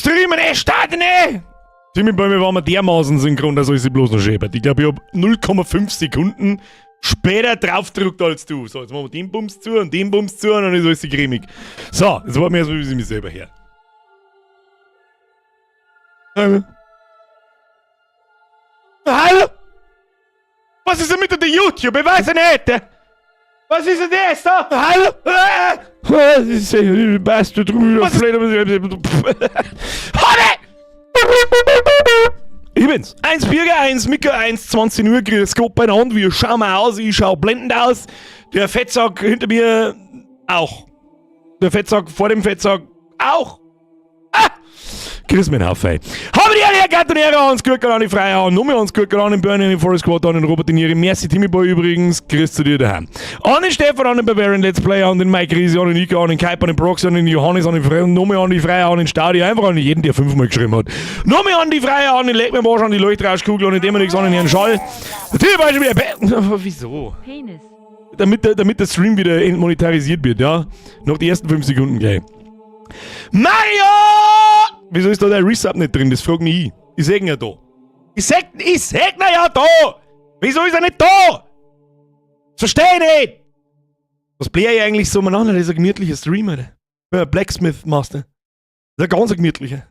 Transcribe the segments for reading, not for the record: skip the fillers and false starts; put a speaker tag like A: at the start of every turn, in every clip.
A: Streamen, ey, starten, ey! Timmy, bei mir waren wir dermaßen synchron, dass ich sie bloß noch schäbert. Ich glaube, ich hab 0,5 Sekunden später draufgedrückt als du. So, jetzt machen wir den Bums zu und den Bums zu und dann ist alles cremig. So, jetzt warten wir erstmal, bis ich mich selber her. Hallo? Hallo? Was ist denn mit der YouTube? Ich weiß ja nicht. Was ist denn das da? Hallo? Was ist denn? Weißt du drüber? Hallo! Ich bin's. 1 Birger, 1 Mika, 1 20 Uhr, grüß Gott beieinander. Wir schauen mal aus, ich schau blendend aus. Der Fettsack hinter mir auch. Der Fettsack vor dem Fettsack auch. Ah! Grüß mich auf, ey. Habe die Ehre, Herr Hans Gürkel an die Freier, Nomi Hans Gürkel an den Bernie, an den Forest Squad, an den Robert De Niro. Merci, Timmy Boy übrigens. Grüß zu dir daheim. An den Stefan, an den Bavarian Let's Play, an den Mike Riese, an den Ika, an den Kuiper, an den Proxy, an den Johannes, an den Fre Nomi an die Freier, an den Staudi, einfach an jeden, der fünfmal geschrieben hat. Nomi an die Freier, an den Leck mir Arsch, an die Leuchtrauschkugel, an den Dämonix, an den Herrn Schall. Natürlich war ich schon wieder. Wieso?
B: Penis.
A: Damit der Stream wieder monetarisiert wird, ja? Noch die ersten 5 Sekunden gleich. Mario! Wieso ist da der Resub nicht drin? Das frag mich ich. Ich seh ihn ja da. Ich seh ihn ja da! Wieso ist er nicht da? Das versteh ich nicht! Was blähe ich eigentlich so umeinander? Das ist ein gemütlicher Streamer. Ja, Blacksmith Master. Das ist ein ganz gemütlicher.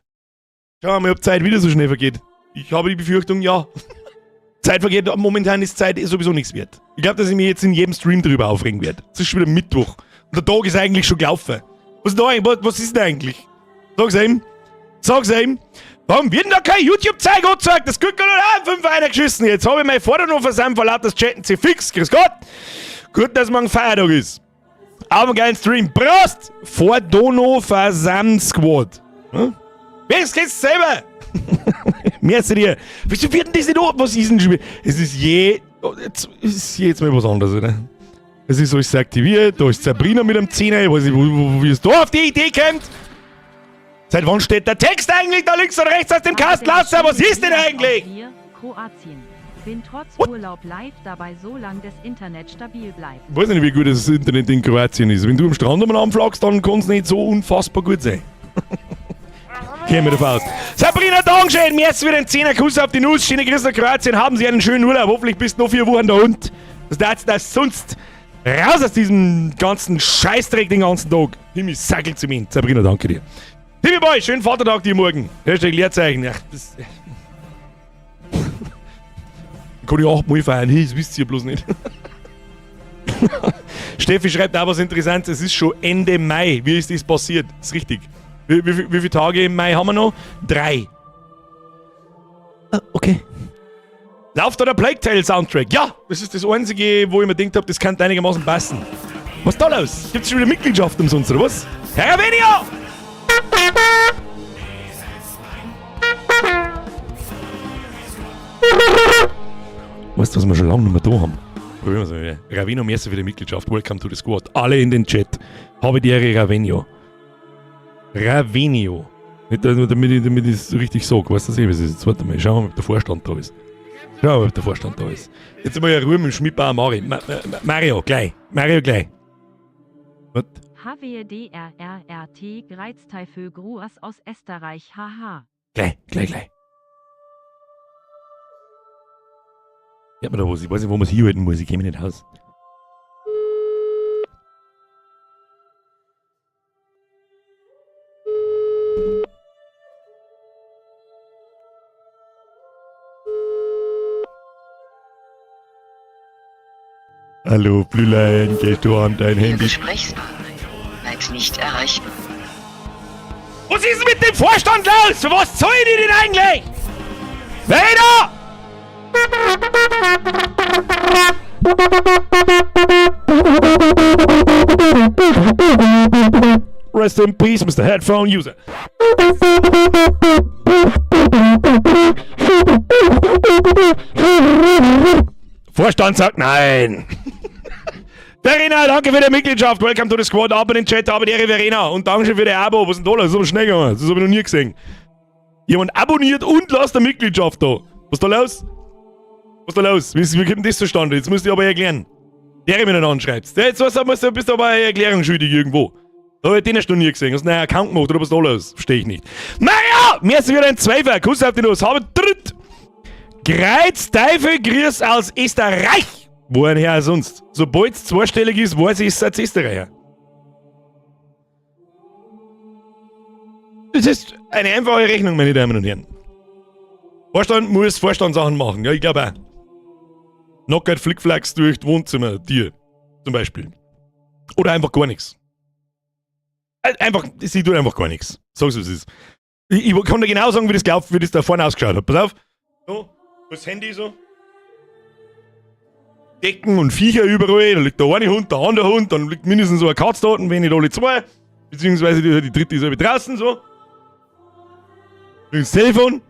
A: Schauen wir mal, ob Zeit wieder so schnell vergeht. Ich habe die Befürchtung, ja. Zeit vergeht, momentan ist Zeit sowieso nichts wert. Ich glaub, dass ich mich jetzt in jedem Stream drüber aufregen werde. Es ist schon wieder Mittwoch. Und der Tag ist eigentlich schon gelaufen. Was ist, da eigentlich, was ist denn eigentlich? Sag's ihm. Sag's ihm. Warum wird denn da kein YouTube-Zeug angezeigt? Das Glück hat noch 5 einer geschissen. Jetzt hab ich mein Vater noch versäumt, vor lauter Chatten. Sie fix. Grüß Gott. Gut, dass morgen Feiertag ist. Auf einen geilen Stream. Prost! Vor Dono Versam Squad. Hm? Wer ist jetzt selber? Merci dir. Wieso wird denn das nicht an? Was ist denn schon wieder? Es ist je. Oh, jetzt ist jetzt mal was anderes, oder? Es ist alles aktiviert. Da ist Sabrina mit dem Zehner. Ich weiß nicht, wie es da auf die Idee kommt. Seit wann steht der Text eigentlich da links und rechts aus dem Kasten? Lass, was ist denn eigentlich?
B: Hier, Kroatien. Bin trotz
A: What?
B: Urlaub live dabei, solange das Internet stabil bleibt.
A: Ich weiß nicht, wie gut das Internet in Kroatien ist. Wenn du am Strand umeinander flagst, dann kann's nicht so unfassbar gut sein. Gehen wir davon aus. Sabrina, Dankeschön. Merci für den 10er Kuss auf die Nuss. Schöne Grüße nach Kroatien. Haben Sie einen schönen Urlaub. Hoffentlich bist du noch 4 Wochen da unten. Was darfst du das sonst? Raus aus diesem ganzen Scheißdreck den ganzen Tag. Himmel, sackel zu mir. Sabrina, danke dir. Timmy Boy, schönen Vatertag dir morgen. Hashtag Leerzeichen. Ach, das. Kann ich 8 Mal feiern. Hey, das wisst ihr bloß nicht. Steffi schreibt auch was Interessantes. Es ist schon Ende Mai. Wie ist das passiert? Das ist richtig. Wie viele Tage im Mai haben wir noch? 3. Ah, okay. Läuft da der Plague Tale Soundtrack? Ja, das ist das Einzige, wo ich mir gedacht hab, das könnte einigermaßen passen. Was ist da los? Gibt's schon wieder Mitgliedschaft umsonst, oder was? Herr Ravenio! Weißt du, was wir schon lange nicht mehr da haben? Probieren wir's mal wieder. Ravenio, merci für die Mitgliedschaft. Welcome to the squad. Alle in den Chat. Habe die Ehre, Ravenio. Ravenio. Nicht, damit ich es richtig sag. Weißt du, was ist jetzt? Warte mal, schauen wir mal, ob der Vorstand da ist. Schauen wir mal, ob der Vorstand da ist. Jetzt mal ja Ruhe mit dem Schmidtbauer Mario. Mario, gleich. Mario, gleich. Was?
B: HWDRRRT Greizteifö Gruas aus Österreich, haha.
A: Gleich, gleich, gleich. Ich hab mir da was, ich weiß nicht, wo man's hinhalten muss, ich kenn mich nicht aus. Hallo, Blülein, gehst du an dein
C: Ihr
A: Handy?
C: Gesprächspartner bleibt nicht erreichbar.
A: Was ist denn mit dem Vorstand los? Für was zahlen die denn eigentlich? Weiter! Rest in peace, Mister Headphone User. Vorstand sagt nein. Verena, danke für die Mitgliedschaft. Welcome to the squad. Ab in den Chat, aber die Verena. Und danke für die Abo. Was ist denn da los? Das ist aber schnell gegangen. Das hab ich noch nie gesehen. Jemand abonniert und lasst eine Mitgliedschaft da. Was ist da los? Was ist da los? Wie kommt denn das zustande? Jetzt musst du aber erklären. Der mir nicht anschreibst. Jetzt was, musst du, bist du aber eine Erklärung schuldig irgendwo. Da hab ich den erst noch nie gesehen. Hast du einen neuen Account gemacht oder was ist da los? Verstehe ich nicht. Naja, mir ist wieder ein Zweifer. Kuss auf die Nuss. Habe dritt. Greiz Teufel, Grüß aus Österreich. Wohin her sonst? Sobald es zweistellig ist, weiß ich, es ist Österreicher. Das ist eine einfache Rechnung, meine Damen und Herren. Vorstand muss Vorstandssachen machen, ja, ich glaube auch. Knockert Flickflacks durch das Wohnzimmer, dir zum Beispiel. Oder einfach gar nichts. Einfach, sie tut einfach gar nichts. Sag's, wie es ist. Ich kann dir genau sagen, wie das gelaufen, wie das da vorne ausgeschaut hat. Pass auf. So, das Handy so. Decken und Viecher überall. Da liegt der eine Hund, der andere Hund, dann liegt mindestens so eine Katze da, wenn nicht alle zwei. Beziehungsweise die dritte ist halt draußen so. Das Telefon.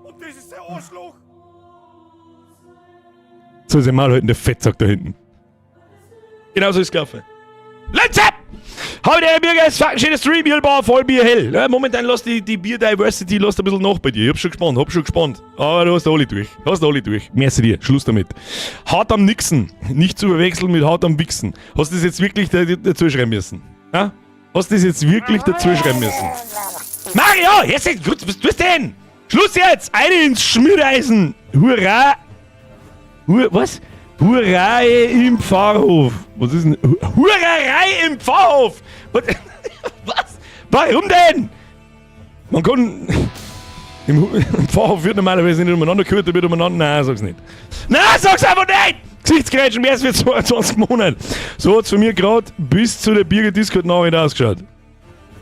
A: Und das ist der Arschloch. So ist der Maul halt der Fettsack da hinten. Genau so ist es gelaufen. Let's up! Habe der Bürger, es ist schönes Stream, Bier, voll Bier hell. Ja, momentan lässt die Bier-Diversity lässt ein bisschen nach bei dir. Ich hab schon gespannt, hab schon gespannt. Aber du hast alle durch. Hast alle durch. Merci dir. Schluss damit. Hart am Nixen. Nicht zu verwechseln mit hart am Wichsen. Hast du das jetzt wirklich dazu schreiben müssen? Ja? Hast du das jetzt wirklich dazu schreiben müssen? Mario! Jetzt, gut, was tust du denn? Schluss jetzt! Eine ins Schmiereisen! Hurra! Hur, was? Hurra im Pfarrhof. Was ist denn? Hurerei im Pfarrhof! Was? Was? Warum denn? Man kann. Im Pfarrhof wird normalerweise nicht umeinander gehört, da wird umeinander. Nein, sag's nicht. Nein, sag's einfach nicht! Gesichtsgrätschen, mehr als für 22 Monate. So hat's von mir gerade bis zu der Birger Discord Nachricht ausgeschaut.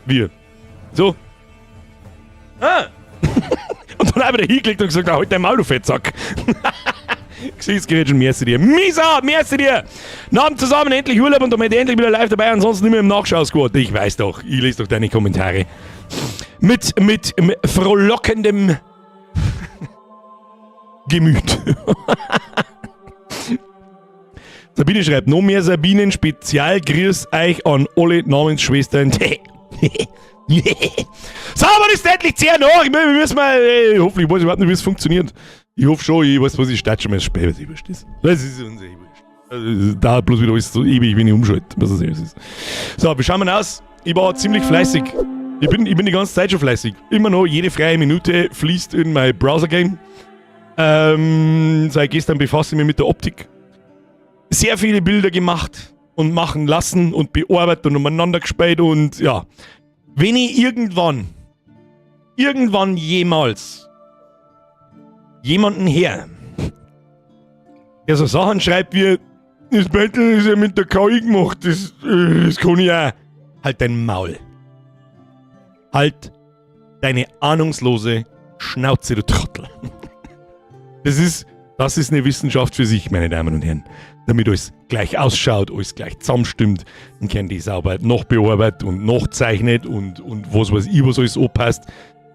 A: Wir. So. Ah! Und dann habe ich da hingelegt und gesagt, halt dein Maul, du Fettsack. Gesichtsgrätschen, merci dir. Misa, merci dir! Namen zusammen, endlich Urlaub und damit endlich wieder live dabei, ansonsten nicht mehr im Nachschau-Squad. Ich weiß doch, ich lese doch deine Kommentare. Mit frohlockendem Gemüt. Sabine schreibt, noch mehr Sabinen, Spezial grüß euch an alle Namensschwestern. So, aber ist endlich 10 nach. Wir müssen mal, ey, hoffentlich weiß ich überhaupt nicht, wie es funktioniert. Ich hoffe schon, ich weiß, was ich starte schon mal spät, was ich wurscht ist. Das ist uns eh wurscht. Also, da bloß wieder alles so ewig, wenn ich umschalte. Was das ist. So, wie schauen wir aus? Ich war ziemlich fleißig. Ich bin die ganze Zeit schon fleißig. Immer noch, jede freie Minute fließt in mein Browser-Game. Seit gestern befasse ich mich mit der Optik. Sehr viele Bilder gemacht und machen lassen und bearbeitet und umeinander gespielt und ja. Wenn ich irgendwann jemals jemanden her, der so Sachen schreibt wie, das Battle ist ja mit der KI gemacht, das kann ich auch. Halt dein Maul. Halt deine ahnungslose Schnauze, du Trottel. Das ist eine Wissenschaft für sich, meine Damen und Herren. Damit alles gleich ausschaut, alles gleich zusammenstimmt, dann kann die sauber noch bearbeitet und noch zeichnet und was weiß ich, was alles anpasst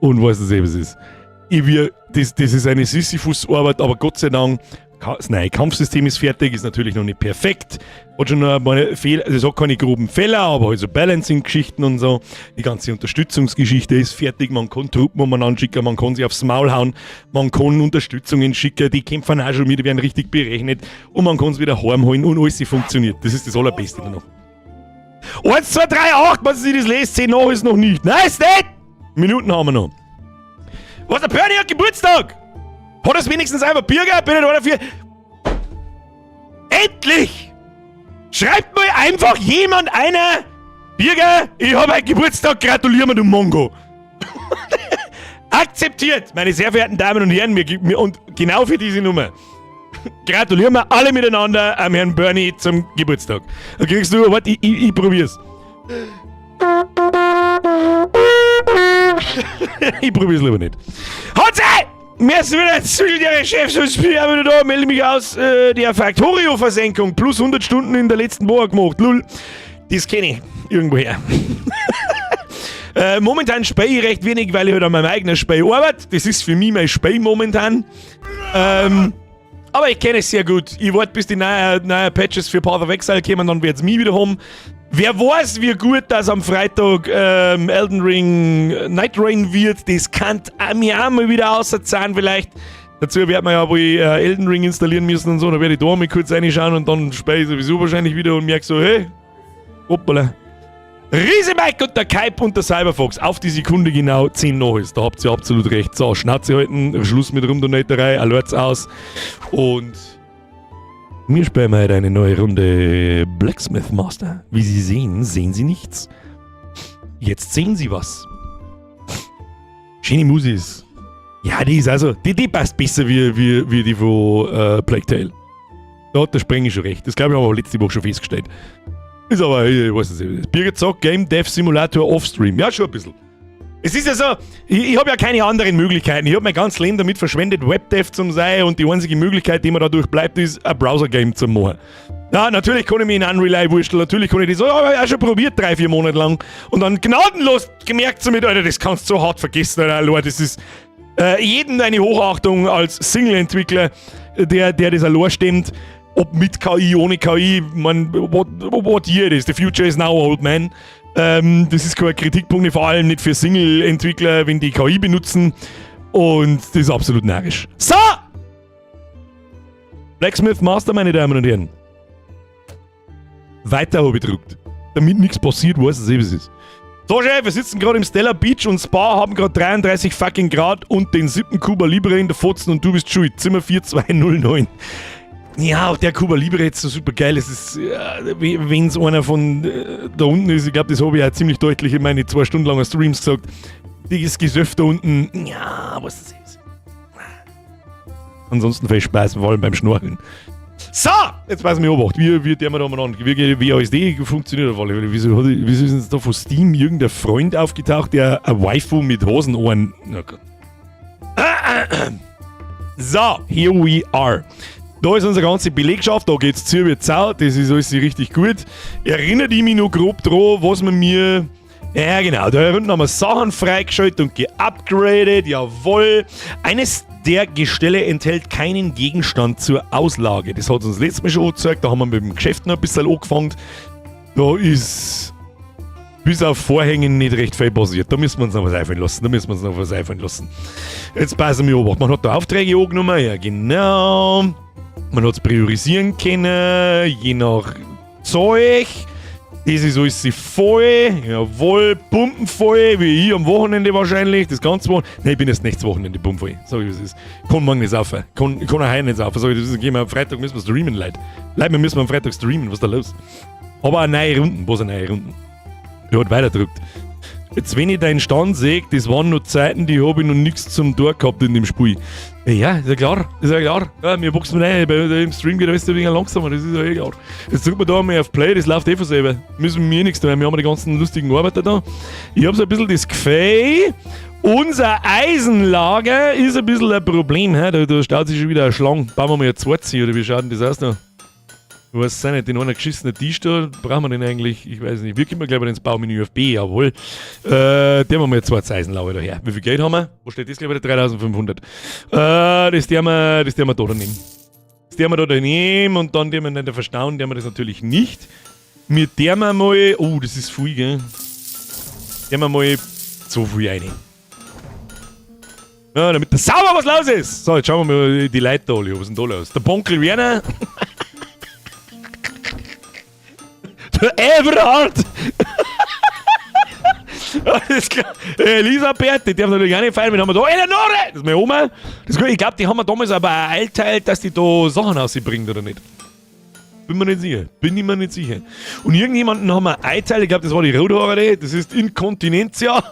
A: und was das eben ist. Das ist eine Sisyphus-Arbeit, aber Gott sei Dank, das neue Kampfsystem ist fertig, ist natürlich noch nicht perfekt. Hat schon noch ein paar Fehler, also es hat keine groben Fehler, aber halt so Balancing-Geschichten und so. Die ganze Unterstützungsgeschichte ist fertig, man kann Truppen umeinander schicken, man kann sie aufs Maul hauen, man kann Unterstützungen schicken, die kämpfen auch schon wieder, werden richtig berechnet und man kann es wieder heimholen und alles funktioniert. Das ist das Allerbeste noch. 1, 2, 3, 8, was ich das lese, 10 nach ist noch nicht. Nein, ist nicht! Minuten haben wir noch. Was, der Bernie hat Geburtstag! Hat es wenigstens einfach Bier gehabt? Bin ich dafür? Endlich! Schreibt mir einfach jemand einer, Birger, ich habe heute Geburtstag, gratuliere mir, du Mongo. Akzeptiert, meine sehr verehrten Damen und Herren, und genau für diese Nummer. Gratulieren wir alle miteinander am Herrn Bernie zum Geburtstag. Dann kriegst du, warte, ich probier's. Ich probier's lieber nicht. Hansi! Mir ist wieder der Chef, sonst bin ich auch wieder da, melde mich aus der Factorio-Versenkung. Plus 100 Stunden in der letzten Woche gemacht. Lul. Das kenne ich irgendwoher. Momentan spiele ich recht wenig, weil ich halt an meinem eigenen Spiel arbeite. Das ist für mich mein Spiel momentan. Aber ich kenne es sehr gut. Ich warte, bis die neuen Patches für Path of Exile kommen, dann wird es mich wieder haben. Wer weiß, wie gut das am Freitag Elden Ring Nightreign wird, das kann mir auch mal wieder auserzahlen vielleicht. Dazu werden wir ja wohl Elden Ring installieren müssen und so. Da werde ich da mal kurz reinschauen und dann spiele ich sowieso wahrscheinlich wieder und merke so, hey, hoppala. Riese Mike und der Kype und der Cyberfox auf die Sekunde genau 10 nach ist. Da habt ihr absolut recht. So, Schnauze halten, Schluss mit Rumdonaterei, Alerts aus und wir spielen heute eine neue Runde Blacksmith Master. Wie Sie sehen, sehen Sie nichts. Jetzt sehen Sie was. Schöne Musis. Ja, die ist also, die passt besser wie die von Plague Tale. Da hat der Sprenger schon recht. Das, glaube ich, haben wir letzte Woche schon festgestellt. Ist aber, ich weiß nicht. Birgit sagt, Game Dev Simulator Offstream. Ja, schon ein bisschen. Es ist ja so, ich habe ja keine anderen Möglichkeiten. Ich habe mein ganzes Leben damit verschwendet, Webdev zu sein, und die einzige Möglichkeit, die mir dadurch bleibt, ist, ein Browser-Game zu machen. Ja, natürlich kann ich mich in Unreal einwursteln, natürlich kann ich das, habe ich auch schon probiert, 3, 4 Monate lang. Und dann gnadenlos gemerkt so mit, Alter, das kannst du so hart vergessen, Alter, Lord, das ist jedem eine Hochachtung als Single-Entwickler, der das allein stemmt. Ob mit KI, ohne KI, man, what year it is? The future is now, old man. Das ist kein Kritikpunkt, vor allem nicht für Single-Entwickler, wenn die KI benutzen. Und das ist absolut narrisch. So! Blacksmith Master, meine Damen und Herren. Weiter habe ich gedruckt. Damit nichts passiert, weiß es eh, wie es ist. So, Chef, wir sitzen gerade im Stella Beach und Spa, haben gerade 33 fucking Grad und den siebten Cuba Libre in der Fotzen und du bist schuld. Zimmer 4209. Ja, auch der Cuba Libre jetzt so super geil. Es ist, ja, wenn es einer von da unten ist, ich glaube, das habe ich auch ziemlich deutlich in meine 2 Stunden langen Streams gesagt. Das Gesöff da unten, ja, was das ist. Ansonsten viel Spaß, vor allem beim Schnorcheln. So, jetzt weiß ich mich Obacht. Wie der wir da mal an? Wie WASD funktioniert auf alle Fälle. Wieso ist denn da von Steam irgendein Freund aufgetaucht, der ein Waifu mit Hosenohren? Oh Gott. So, here we are. Da ist unsere ganze Belegschaft, da geht's zu wie Zau, das ist alles richtig gut. Erinnert ich mich noch grob dran, was man mir. Ja, genau, da unten haben wir Sachen freigeschaltet und geupgradet, jawohl. Eines der Gestelle enthält keinen Gegenstand zur Auslage. Das hat uns letztes Mal schon angezeigt, da haben wir mit dem Geschäft noch ein bisschen angefangen. Da ist bis auf Vorhängen nicht recht viel passiert. Da müssen wir uns noch was einfallen lassen. Da müssen wir uns noch was einfallen lassen. Jetzt passen wir Obacht. Man hat da Aufträge angenommen, ja genau. Man hat es priorisieren können, je nach Zeug. Das ist alles voll, jawohl, pumpenvoll, wie ich am Wochenende wahrscheinlich, das ganze Wochenende. Nein, ich bin erst nächstes Wochenende pumpenvoll, sag ich, was ist. Kann morgen nicht saufen, kann auch heute nicht saufen, sag ich, das ist, gehen wir am Freitag müssen wir streamen, Leute. Leute, wir müssen am Freitag streamen, was ist da los? Aber eine neue Runden, was eine neue Runden? Er hat weiterdrückt. Jetzt, wenn ich deinen Stand sehe, das waren noch Zeiten, die habe ich noch nichts zum Tor gehabt in dem Spiel. Ja, ist ja klar, ist ja klar. Ja, wir boxen rein, im Stream geht alles ein wenig langsamer, das ist ja eh klar. Jetzt drücken wir da mal auf Play, das läuft eh von selber. Müssen wir nichts tun, wir haben die ganzen lustigen Arbeiter da. Ich habe so ein bisschen das Gefühl, unser Eisenlager ist ein bisschen ein Problem. He? Da staut sich schon wieder eine Schlange. Bauen wir mal eine zweite, oder wie schaut denn das aus da? Ich weiß es nicht, den einen geschissenen Tisch da, brauchen wir den eigentlich? Ich weiß nicht. Wir kommen gleich ins Baumenü auf B, jawohl. Der haben wir jetzt zwei Eisenlager daher. Wie viel Geld haben wir? Wo steht das gleich wieder? 3500. Das werden wir da nehmen. Das werden wir da nehmen und dann den wir nicht verstauen, der wir das natürlich nicht. Mit der wir mal, oh, das ist viel, gell? Der wir mal so viel rein. Ja, damit da sauber was los ist. So, jetzt schauen wir mal die Leute da alle. Was ist denn da los? Der Bonkel Werner. Der Everhard! Alles klar. Elisabeth, die darf natürlich auch nicht feiern. Wen haben wir da? Eleonore! Das ist meine Oma. Das ist gut. Ich glaube, die haben wir damals aber auch eingeteilt, dass die da Sachen rausbringt, oder nicht? Bin mir nicht sicher. Bin ich mir nicht sicher. Und irgendjemanden haben wir eingeteilt, ich glaube, das war die Rothaarige, das ist Inkontinentia.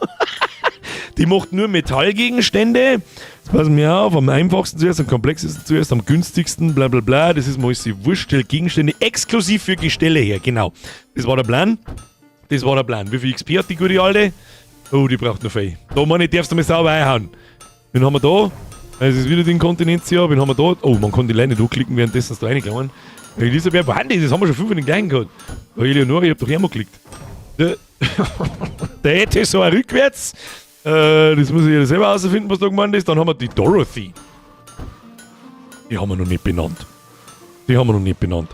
A: Die macht nur Metallgegenstände. Jetzt passen wir auf, am einfachsten zuerst, am komplexesten zuerst, am günstigsten, bla bla bla. Das ist mir alles wurscht. Stellt Gegenstände exklusiv für Gestelle her. Genau. Das war der Plan. Das war der Plan. Wie viel XP hat die gute Alte? Oh, die braucht noch viel. Da, meine ich, darfst du mal sauber einhauen. Wen haben wir da? Es ist wieder die Inkontinentia. Wen haben wir da? Oh, man kann die Leine nicht anklicken, währenddessen da reingegangen. Elisabeth, wo die? Das haben wir schon fünf von den gleichen gehabt. Oh, Eleonore, ich hab doch einmal geklickt. Der hätte so rückwärts. Das muss ich ja selber herausfinden, was da gemeint ist. Dann haben wir die Dorothy. Die haben wir noch nicht benannt. Die haben wir noch nicht benannt.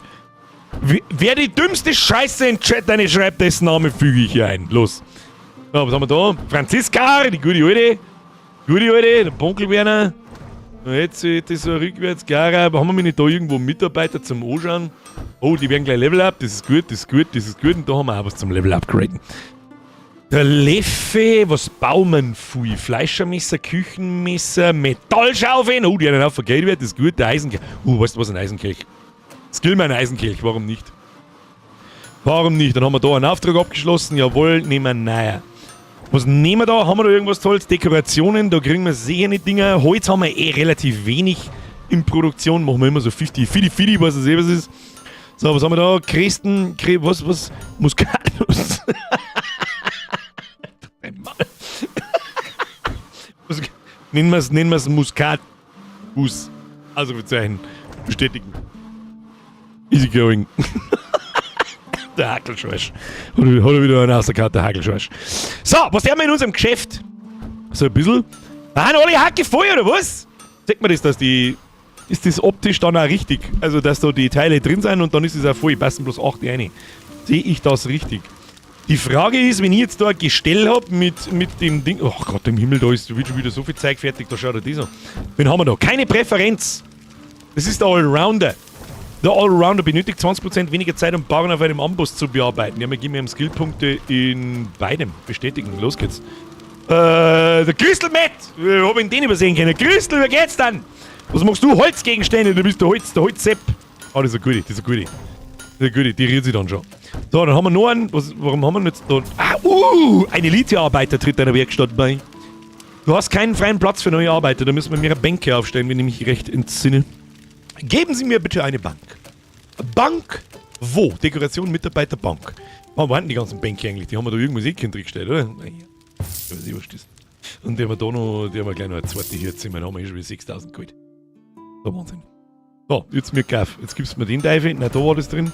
A: Wer die dümmste Scheiße in den Chat eine schreibt, dessen Name füge ich hier ein. Los. So, was haben wir da? Franziska, die gute Alte. Gute Alte, der Bonkel Werner. Jetzt das so rückwärts, Gara. Haben wir nicht da irgendwo Mitarbeiter zum Anschauen? Oh, die werden gleich Level Up. Das ist gut, das ist gut, das ist gut. Und da haben wir auch was zum Level Upgraden. Der Leffe, was bauen wir viel? Fleischermesser, Küchenmesser, Metallschaufeln. Oh, die haben auch Geld wert, das ist gut. Der Eisenkelch. Oh, weißt du was, ein Eisenkelch? Skill mir ein Eisenkelch, warum nicht? Warum nicht? Dann haben wir da einen Auftrag abgeschlossen. Jawohl, nehmen wir einen neuen. Was nehmen wir da? Haben wir da irgendwas Tolles? Dekorationen, da kriegen wir sicher nicht Dinger. Holz haben wir eh relativ wenig in Produktion. Machen wir immer so 50, 50, 50, was es eh was ist. So, was haben wir da? Christen, was, was? Muskatnuss. Nennen wir es nennen wir's Muskatnuss. Also Zeichen. Bestätigen. Easy going. Der Hakelschorsch. Hat er wieder einen rausgehauen, der Hakelschorsch. So, was haben wir in unserem Geschäft? So ein bisschen. Waren alle Hacke voll, oder was? Sieht man das, dass die. Ist das optisch dann auch richtig? Also, dass da die Teile drin sind und dann ist es auch voll. Passen bloß 8 rein. Sehe ich das richtig? Die Frage ist, wenn ich jetzt da ein Gestell hab mit dem Ding. Oh Gott im Himmel, da ist wird schon wieder so viel Zeug fertig, da schaut er das an. Wen haben wir da? Keine Präferenz. Das ist der Allrounder. Der Allrounder benötigt 20% weniger Zeit, um Barren auf einem Amboss zu bearbeiten. Ja, wir geben ihm Skillpunkte in beidem. Bestätigen. Los geht's. Der Crystal Matt! Ich hab ihn den übersehen können. Crystal, wie geht's dann? Was machst du? Holzgegenstände, du bist der Holz, der Holzsepp. Oh, das ist eine gute, das ist eine gute. Das ist eine gute, die rührt sich dann schon. So, dann haben wir noch einen. Was, warum haben wir denn jetzt da? Ah, ein Elitearbeiter tritt deiner Werkstatt bei. Du hast keinen freien Platz für neue Arbeiter, da müssen wir mehrere Bänke aufstellen, wenn ich mich recht entsinne. Geben Sie mir bitte eine Bank. Bank wo? Dekoration, Mitarbeiter, Bank. Wo waren denn die ganzen Bänke eigentlich? Die haben wir da irgendwo Säckchen drin gestellt, oder? Naja, ich weiß nicht, was das ist. Und die haben wir da noch, die haben wir gleich noch eine zweite hier Zimmer, da haben wir eh schon wieder 6000 geholt. So, Wahnsinn. So, jetzt mir Kauf. Jetzt gibst du mir den Teufel. Nein, da war das drin.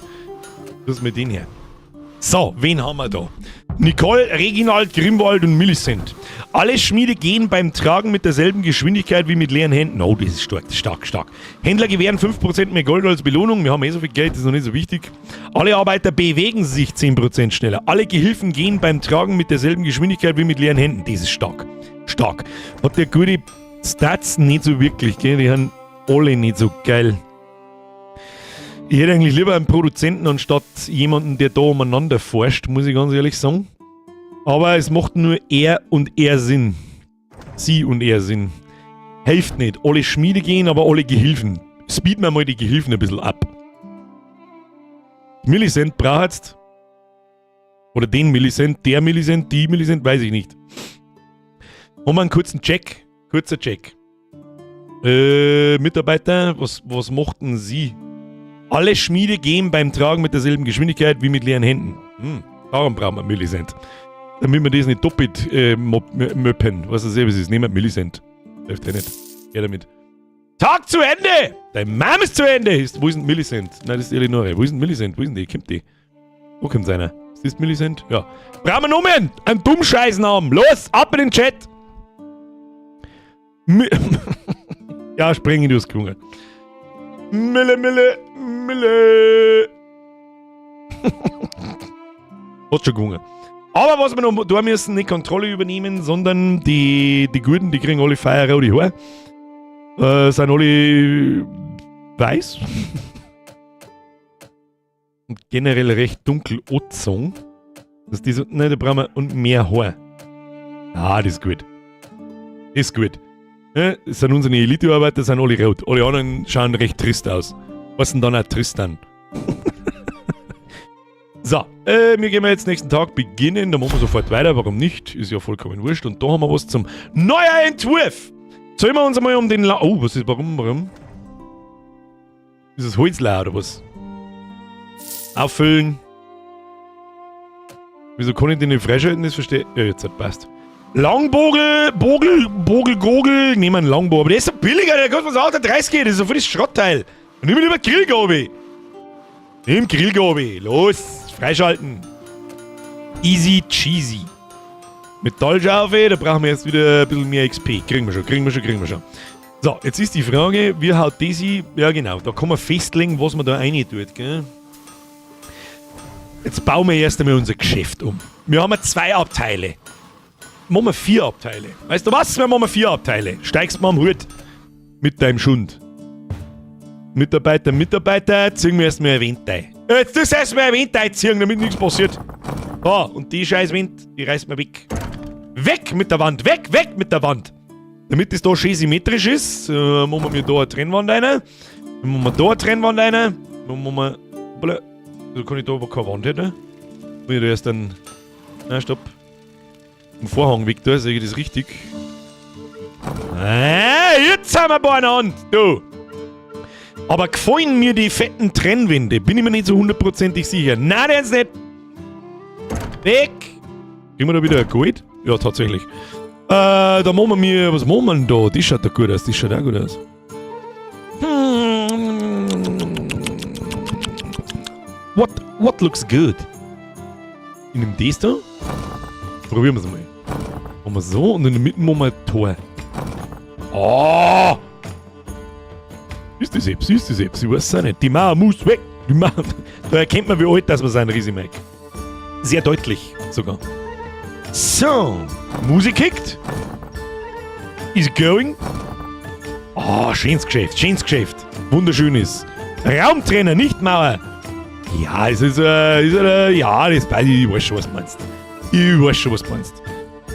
A: Das mir den her. So, wen haben wir da? Nicole, Reginald, Grimwald und Millicent. Alle Schmiede gehen beim Tragen mit derselben Geschwindigkeit wie mit leeren Händen. Oh, das ist stark, das ist stark, stark. Händler gewähren 5% mehr Gold als Belohnung. Wir haben eh so viel Geld, das ist noch nicht so wichtig. Alle Arbeiter bewegen sich 10% schneller. Alle Gehilfen gehen beim Tragen mit derselben Geschwindigkeit wie mit leeren Händen. Das ist stark. Stark. Hat der gute Stats nicht so wirklich, gell? Die haben alle nicht so geil. Ich hätte eigentlich lieber einen Produzenten anstatt jemanden, der da umeinander forscht, muss ich ganz ehrlich sagen. Aber es macht nur er und er Sinn. Sie und er Sinn. Hilft nicht. Alle Schmiede gehen, aber alle Gehilfen. Speeden wir mal die Gehilfen ein bisschen ab. Millicent braucht jetzt. Oder den Millicent, der Millicent, die Millicent, weiß ich nicht. Machen wir einen kurzen Check. Kurzer Check. Mitarbeiter, was mochten Sie? Alle Schmiede gehen beim Tragen mit derselben Geschwindigkeit wie mit leeren Händen. Darum brauchen wir Millicent. Damit wir das nicht doppelt möppen. Was das eben ist. Nehmen wir Millicent. Hilft eh nicht. Geh damit. Tag zu Ende! Dein Mom ist zu Ende! Ist, wo ist denn Millicent? Nein, das ist Eleonore. Wo ist denn Millicent? Wo ist denn die? Kommt die? Wo kommt einer? Ist das Millicent? Ja. Brauchen wir noch mehr? Einen Dummscheißnamen! Los, ab in den Chat! Mi ja, springen, du hast gehungert. Mille, Mille, Mille. Hat schon gehungert. Aber was wir noch da müssen, nicht Kontrolle übernehmen, sondern die Guten, die kriegen alle Feier die Haare. Sind alle weiß. Und generell recht dunkel angezogen. Das ist diese, nein, da brauchen wir und mehr Haar. Ah, das ist gut. Das ist gut. Ja, das sind unsere Elite-Arbeiter, sind alle rot. Alle anderen schauen recht trist aus. Was denn dann auch Tristan? So, wir gehen jetzt nächsten Tag beginnen. Da machen wir sofort weiter. Warum nicht? Ist ja vollkommen wurscht. Und da haben wir was zum neuer Entwurf. Sollen wir uns einmal um den La Oh, was ist, warum? Ist das Holzler oder was? Auffüllen. Wieso kann ich den nicht freischalten? Das verstehe ich. Ja, jetzt hat passt. Langbogel, Bogel, Bogel, Gogel. Nehmen wir einen Langbogen. Aber der ist so billiger, der kostet was 38, das ist so voll das Schrottteil. Nimm lieber Grillgabe. Nimm Grillgabe. Los, freischalten. Easy cheesy. Metallschaufel, da brauchen wir jetzt wieder ein bisschen mehr XP. Kriegen wir schon, kriegen wir schon, kriegen wir schon. So, jetzt ist die Frage, wie haut das hin? Ja, genau, da kann man festlegen, was man da rein tut, gell? Jetzt bauen wir erst einmal unser Geschäft um. Wir haben ja 2 Abteile. Machen wir 4 Abteile. Weißt du was? Wir machen 4 Abteile. Steigst mal am Hut. Mit deinem Schund. Mitarbeiter, Mitarbeiter, ziehen wir erstmal ein Wand ein. Jetzt das erstmal ein Wand einziehen, damit nichts passiert. Ah, und die scheiß Wand, die reißt mir weg. Weg mit der Wand, weg, weg mit der Wand. Damit es da schön symmetrisch ist, machen wir da eine Trennwand rein. Dann machen wir da eine Trennwand rein. Dann machen wir. Hoppala. So kann ich da aber keine Wand hin, ne? Muss ich da erst dann. Na, stopp. Den Vorhang weg da, sehe ich das richtig? Ah, jetzt haben wir beieinander, du! Aber gefallen mir die fetten Trennwände? Bin ich mir nicht so hundertprozentig sicher. Nein, der ist nicht! Weg! Kriegen wir da wieder Gold? Ja, tatsächlich. Da machen wir mir. Was machen wir denn da? Die schaut doch gut aus, die schaut auch gut aus. What looks good? Ich nehme das da. Probieren wir es mal. Machen wir so und in der Mitte machen wir ein Tor. Oh! Ist das etwas? Ist das etwas? Ich weiß es auch nicht. Die Mauer muss weg. Die Mauer. Da erkennt man, wie alt das wir sind, Risi Mike. Sehr deutlich sogar. So, Musik kickt. Is going. Oh, schönes Geschäft, schönes Geschäft. Wunderschön ist. Raumtrenner, nicht Mauer. Ja, es ist, ja, das beide, ich weiß schon, was du meinst. Ich weiß schon, was du meinst.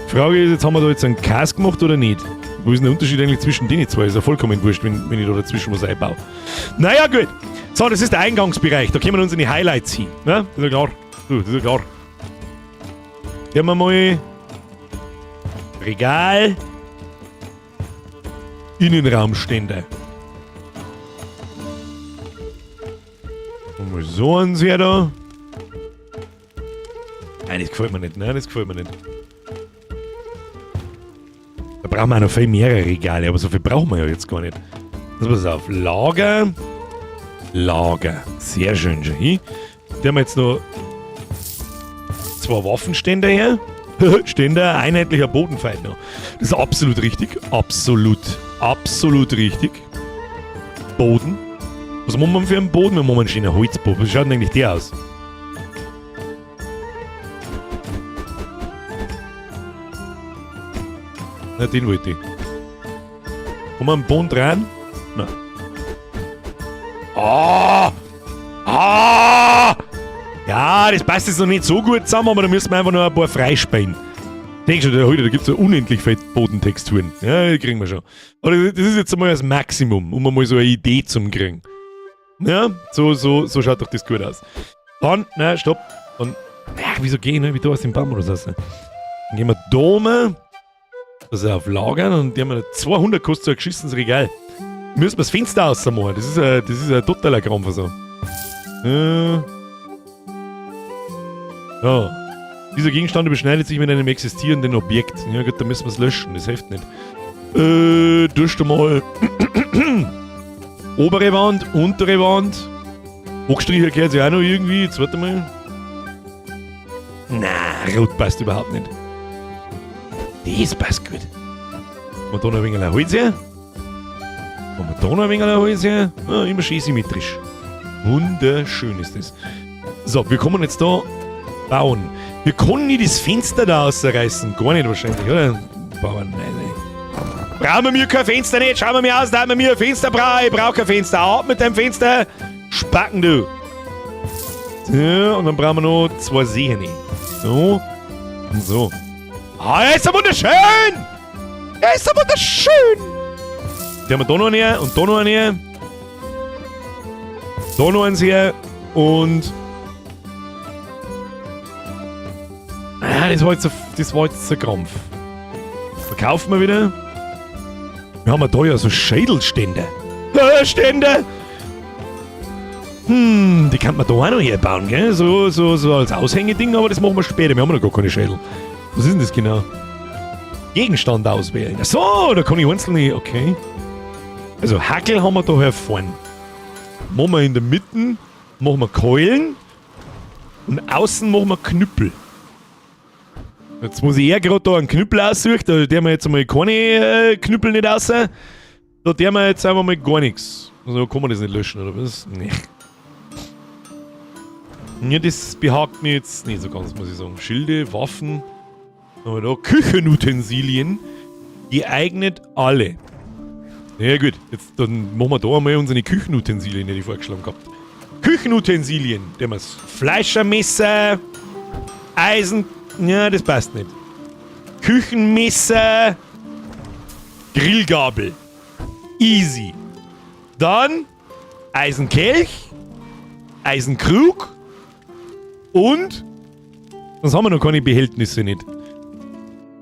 A: Frage ist, jetzt haben wir da jetzt einen Käse gemacht oder nicht? Wo ist denn der Unterschied eigentlich zwischen den zwei? Ist ja vollkommen wurscht, wenn ich da dazwischen was einbaue. Naja, gut. So, das ist der Eingangsbereich. Da kommen wir unsere Highlights hin. Ne? Das ist ja klar. Du, das ist ja klar. Hier haben wir mal Regal. Innenraumständer. Und mal so eins her da. Nein, das gefällt mir nicht. Nein, das gefällt mir nicht. Da brauchen wir auch noch viel mehrere Regale, aber so viel brauchen wir ja jetzt gar nicht. Also pass auf. Lager. Lager. Sehr schön schon hin. Da haben wir jetzt noch zwei Waffenständer her. Ständer, einheitlicher Bodenfeind noch. Das ist absolut richtig. Absolut. Absolut richtig. Boden. Was machen wir für einen Boden? Wir machen einen schönen Holzboden. Wie schaut denn eigentlich der aus? Na, den wollte ich. Kann man einen Boden rein? Nein. Ah! Ah! Ja, das passt jetzt noch nicht so gut zusammen, aber da müssen wir einfach noch ein paar freispielen. Denk schon, da, da gibt es ja unendlich viele Bodentexturen. Ja, die kriegen wir schon. Aber das ist jetzt einmal das Maximum, um einmal so eine Idee zu kriegen. Ja, so schaut doch das gut aus. Dann, nein, stopp. Und, ach, wieso geh ich nicht? Wie da aus dem Baum oder so? Dann gehen wir da mal. Das ist auf Lagern und die haben ja 200 kostet so ein geschissenes Regal. Müssen wir das Fenster ausmachen. Das ist ein totaler Krampf. So. Ja. Dieser Gegenstand überschneidet sich mit einem existierenden Objekt. Ja gut, da müssen wir es löschen. Das hilft nicht. Durch mal obere Wand, untere Wand. Hochstricher gehört sich auch noch irgendwie. Jetzt warte mal. Na, rot passt überhaupt nicht. Das passt gut. Machen wir da noch ein wenig Holz her. Machen wir da noch ein wenig Holz her. Ah, immer schön symmetrisch. Wunderschön ist das. So, wir kommen jetzt da bauen. Wir können nicht das Fenster da rausreißen. Gar nicht wahrscheinlich, oder? Bauen, nein, nein. Brauchen wir kein Fenster nicht. Schauen wir mir aus, da haben wir ein Fenster brauchen. Ich brauche kein Fenster. Ab mit dem Fenster. Spacken, du. So, und dann brauchen wir noch zwei Seen. So. Und so. Ah, er ist ja wunderschön! Er ist ja wunderschön! Die haben wir da noch einen her und da noch einen her. Da noch eins her und. Ah, das war jetzt ein Krampf. Verkaufen wir wieder. Wir haben ja da ja so Schädelständer. Ständer! Die kann man da auch noch herbauen, gell? So als Aushängeding, aber das machen wir später. Wir haben noch gar keine Schädel. Was ist denn das genau? Gegenstand auswählen. Ach so, da kann ich einzelne. Okay. Also Hackel haben wir da hervorn. Machen wir in der Mitte, machen wir Keulen und außen machen wir Knüppel. Jetzt muss ich eher gerade da einen Knüppel aussuchen, da der wir jetzt einmal keine Knüppel nicht raus. Da der wir jetzt einfach mal gar nichts. Also kann man das nicht löschen, oder was? Nee. Ja, das behagt mir jetzt nicht so ganz, muss ich sagen. Schilde, Waffen. Aber da Küchenutensilien. Geeignet alle. Ja gut, jetzt dann machen wir da einmal unsere Küchenutensilien, die ich vorgeschlagen gehabt. Küchenutensilien, der wir Fleischermesser, Eisen, ja, das passt nicht. Küchenmesser, Grillgabel. Easy. Dann Eisenkelch, Eisenkrug und sonst haben wir noch keine Behältnisse nicht.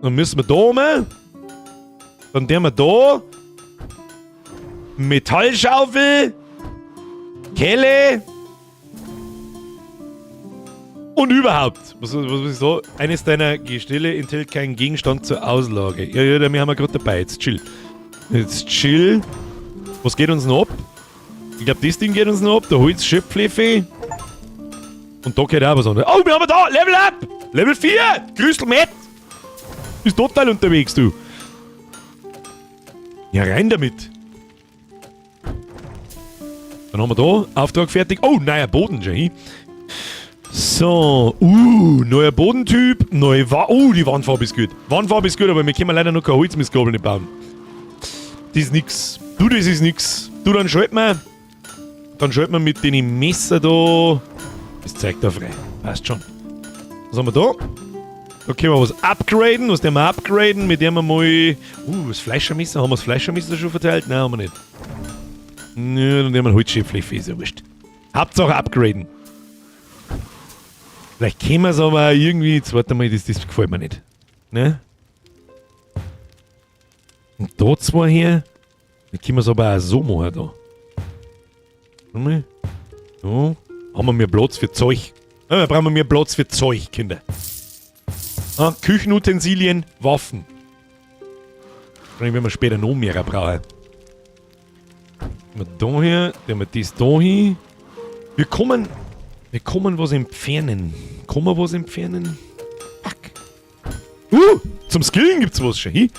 A: Dann müssen wir da mal. Dann der wir da. Metallschaufel. Kelle. Und überhaupt. Was ist so? Eines deiner Gestelle enthält keinen Gegenstand zur Auslage. Ja, ja, wir haben wir gerade dabei. Jetzt chill. Jetzt chill. Was geht uns noch ab? Ich glaube, das Ding geht uns noch ab. Der Holzschöpflöffel. Und da geht auch was anderes. Oh, wir haben da! Level up! Level 4! Grüßel Matt! Bist total unterwegs, du. Ja, rein damit. Dann haben wir da Auftrag fertig. Oh, neuer Boden schon hin. So, neuer Bodentyp, neue Wa Oh, die Wandfarbe ist gut. Wandfarbe ist gut, aber wir können leider noch kein Holzmistgabel nicht bauen. Das ist nix. Du, das ist nix. Du, dann schalten wir. Dann schalten wir mit den Messer da. Das zeigt da frei. Passt schon. Was haben wir da? Da können wir was upgraden. Was dem wir upgraden? Mit dem wir mal. Das Fleischermesser. Haben wir das Fleischermesser schon verteilt? Nein, haben wir nicht. Nö, dann nehmen wir ein Holzschäpfle, ist ja wurscht. Hauptsache upgraden. Vielleicht können wir es aber irgendwie. Jetzt warte mal, das gefällt mir nicht. Ne? Und da zwei her. Dann können wir es aber auch so machen da. Warte mal. So. Haben wir mehr Platz für Zeug. Ja, wir brauchen mehr Platz für Zeug, Kinder. Ah, Küchenutensilien, Waffen. Wahrscheinlich werden wir später noch mehr brauchen. Da her, dann wir das da hin. Wir kommen was entfernen. Kann man was entfernen? Fuck. Zum Skillen gibt's was schon. Hin.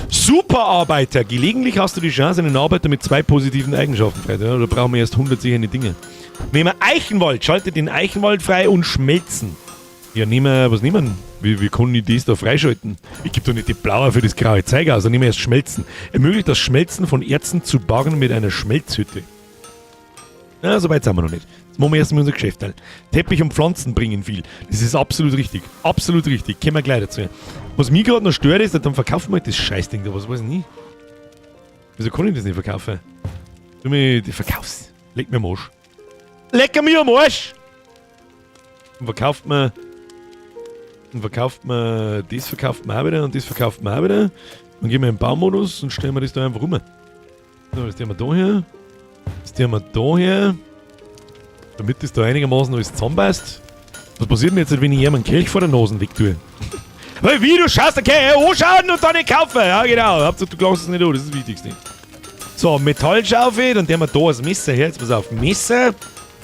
A: Superarbeiter. Gelegentlich hast du die Chance, einen Arbeiter mit 2 positiven Eigenschaften frei. Ja, da brauchen wir erst 100 sicherne Dinge. Nehmen wir Eichenwald. Schaltet den Eichenwald frei und schmelzen. Ja, nehmen wir, was nehmen wir? Wie kann ich das da freischalten? Ich gebe doch nicht die blaue für das graue Zeug aus, dann nehmen wir erst Schmelzen. Ermöglicht das Schmelzen von Erzen zu Barren mit einer Schmelzhütte. Ja, so weit sind wir noch nicht. Jetzt machen wir erstmal unser Geschäft. Teppich und Pflanzen bringen viel. Das ist absolut richtig. Absolut richtig. Kommen wir gleich dazu. Was mich gerade noch stört ist, dann verkaufen wir halt das Scheißding da. Was weiß ich nicht. Wieso kann ich das nicht verkaufen? Du mir, die verkaufst. Leck mir am Arsch. Leck mir am Arsch! Und verkauft man. Und verkauft man. Das verkauft man auch wieder und das verkauft man auch wieder. Dann gehen wir in den Baumodus und stellen wir das da einfach rum. So, das tun wir da her. Das tun wir da her. Damit das da einigermaßen alles zusammenpasst. Was passiert denn jetzt, wenn ich jemanden Kelch vor der Nase weg tue? Weil wie, du schaust, okay, anschauen und dann nicht kaufen. Ja, genau. Hauptsache, du glaubst es nicht an, das ist das Wichtigste. So, Metallschaufel, dann tun wir da das Messer her. Jetzt pass auf, Messer.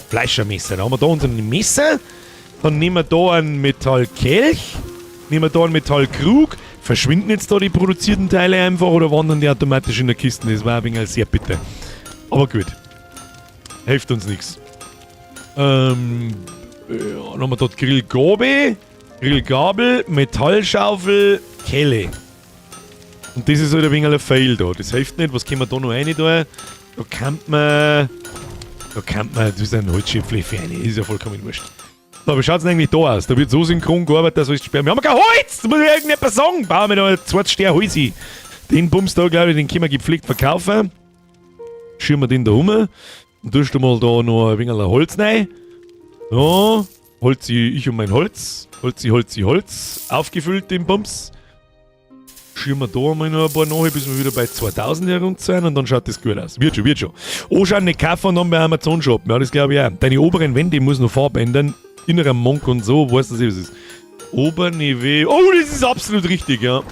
A: Fleischermesser. Dann haben wir da unseren Messer. Dann nehmen wir da einen Metallkelch. Nehmen wir da einen Metallkrug. Verschwinden jetzt da die produzierten Teile einfach oder wandern die automatisch in der Kiste? Das war ein wenig sehr bitter. Aber gut. Hilft uns nichts. Ja, dann haben wir dort Grillgabel, Grillgabel, Metallschaufel, Kelle. Und das ist halt ein wenig ein Fail da. Das hilft nicht. Was können wir da noch rein tun? Da kann man. Da kann man. Das ist ein Holzschöpfle rein. Ist ja vollkommen wurscht. So, wie schaut's denn eigentlich da aus? Da wird so synchron gearbeitet, dass alles sperren. Wir haben kein Holz! Das muss ich irgendjemand sagen. Bauen wir noch ein zweites Stern Holz hin. Den Bums da, glaube ich, den können wir gepflegt verkaufen. Schirmen wir den da rum. Und tust du mal da noch ein wenig Holz rein. So. Holzi, ich und mein Holz. Holzi, Holzi, Holz. Aufgefüllt den Bums. Schirmen wir da mal noch ein paar nach, bis wir wieder bei 2000 herunter sind und dann schaut das gut aus. Wird schon, wird schon. Anschauen, nicht kaufen und dann bei Amazon shoppen. Ja, das glaube ich auch. Deine oberen Wände muss noch Farbe ändern. Innerer Monk und so, weißt du, was es ist. Oberne Wände. Oh, das ist absolut richtig, ja.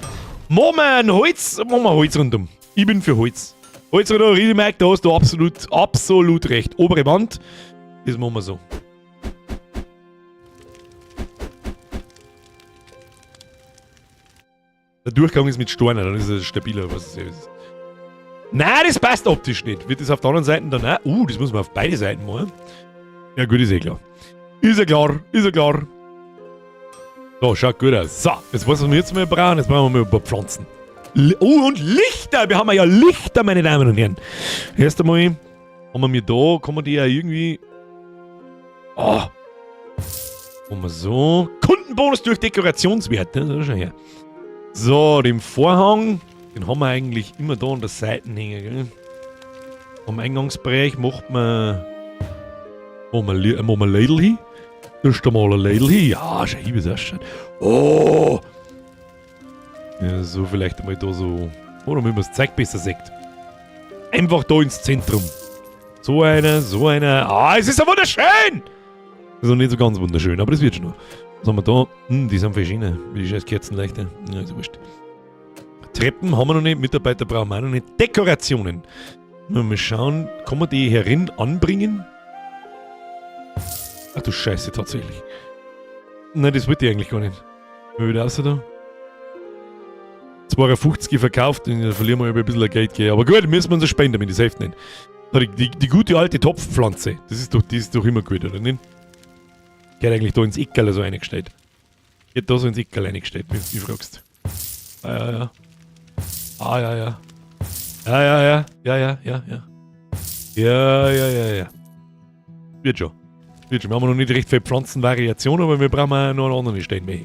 A: Machen wir ein Holz, machen wir Holz rundum. Ich bin für Holz. Holz rundum, Riedi Mike, da hast du absolut, absolut recht. Obere Wand, das machen wir so. Der Durchgang ist mit Steinen, dann ist es stabiler, was es ist. Nein, das passt optisch nicht. Wird das auf der anderen Seite dann auch? Das muss man auf beide Seiten machen. Ja gut, ist eh klar. Ist ja klar, ist ja klar. So, schaut gut aus. So, jetzt was wir jetzt mal brauchen, jetzt brauchen wir mal ein paar Pflanzen. Oh, und Lichter! Wir haben ja Lichter, meine Damen und Herren. Erst einmal haben wir mir da, kann man die ja irgendwie. Oh. Machen wir so. Kundenbonus durch Dekorationswert. Das ist schon her. So, den Vorhang, den haben wir eigentlich immer da an der Seite hängen, gell? Am Eingangsbereich macht man. Machen wir, machen wir Ladel hin. Da ist da mal ein Ladel hin. Ja, schau hin, wie das ausschaut. Oh! Ja, so vielleicht einmal da so. Oder damit man das Zeug besser sieht. Einfach da ins Zentrum. So einer, so einer. Ah, es ist ja wunderschön! Ist noch nicht so ganz wunderschön, aber das wird schon noch. Was haben wir da? Hm, die sind verschieden. Wie die scheiß Kerzenleuchter. Ja, ist ja wurscht. Treppen haben wir noch nicht, Mitarbeiter brauchen wir auch noch nicht. Dekorationen. Mal schauen, kann man die herin anbringen? Ach du Scheiße, tatsächlich. Nein, das wollte ich eigentlich gar nicht. Mal wieder raus da. 52 verkauft, dann verlieren wir ein bisschen Geld. Gell. Aber gut, müssen wir uns spenden, damit das hilft nicht. Die gute alte Topfpflanze, das ist doch immer gut, oder nicht? Geht eigentlich da ins Eckerl so reingestellt. Geht da so ins Eckerl reingestellt, wenn du mich fragst. Ah, ja, ja. Ah, ja, ja. Ja, ja, ja. Ja, ja, ja, ja. Ja, ja, ja, ja. Wird schon. Wird schon. Wir haben noch nicht recht viel Pflanzenvariation, aber wir brauchen auch noch einen anderen Stein mehr.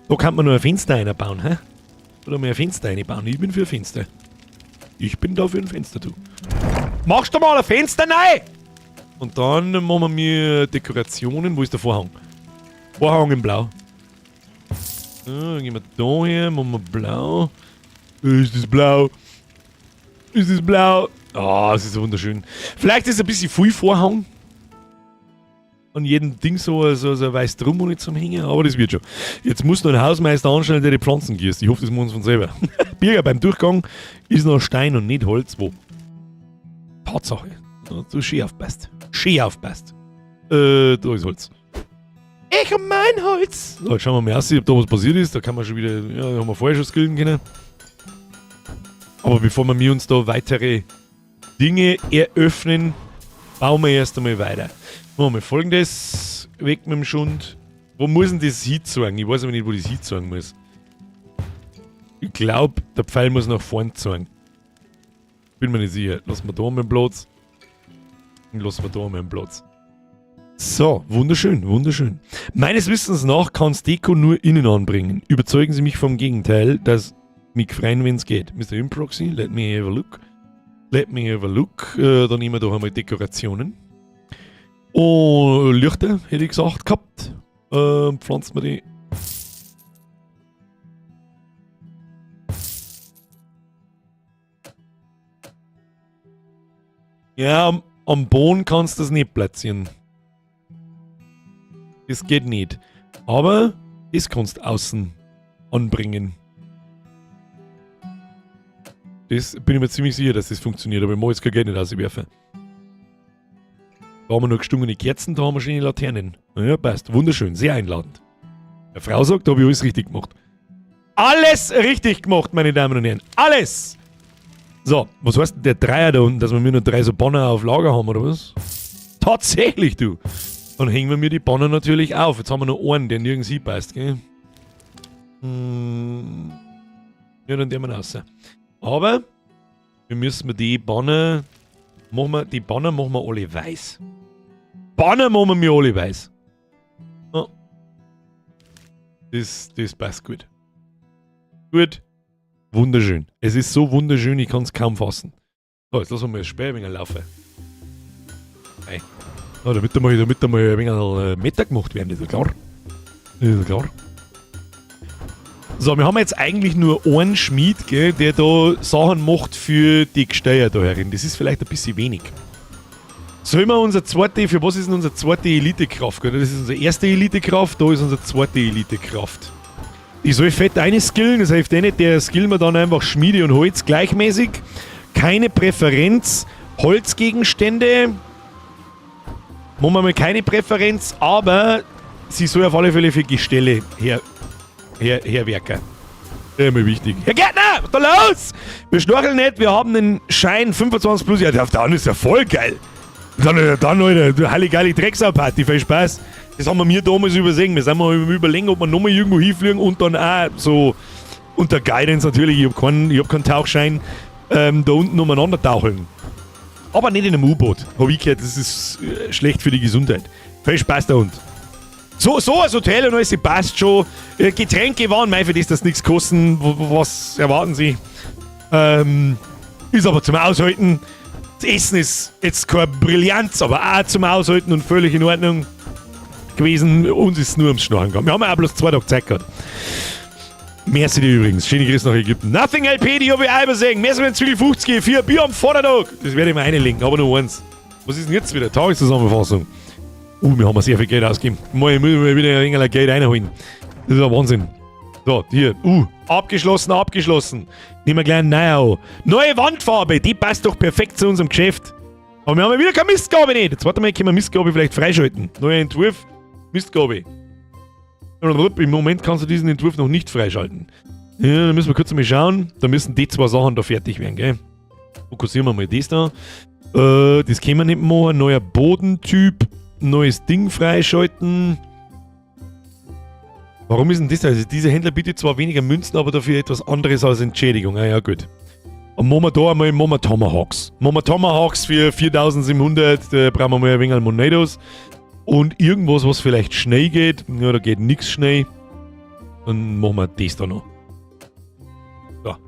A: Da kann man nur ein Fenster einbauen, hä? Oder mal ein Fenster einbauen. Ich bin für ein Fenster. Ich bin da für ein Fenster, du. Machst du mal ein Fenster rein? Und dann machen wir mir Dekorationen. Wo ist der Vorhang? Vorhang in Blau. So, dann gehen wir da her, machen wir blau. Ist das blau? Ist das blau? Ah, oh, es ist wunderschön. Vielleicht ist es ein bisschen viel Vorhang. An jedem Ding so ein weiß drum und nicht zum Hängen, aber das wird schon. Jetzt muss noch ein Hausmeister anstellen, der die Pflanzen gießt. Ich hoffe, das machen sie von selber. Birger, beim Durchgang ist noch Stein und nicht Holz. Wo? Tatsache. Du schön aufpasst. Schön aufpasst. Da ist Holz. Ich und mein Holz. So, jetzt schauen wir mal aus, ob da was passiert ist. Da kann man schon wieder, ja, da haben wir vorher schon skillen können. Aber bevor wir uns da weitere Dinge eröffnen, bauen wir erst einmal weiter. Machen wir Folgendes. Weg mit dem Schund. Wo muss denn das hinzeigen? Ich weiß aber nicht, wo das hinzeigen muss. Ich glaub, der Pfeil muss nach vorn zeigen. Bin mir nicht sicher. Lass mal da mal einen Platz. Und lass mal da mal einen Platz. So, wunderschön, wunderschön. Meines Wissens nach kann's Deko nur innen anbringen. Überzeugen Sie mich vom Gegenteil, dass mich freuen, wenn's geht. Mr. Improxy, let me have a look. Let me have a look. Dann nehmen wir doch einmal Dekorationen. Oh, Lichter, hätte ich gesagt gehabt. Pflanzen wir die. Ja, am Boden kannst du das nicht platzieren. Das geht nicht. Aber das kannst du außen anbringen. Das bin ich mir ziemlich sicher, dass das funktioniert, aber ich mag jetzt kein Geld nicht auswerfen. Da haben wir noch gestungene Kerzen, da haben wir schöne Laternen. Ja, passt. Wunderschön, sehr einladend. Der Frau sagt, da habe ich alles richtig gemacht. Alles richtig gemacht, meine Damen und Herren. Alles! So, was heißt denn der Dreier da unten, dass wir nur 3 so Banner auf Lager haben, oder was? Tatsächlich, du! Dann hängen wir mir die Banner natürlich auf. Jetzt haben wir noch einen, der nirgends hinpasst, gell? Ja, dann nehmen wir raus. Aber wir müssen die Banner... Machen wir, die Banner machen wir alle weiß. Banner machen wir alle weiß. Oh. Das passt gut. Gut. Wunderschön. Es ist so wunderschön, ich kann's kaum fassen. So, jetzt lassen wir mal das Spiel ein wenig laufen. Hey. Ja, damit da mal ein wenig Meter gemacht werden, ist ja klar. Ist ja klar. So, wir haben jetzt eigentlich nur einen Schmied, gell, der da Sachen macht für die Gesteuer da herin. Das ist vielleicht ein bisschen wenig. Sollen wir unsere zweite, für was ist denn unsere zweite Elitekraft? Gell? Das ist unsere erste Elitekraft, da ist unsere zweite Elitekraft. Die soll fett einskillen, das hilft eh nicht, der skillen wir dann einfach Schmiede und Holz gleichmäßig. Keine Präferenz, Holzgegenstände. Machen wir mal keine Präferenz, aber sie soll auf alle Fälle für Gestelle herwerken. Immer wichtig. Herr Gärtner, was ist da los? Wir schnorcheln nicht, wir haben den Schein 25 plus. Ja, der dann ist ja voll geil. Dann, Alter, du heilige Drecksau-Party, viel Spaß. Das haben wir mir damals übersehen. Wir sind mal überlegen, ob wir nochmal irgendwo hinfliegen und dann auch so Unter Guidance natürlich, ich hab keinen Tauchschein, da unten umeinander taucheln. Aber nicht in einem U-Boot. Hab ich gehört, das ist schlecht für die Gesundheit. Viel Spaß da unten. So als Hotel und alles passt schon. Getränke waren mei, für das das nichts kosten. Was erwarten Sie? Ist aber zum Aushalten. Das Essen ist jetzt keine Brillanz, aber auch zum Aushalten und völlig in Ordnung gewesen. Uns ist nur ums Schnorren gegangen. Wir haben ja auch bloß 2 Tage Zeit gehabt. Merci dir übrigens. Schöne Grüße nach Ägypten. Nothing LP, die habe ich auch übersehen. Merci mit Zwiebel 50 für ein Bier am Vordertag. Das werde ich mir einlegen, aber nur eins. Was ist denn jetzt wieder? Tageszusammenfassung. Wir haben sehr viel Geld ausgegeben. Mal müssen wir wieder ein wenig Geld reinholen. Das ist ja Wahnsinn. So, hier. Abgeschlossen, abgeschlossen. Nehmen wir gleich einen neuen. Neue Wandfarbe, die passt doch perfekt zu unserem Geschäft. Aber wir haben ja wieder keine Mistgabel nicht. Jetzt warte mal, können wir Mistgabel vielleicht freischalten. Neuer Entwurf, Mistgabel. Im Moment kannst du diesen Entwurf noch nicht freischalten. Ja, da müssen wir kurz mal schauen. Da müssen die zwei Sachen da fertig werden, gell? Fokussieren wir mal das da. Das können wir nicht machen. Neuer Bodentyp. Neues Ding freischalten. Warum ist denn das? Also dieser Händler bietet zwar weniger Münzen, aber dafür etwas anderes als Entschädigung. Ah ja, gut. Und machen wir da einmal, machen wir Tomahawks. Machen wir Tomahawks für 4700, da brauchen wir mal ein wenig Monedos. Und irgendwas, was vielleicht schnell geht. Ja, da geht nichts schnell. Dann machen wir das da noch. So. Haben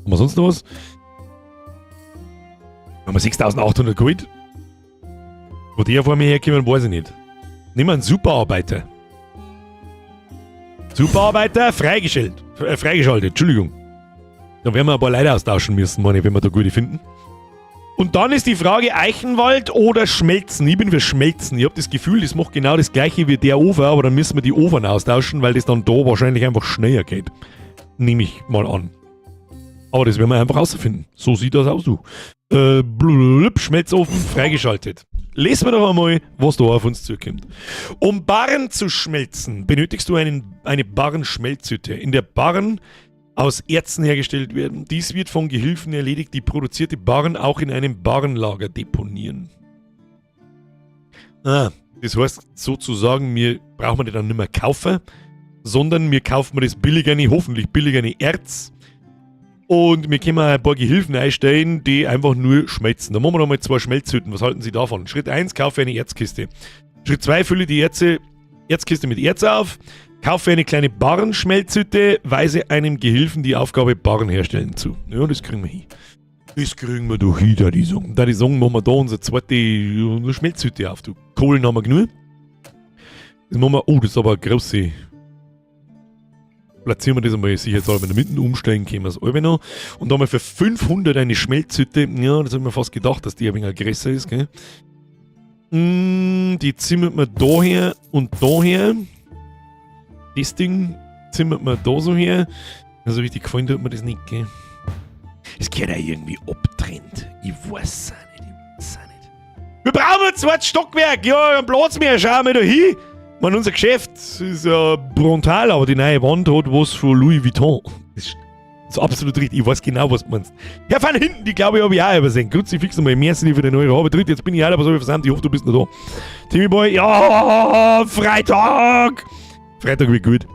A: wir sonst noch was? Haben wir 6800 Gold? Wo die vor mir herkommen, weiß ich nicht. Nehmen wir einen Superarbeiter. Superarbeiter freigeschaltet. Freigeschaltet, Entschuldigung. Da werden wir ein paar Leute austauschen müssen, meine ich, wenn wir da gute finden. Und dann ist die Frage Eichenwald oder Schmelzen. Ich bin für Schmelzen. Ich habe das Gefühl, das macht genau das gleiche wie der Ofen, aber dann müssen wir die Ofen austauschen, weil das dann da wahrscheinlich einfach schneller geht. Nehme ich mal an. Aber das werden wir einfach rausfinden. So sieht das aus, du. Blub, Schmelzofen freigeschaltet. Lesen wir doch einmal, was da auf uns zukommt. Um Barren zu schmelzen, benötigst du eine Barrenschmelzhütte. In der Barren aus Erzen hergestellt werden. Dies wird von Gehilfen erledigt, die produzierte Barren auch in einem Barrenlager deponieren. Ah, das heißt sozusagen, wir brauchen die dann nicht mehr kaufen, sondern wir kaufen das billigere, hoffentlich billigere Erz. Und wir können ein paar Gehilfen einstellen, die einfach nur schmelzen. Da machen wir nochmal 2 Schmelzhütten. Was halten Sie davon? Schritt 1, kaufe eine Erzkiste. Schritt 2, fülle die Erzkiste mit Erz auf. Kaufe eine kleine Barrenschmelzhütte, weise einem Gehilfen die Aufgabe Barren herstellen zu. Ja, das kriegen wir hin. Das kriegen wir doch hin, da die sagen. Da die sagen, machen wir da unsere zweite Schmelzhütte auf. Du, Kohlen haben wir genug. Das machen wir. Oh, das ist aber eine große. Platzieren wir das einmal sicherheitshalber in der Mitte, umstellen können wir es alle noch. Und da haben wir für 500 eine Schmelzhütte. Ja, das hab ich mir fast gedacht, dass die ein wenig größer ist, gell? Die zimmert man da her und da her. Das Ding zimmert man da so her. Also richtig gefallen tut mir das nicht, gell? Es gehört auch irgendwie abtrennt. Ich weiß auch nicht, ich weiß auch nicht. Wir brauchen ein zweites Stockwerk! Ja, einen Platz mehr, schauen wir da hin! Ich meine, unser Geschäft ist ja brutal, aber die neue Wand hat was von Louis Vuitton. Das ist absolut richtig. Ich weiß genau, was du meinst. Ja, von hinten, die glaube ich, habe ich auch übersehen. Kruzifix nochmal, merci für den Euro. Aber dritt, jetzt bin ich auch, aber so versammelt. Ich hoffe, du bist noch da. Timmy Boy, ja, Freitag! Freitag wird gut.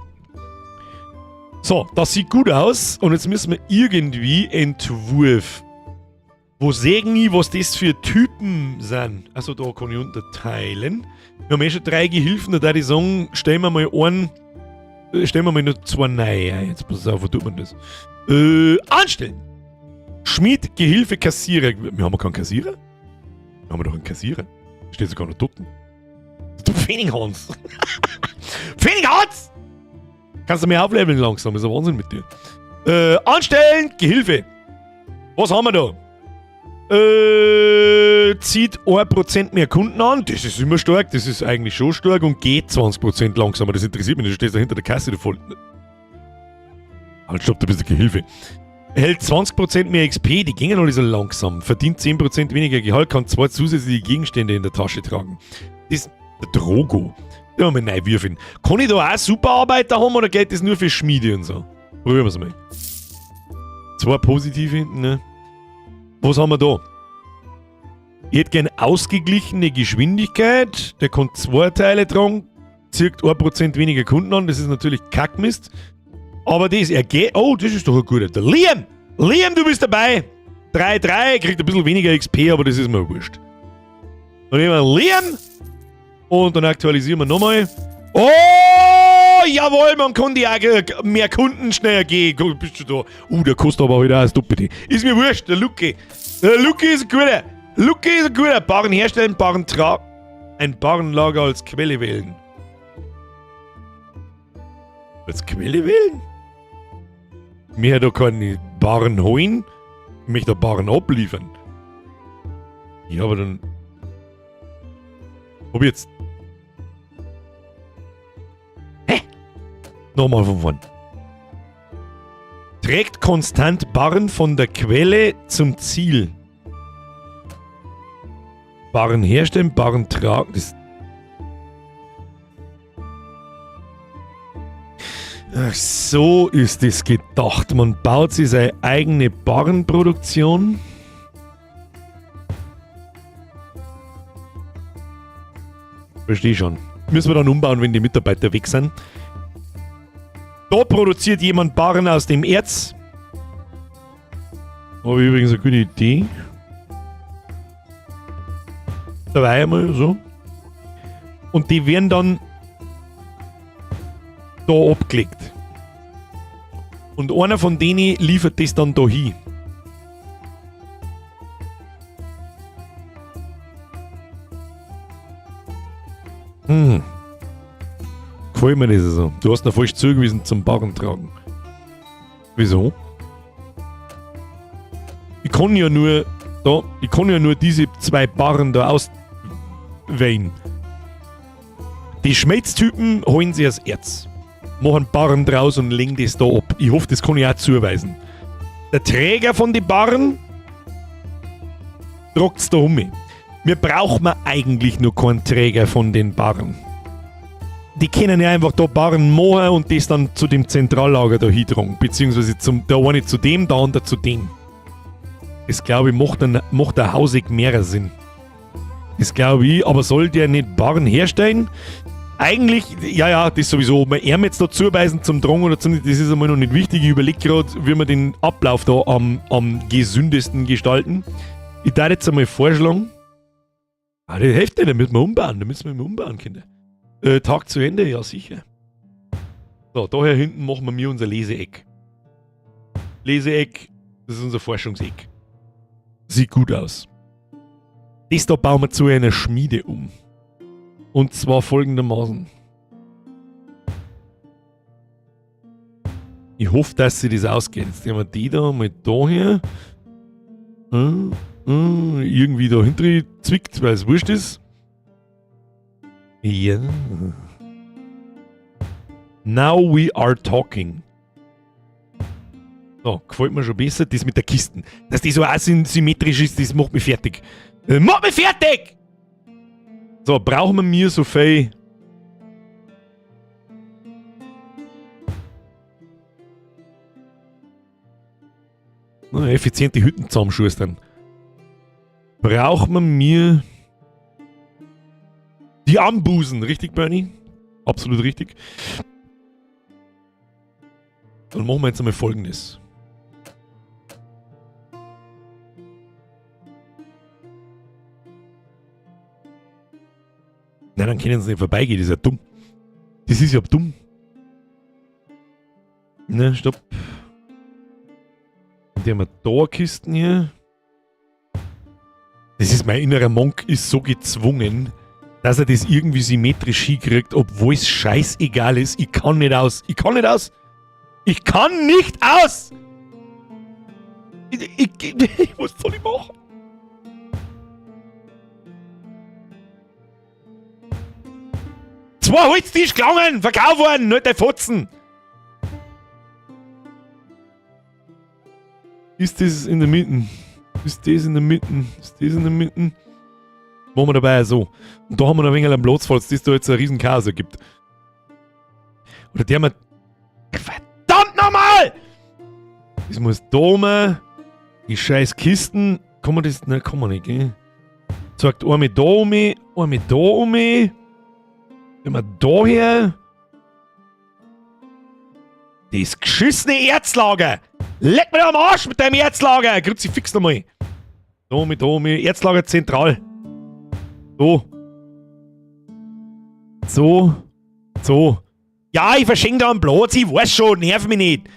A: So, das sieht gut aus. Und jetzt müssen wir irgendwie Entwurf. Wo sehen ich, was das für Typen sind? Also da kann ich unterteilen. Wir haben eh schon 3 Gehilfen, da würde ich sagen, stellen wir mal einen, stellen wir mal nur 2 neue ein. Jetzt pass auf, wo tut man das? Anstellen! Schmied, Gehilfe, Kassierer. Wir haben ja keinen Kassierer? Wir haben doch einen Kassierer. Steht sogar noch dort. Du Pfennighans! Pfennighans! Kannst du mir aufleveln langsam, ist ein Wahnsinn mit dir. Anstellen, Gehilfe. Was haben wir da? Zieht 1% mehr Kunden an, das ist immer stark, das ist eigentlich schon stark und geht 20% langsamer, das interessiert mich nicht, du stehst da hinter der Kasse, du voll. Halt, stopp, du bist der Gehilfe. Erhält 20% mehr XP, die gingen alle so langsam, verdient 10% weniger Gehalt, kann 2 zusätzliche Gegenstände in der Tasche tragen. Das ist der Drogo. Ja, mal neu würfeln. Kann ich da auch Superarbeiter haben oder geht das nur für Schmiede und so? Probieren wir's mal. 2 positive, ne? Was haben wir da? Ich hätte gern ausgeglichene Geschwindigkeit. Der kann 2 Teile tragen, zirkt 1% weniger Kunden an. Das ist natürlich Kackmist. Aber das, er geht. Oh, das ist doch ein guter. Der Liam! Liam, du bist dabei! 3-3, kriegt ein bisschen weniger XP, aber das ist mir wurscht. Dann nehmen wir Liam und dann aktualisieren wir nochmal. Oh, jawohl, man kann die auch mehr Kunden schneller gehen. Bist du da? Der kostet aber heute auch das Doppelte. Ist mir wurscht, der Lucky. Der Lucky ist ein guter. Lucky ist ein guter. Barren herstellen, Barren tragen. Ein Barrenlager als Quelle wählen. Als Quelle wählen? Mir da keine Barren holen. Ich möchte da Barren abliefern. Ja, aber dann. Ob jetzt. Hä? Nochmal von vorn. Trägt konstant Barren von der Quelle zum Ziel. Barren herstellen, Barren tragen. Das. Ach, so ist es gedacht. Man baut sich seine eigene Barrenproduktion. Verstehe schon. Müssen wir dann umbauen, wenn die Mitarbeiter weg sind. Da produziert jemand Barren aus dem Erz. Habe ich übrigens eine gute Idee. Dabei einmal so. Und die werden dann da abgelegt. Und einer von denen liefert das dann da hin. Gefällt mir das so. Du hast noch falsch zugewiesen zum Barren tragen. Wieso? Ich kann ja nur da, ich kann ja nur diese zwei Barren da auswählen. Die Schmelztypen holen sich das Erz, machen Barren draus und legen das da ab. Ich hoffe, das kann ich auch zuweisen. Der Träger von den Barren tragt's da um. Mir braucht man eigentlich nur keinen Träger von den Barren. Die können ja einfach da Barren machen und das dann zu dem Zentrallager da hintragen. Beziehungsweise zum, der eine zu dem, der andere zu dem. Das glaube ich macht der Hausig mehr Sinn. Das glaube ich, aber soll der nicht Barren herstellen? Eigentlich, ja, ja, das sowieso. Ob wir ihm jetzt da zuweisen zum Drang oder zum, das ist einmal noch nicht wichtig. Ich überlege gerade, wie wir den Ablauf da am gesündesten gestalten. Ich darf jetzt einmal vorschlagen. Ah, die Hälfte, da müssen wir umbauen. Da müssen wir umbauen, Kinder. Tag zu Ende, ja sicher. So, daher hinten machen wir mir unser Leseeck. Leseeck, das ist unser Forschungseck. Sieht gut aus. Das da bauen wir zu einer Schmiede um. Und zwar folgendermaßen. Ich hoffe, dass sie das ausgeht. Jetzt nehmen wir die da mal da her. Irgendwie da hinten zwickt, weil es wurscht ist. Ja. Now we are talking. So, gefällt mir schon besser. Das mit der Kisten. Dass die so asymmetrisch ist, das macht mich fertig. Macht mich fertig! So, brauchen wir mir so viel. Na, effiziente Hütten zusammenschustern. Braucht man mir die Ambusen, richtig, Bernie? Absolut richtig. Dann machen wir jetzt einmal Folgendes. Nein, dann können sie nicht vorbeigehen, das ist ja dumm. Das ist ja dumm. Ne, stopp. Und die haben wir da Kisten hier. Das ist mein innerer Monk, ist so gezwungen, dass er das irgendwie symmetrisch hinkriegt, obwohl es scheißegal ist. Ich kann nicht aus. Ich kann nicht aus. Ich kann nicht aus! Was soll ich machen? Zwei Holztischklangen! Verkauf worden, nicht der Fotzen! Ist das in der Mitte? Ist das in der Mitte? Ist das in der Mitte? Machen wir dabei so. Und da haben wir noch ein wenig am Platz, falls das da jetzt ein riesen Chaos ergibt. Oder der haben wir. Verdammt nochmal! Das muss da oben. Die scheiß Kisten. Kann man das. Nein, kann man nicht, gell? Sagt einmal da um, einmal da um. Immer da her. Das geschissene Erzlager! Leck mir am Arsch mit deinem Erzlager! Kruzifix nochmal. Da, mit da, mit Erzlager zentral. So. So. So. Ja, ich verschenke da einen Platz, ich weiß schon, nerv mich nicht.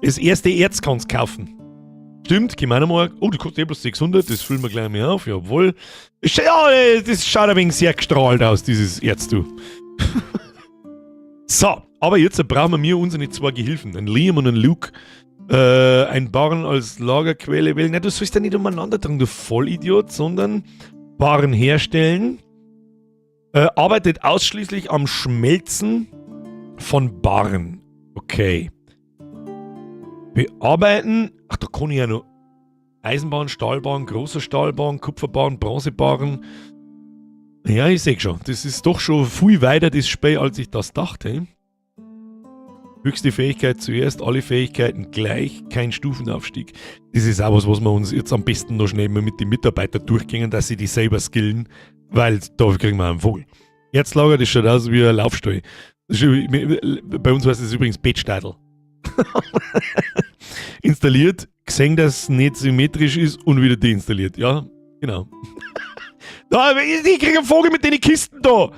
A: Das erste Erz kannst du kaufen. Stimmt, gehen wir nochmal. Oh, die kostet eh bloß 600, das füllen wir gleich mal auf, jawohl. Ja, das schaut ein wenig sehr gestrahlt aus, dieses Erz, du. So, aber jetzt brauchen wir unsere zwei Gehilfen, einen Liam und einen Luke. Ein Barren als Lagerquelle wählen. Nein, du sollst ja nicht umeinander tragen, du Vollidiot, sondern Barren herstellen. Arbeitet ausschließlich am Schmelzen von Barren. Okay. Bearbeiten. Ach, da kann ich ja noch. Eisenbahn, Stahlbahn, großer Stahlbahn, Kupferbahn, Bronzebahn. Ja, ich seh schon. Das ist doch schon viel weiter, das Spiel, als ich das dachte. Höchste Fähigkeit zuerst, alle Fähigkeiten gleich, kein Stufenaufstieg. Das ist auch was, was wir uns jetzt am besten noch schnell mal mit den Mitarbeitern durchgehen, dass sie die selber skillen, weil da kriegen wir einen Vogel. Erzlager, das schaut aus wie ein Laufstall. Bei uns heißt es übrigens Bettstadel. Installiert, gesehen, dass es nicht symmetrisch ist und wieder deinstalliert. Ja, genau. Da, ich krieg einen Vogel mit den Kisten da.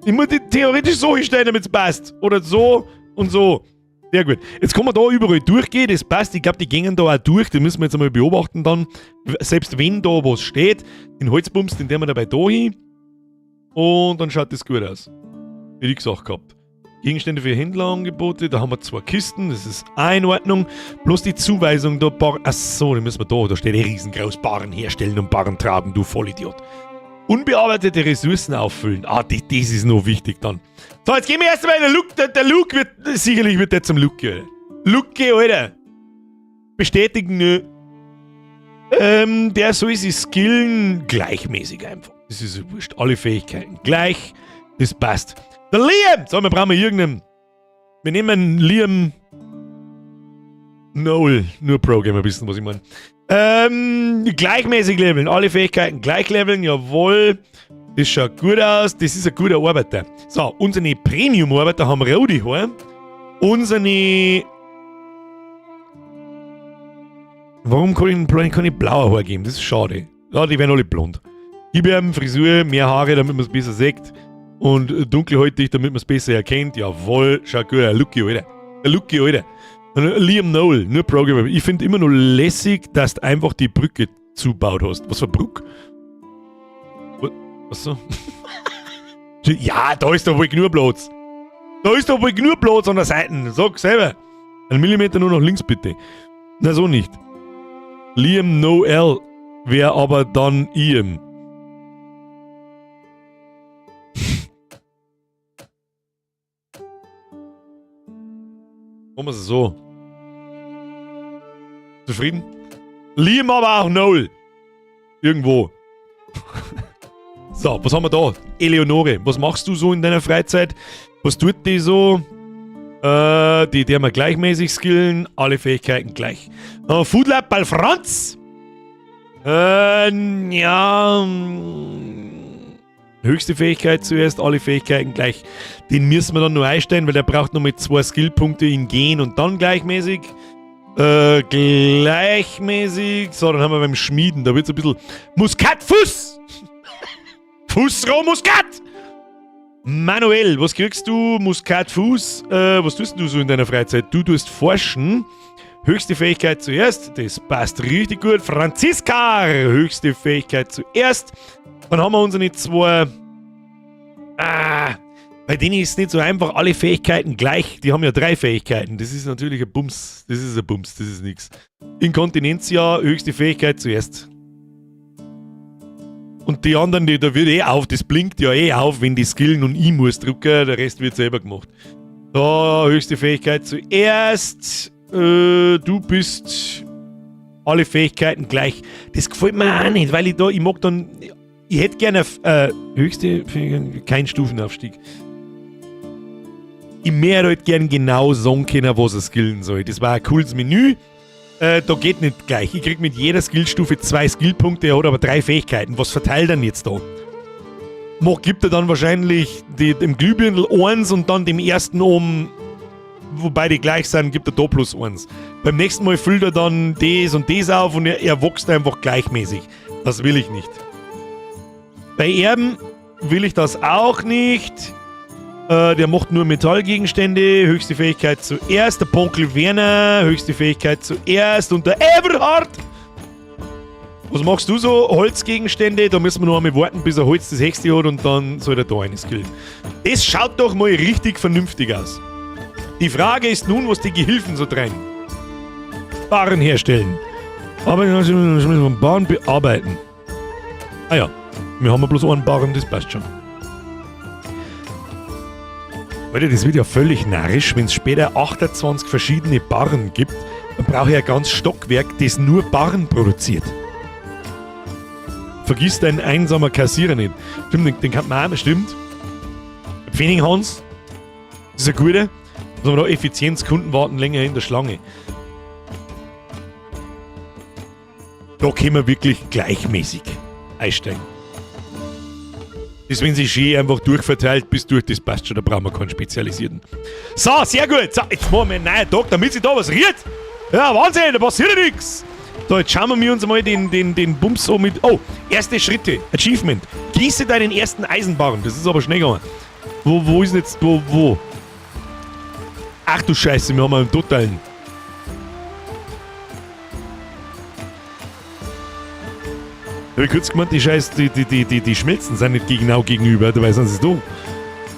A: Ich muss die theoretisch so hinstellen, damit es passt. Oder so und so. Sehr gut. Jetzt kann man da überall durchgehen, das passt. Ich glaub, die gehen da auch durch. Die müssen wir jetzt einmal beobachten dann. Selbst wenn da was steht, den Holzbums, den nehmen wir dabei da hin. Und dann schaut das gut aus. Hätte ich gesagt gehabt. Gegenstände für Händlerangebote, da haben wir 2 Kisten, das ist auch in Ordnung. Bloß die Zuweisung da, Bar, achso, die müssen wir da, da steht eh riesengroß, Barren herstellen und Barren tragen, du Vollidiot. Unbearbeitete Ressourcen auffüllen, ah, das ist noch wichtig dann. So, jetzt gehen wir erstmal in den Luke, der Luke wird, sicherlich wird der zum Luke, Alter. Luke, Alter. Bestätigen, nö. Der soll sich skillen gleichmäßig einfach. Das ist ja wurscht, alle Fähigkeiten gleich, das passt. Der Liam! So, wir brauchen irgendeinen. Wir nehmen Liam Noel. Nur Pro-Gamer wissen, was ich meine. Gleichmäßig leveln. Alle Fähigkeiten gleich leveln. Jawohl. Das schaut gut aus. Das ist ein guter Arbeiter. So, unsere Premium-Arbeiter haben rote Haare. Unsere. Warum kann ich keine blaue Haare geben? Das ist schade. Ja, die werden alle blond. Gib ihm Frisur, mehr Haare, damit man's besser sieht. Und dunkelhäutig, damit man's besser erkennt. Jawohl, schaut gut aus. Lucky, Alter. Lucky, Alter. Und Liam Noel, nur Programmer. Ich find immer nur lässig, dass du einfach die Brücke zubaut hast. Was für eine Brücke? Was so? Ja, da ist doch wohl genug Platz. Da ist doch wohl genug Platz an der Seite. Sag selber. 1 Millimeter nur nach links, bitte. Na, so nicht. Liam Noel wär aber dann Ian. Machen wir es so. Zufrieden? Liam aber auch Noel. Irgendwo. So, was haben wir da? Eleonore, was machst du so in deiner Freizeit? Was tut die so? Die haben wir gleichmäßig skillen. Alle Fähigkeiten gleich. Food Lab bei Franz. Ja. Höchste Fähigkeit zuerst, alle Fähigkeiten gleich. Den müssen wir dann nur einstellen, weil der braucht noch mit 2 Skillpunkte in Gehen und dann gleichmäßig. Gleichmäßig. So, dann haben wir beim Schmieden, da wird's ein bisschen Muskatfuß! Fußroh Muskat! Manuel, was kriegst du? Muskatfuß? Was tust du so in deiner Freizeit? Du tust forschen. Höchste Fähigkeit zuerst. Das passt richtig gut. Franziska, höchste Fähigkeit zuerst. Dann haben wir unsere 2. Ah, bei denen ist es nicht so einfach, alle Fähigkeiten gleich. Die haben ja 3 Fähigkeiten. Das ist natürlich ein Bums. Das ist ein Bums, das ist nix. Inkontinentia, höchste Fähigkeit zuerst. Und die anderen, die, da wird eh auf, das blinkt ja eh auf, wenn die skillen und ich muss drücken, der Rest wird selber gemacht. So, höchste Fähigkeit zuerst. Du bist alle Fähigkeiten gleich. Das gefällt mir auch nicht, weil ich da, ich mag dann, ich hätte gerne höchste Fähigkeit, kein Stufenaufstieg. Ich möchte halt gern genau sagen können, was er skillen soll. Das war ein cooles Menü. Da geht nicht gleich. Ich krieg mit jeder Skillstufe 2 Skillpunkte, er hat aber 3 Fähigkeiten. Was verteilt er denn jetzt da? Mo, gibt er dann wahrscheinlich dem Glühbirndl 1 und dann dem ersten um. wo beide gleich sind, gibt er da plus 1. Beim nächsten Mal füllt er dann das und das auf und er wächst einfach gleichmäßig. Das will ich nicht. Bei Erben will ich das auch nicht. Der macht nur Metallgegenstände. Höchste Fähigkeit zuerst. Der Ponkel Werner, höchste Fähigkeit zuerst. Und der Everhard. Was machst du so? Holzgegenstände, da müssen wir noch einmal warten, bis er Holz das höchste hat und dann soll er da eine skillen. Das schaut doch mal richtig vernünftig aus. Die Frage ist nun, was die Gehilfen so treiben. Barren herstellen. Aber wir Barren bearbeiten. Ah ja, wir haben ja bloß einen Barren, das passt schon. Alter, das wird ja völlig narrisch, wenn es später 28 verschiedene Barren gibt, dann brauche ich ein ganz Stockwerk, das nur Barren produziert. Vergiss deinen einsamer Kassierer nicht. Stimmt, den kann man auch, stimmt. Pfennig Hans, das ist ein guter. Was haben wir da? Effizienz, Kunden warten länger in der Schlange. Da können wir wirklich gleichmäßig einsteigen. Das, wenn sich schön einfach durchverteilt, bis durch, das passt schon, da brauchen wir keinen Spezialisierten. So, sehr gut. So, jetzt machen wir einen neuen Tag, damit sich da was rührt. Ja, Wahnsinn, da passiert ja nix. So, jetzt schauen wir uns mal den Bums so mit... Oh, erste Schritte, Achievement. Gieße deinen ersten Eisenbarren. Das ist aber schnell gegangen. Wo ist denn jetzt... Wo, wo? Ach du Scheiße, wir haben einen totalen... Ich hab kurz gemeint, die Scheiß, die Schmelzen sind nicht genau gegenüber, dabei sind sie da.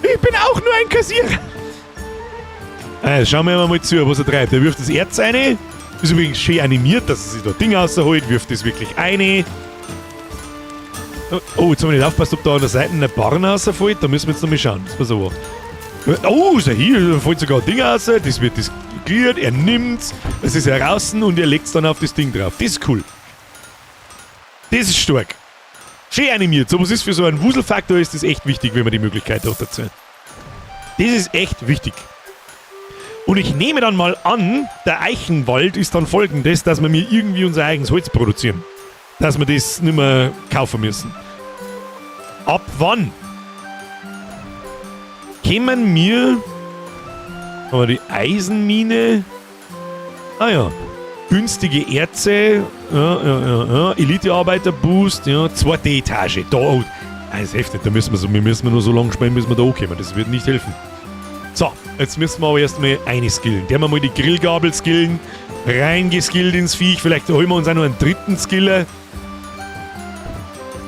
A: Ich bin auch nur ein Kassierer. Also, schauen wir mal zu, was er treibt. Er wirft das Erz rein. Ist übrigens schön animiert, dass er sich da Ding rausholt. Wirft das wirklich rein. Oh, jetzt haben wir nicht aufgepasst, ob da an der Seite eine Barren rausfällt. Da müssen wir jetzt noch mal schauen. Das war so. Oh, ist er hier, da fällt sogar ein Ding raus. Das wird diskutiert. Er nimmt's. Es ist heraus und er legt's dann auf das Ding drauf. Das ist cool. Das ist stark. Schön animiert. So was ist für so einen Wuselfaktor, ist das echt wichtig, wenn man die Möglichkeit hat dazu. Das ist echt wichtig. Und ich nehme dann mal an, der Eichenwald ist dann folgendes, dass wir mir irgendwie unser eigenes Holz produzieren. Dass wir das nicht mehr kaufen müssen. Ab wann? Kämen wir... Haben wir die Eisenmine? Ah ja. Günstige Erze. Ja, ja, ja, ja. Elite-Arbeiter-Boost. Ja, zweite Etage. Da, oh. Das ist heftig. Da müssen wir so, wir müssen nur so lange spielen, bis wir da ankommen. Das wird nicht helfen. So, jetzt müssen wir aber erstmal eine skillen. Der wir mal die Grillgabel skillen. Reingeskillt ins Viech. Vielleicht holen wir uns auch noch einen dritten Skiller.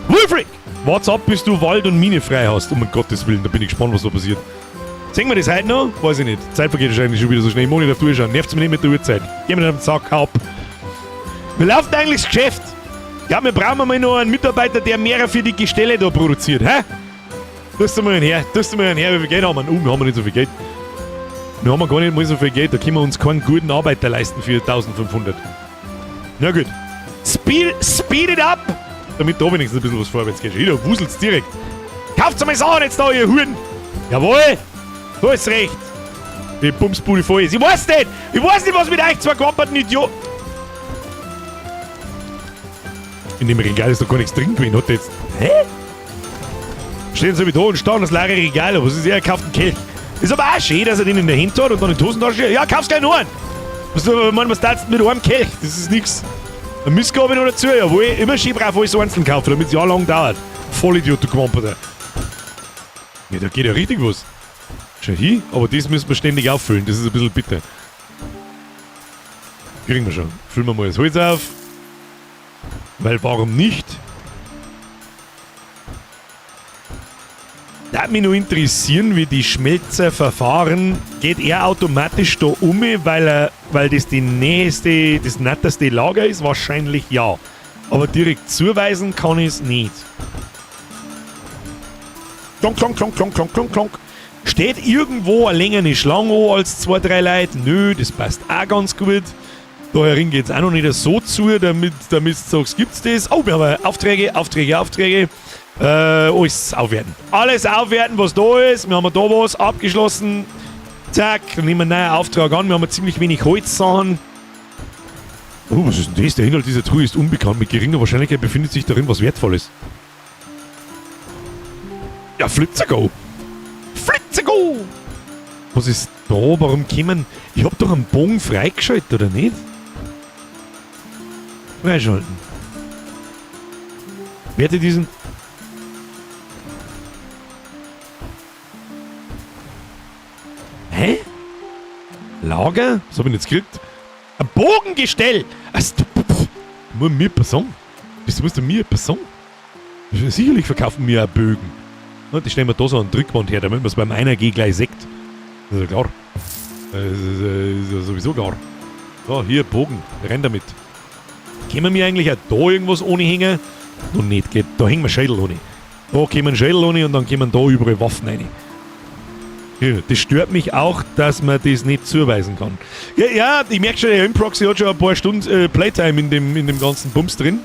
A: Wulfric! Wart's ab, bis du Wald und Mine frei hast. Um Gottes Willen, da bin ich gespannt, was da passiert. Sehen wir das heute noch? Weiß ich nicht. Zeit vergeht wahrscheinlich schon wieder so schnell. Ich muss nicht auf die Uhr schauen. Nervt's mich nicht mit der Uhrzeit. Geh mir nicht auf den Sack, hau ab. Wie läuft eigentlich das Geschäft? Ja, wir brauchen mal noch einen Mitarbeiter, der mehr für die Gestelle da produziert. Hä? Tust du mal einen her, tust du mal einen her, wie viel Geld haben wir? Oh, wir haben nicht so viel Geld. Wir haben gar nicht mal so viel Geld, da können wir uns keinen guten Arbeiter leisten für 1500. Na gut. Speed it up! Damit da wenigstens ein bisschen was vorwärts geht. Hier, da wuselt's direkt. Kauft's mal Sachen jetzt da, ihr Huren! Jawohl! Da ist recht! Die Bumsbude voll ist. Ich weiß nicht! Ich weiß nicht, was mit euch zwei gewamperten Idioten. In dem Regal ist doch gar nichts drin gewesen, hat der jetzt. Hä? Stehen sie wieder da und starren das leere Regal. Was ist er? Er kauft einen Kelch. Ist aber auch schön, dass er den in der Hand hat und dann in die Hosentasche. Ja, kauf's gleich noch einen. Was, ich meine, was tatst du mit einem Kelch? Das ist nix. Eine Mistgabel noch dazu, jawohl. Immer schön brav alles einzeln kaufen, damit's ja lang dauert. Vollidiot, du Gewamperter. Ja, da geht ja richtig was. Schau hin, aber das müssen wir ständig auffüllen, das ist ein bisschen bitter. Kriegen wir schon. Füllen wir mal das Holz auf. Weil warum nicht? Da würde mich nur interessieren, wie die Schmelzer verfahren. Geht er automatisch da um, weil das die nächste, das netteste Lager ist? Wahrscheinlich ja. Aber direkt zuweisen kann ich es nicht. Klonk, klonk, klonk, klonk, klonk, klonk, klonk. Steht irgendwo eine längere Schlange an als 2, 3 Leute? Nö, das passt auch ganz gut. Da herin geht's auch noch nicht so zu, damit du sagst, gibt's das? Oh, wir haben Aufträge, Aufträge, Aufträge. Alles aufwerten. Alles aufwerten, was da ist. Wir haben da was abgeschlossen. Zack, dann nehmen wir einen neuen Auftrag an. Wir haben ziemlich wenig Holzsachen. Oh, was ist denn das? Der Inhalt dieser Truhe ist unbekannt. Mit geringer Wahrscheinlichkeit befindet sich darin was Wertvolles. Ja, Flitzergo. Flitzergo! Was ist Da, warum kommen... Ich hab doch einen Bogen freigeschaltet, oder nicht? Freischalten. Werte diesen... Hä? Lager? Was hab ich denn jetzt gekriegt? Ein Bogengestell! Also, pff, muss mir Person. Das musst du mir Person. Sicherlich verkaufen wir auch Bögen. Und die stellen wir da so an Drückwand her, damit man es beim einer G gleich sieht. Das ist ja klar. Das ist ja sowieso klar. So, hier, Bogen. Renn damit. Können wir eigentlich auch da irgendwas ohne hängen? Noch nicht, geht. Da hängen wir Schädel ohne. Da kommen Schädel ohne und dann kommen da überall Waffen rein. Ja, das stört mich auch, dass man das nicht zuweisen kann. Ja, ja, ich merke schon, der Improxy hat schon ein paar Stunden Playtime in dem ganzen Bums drin.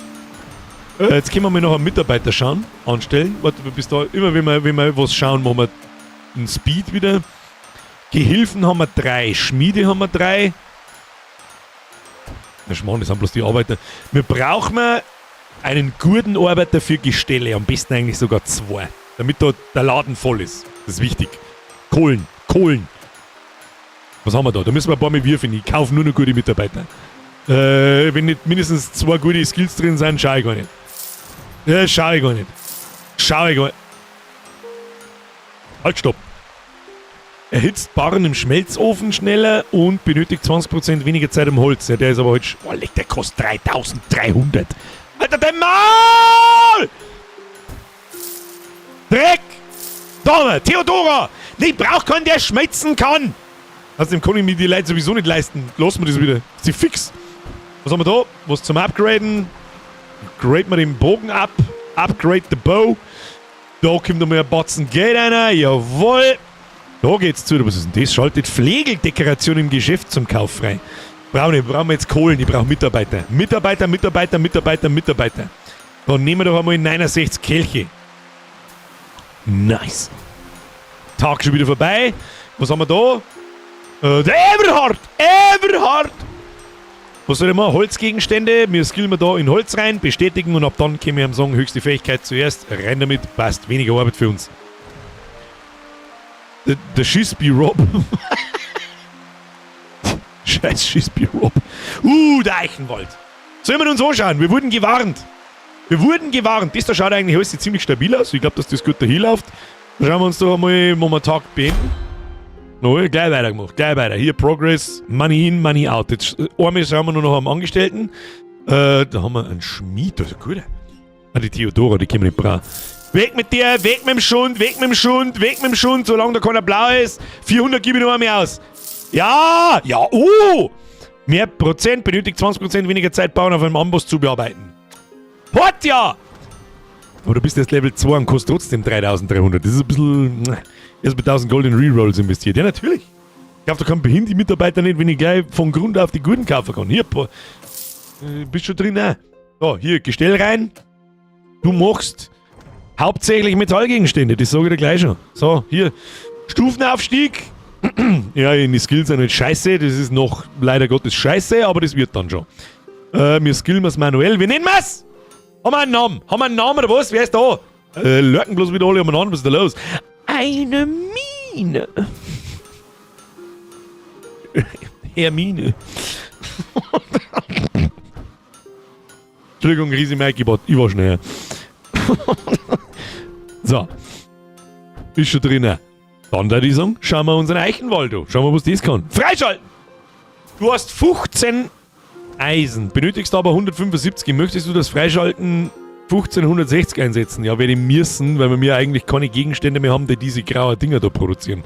A: Jetzt können wir mal noch einen Mitarbeiter schauen, anstellen. Warte, bis da, immer wenn wir was schauen, machen wir einen Speed wieder. Gehilfen haben wir 3, Schmiede haben wir 3. Na Schmarrn, das sind bloß die Arbeiter. Wir brauchen einen guten Arbeiter für Gestelle, am besten eigentlich sogar 2, damit da der Laden voll ist. Das ist wichtig. Kohlen, Kohlen. Was haben wir da? Da müssen wir ein paar mehr würfeln. Ich kaufe nur noch gute Mitarbeiter. Wenn nicht mindestens 2 gute Skills drin sind, schau ich gar nicht. Ja, schau ich gar nicht. Schau ich gar nicht. Halt, stopp. Erhitzt Barren im Schmelzofen schneller und benötigt 20% weniger Zeit im Holz. Ja, der ist aber halt oh, leck, der kostet 3300. Alter, dein Maul! Dreck! Da, Theodora! Nee, ich brauch keinen, der schmelzen kann! Außerdem kann ich mir die Leute sowieso nicht leisten. Lass mir das wieder. Ist sie fix. Was haben wir da? Was zum Upgraden? Grade wir den Bogen ab. Upgrade the bow. Da kommt noch mal ein Batzen Geld rein. Jawohl. Da geht's zu. Was ist denn das? Schaltet Flegeldekoration im Geschäft zum Kauf frei. Brauchen wir, brauchen wir jetzt Kohlen. Ich brauche Mitarbeiter. Mitarbeiter, Mitarbeiter, Mitarbeiter, Mitarbeiter. Dann nehmen wir doch einmal 69 Kelche. Nice. Tag schon wieder vorbei. Was haben wir da? Der Everhard! Everhard! Was soll ich machen? Holzgegenstände. Wir skillen wir da in Holz rein, bestätigen und ab dann können wir ihm sagen, höchste Fähigkeit zuerst. Rein damit, passt. Weniger Arbeit für uns. Der Schisby Rob. Scheiß Schisby Rob. Der Eichenwald. Sollen wir uns anschauen? Wir wurden gewarnt. Wir wurden gewarnt. Das da schaut eigentlich alles ziemlich stabil aus. Ich glaub, dass das gut dahin läuft. Dann schauen wir uns doch einmal, wo wir Tag beenden. No, gleich weitergemacht, gleich weiter. Hier Progress, Money in, Money out. Jetzt einmal schauen wir nur noch am Angestellten. Da haben wir einen Schmied, das ist ein guter. Ah, die Theodora, die können wir nicht brauchen. Weg mit dir, weg mit dem Schund, weg mit dem Schund, weg mit dem Schund, solange da keiner blau ist. 400 gebe ich noch einmal aus. Ja, ja, oh! Mehr Prozent, benötigt 20% weniger Zeit, bauen auf einem Amboss zu bearbeiten. Hort ja! Aber du bist erst Level 2 und kostet trotzdem 3300. Das ist ein bisschen... Erst mit 1000 Gold in Rerolls investiert. Ja, natürlich. Ich glaube, da kann behinderte Mitarbeiter nicht, wenn ich gleich von Grund auf die guten kaufen kann. Hier, bist schon drin, ne? So, hier, Gestell rein. Du machst hauptsächlich Metallgegenstände, das sage ich dir gleich schon. So, hier, Stufenaufstieg. Ja, die Skills sind nicht scheiße, das ist noch leider Gottes scheiße, aber das wird dann schon. Wir skillen wir's manuell. Wie nennen wir's? Haben wir einen Namen? Haben wir einen Namen oder was? Wer ist da? Lurken bloß wieder alle umeinander, was ist da los? Eine Mine. Hermine. Entschuldigung, Riesi Mike, ich war schnell. So. Ist schon drin. Dann würde ich sagen, schauen wir unseren Eichenwald an. Schauen wir, was das kann. Freischalten! Du hast 15 Eisen, benötigst aber 175. Möchtest du das Freischalten 1560 einsetzen? Ja, werde ich müssen, weil wir mir eigentlich keine Gegenstände mehr haben, die diese grauen Dinger da produzieren.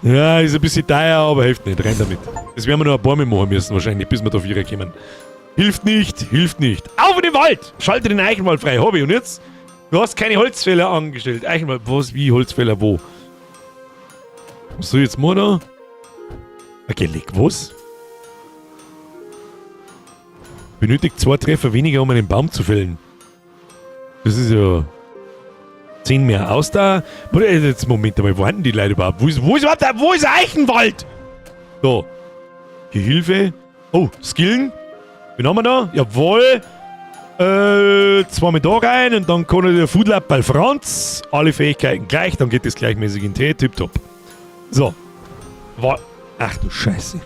A: Ja, ist ein bisschen teuer, aber hilft nicht. Rein damit. Das werden wir noch ein paar Mal machen müssen wahrscheinlich, bis wir da 4 kommen. Hilft nicht, hilft nicht. Auf in den Wald! Schalte den Eichenwald frei. Hobby. Und jetzt? Du hast keine Holzfäller angestellt. Eichenwald, was, wie Holzfäller, wo? Was soll ich jetzt machen da? Okay, leg was? Benötigt 2 Treffer weniger, um einen Baum zu fällen. Das ist ja 10 mehr aus da. Warte, jetzt Moment einmal, wo sind denn die Leute überhaupt? Wo ist überhaupt der, wo ist der Eichenwald? Da. Gehilfe. Oh, Skillen. Wen haben wir da? Jawohl. Zweimal da rein und dann kann der Foodlab bei Franz. Alle Fähigkeiten gleich, dann geht das gleichmäßig in T. Tipptopp. So. War Ach du Scheiße.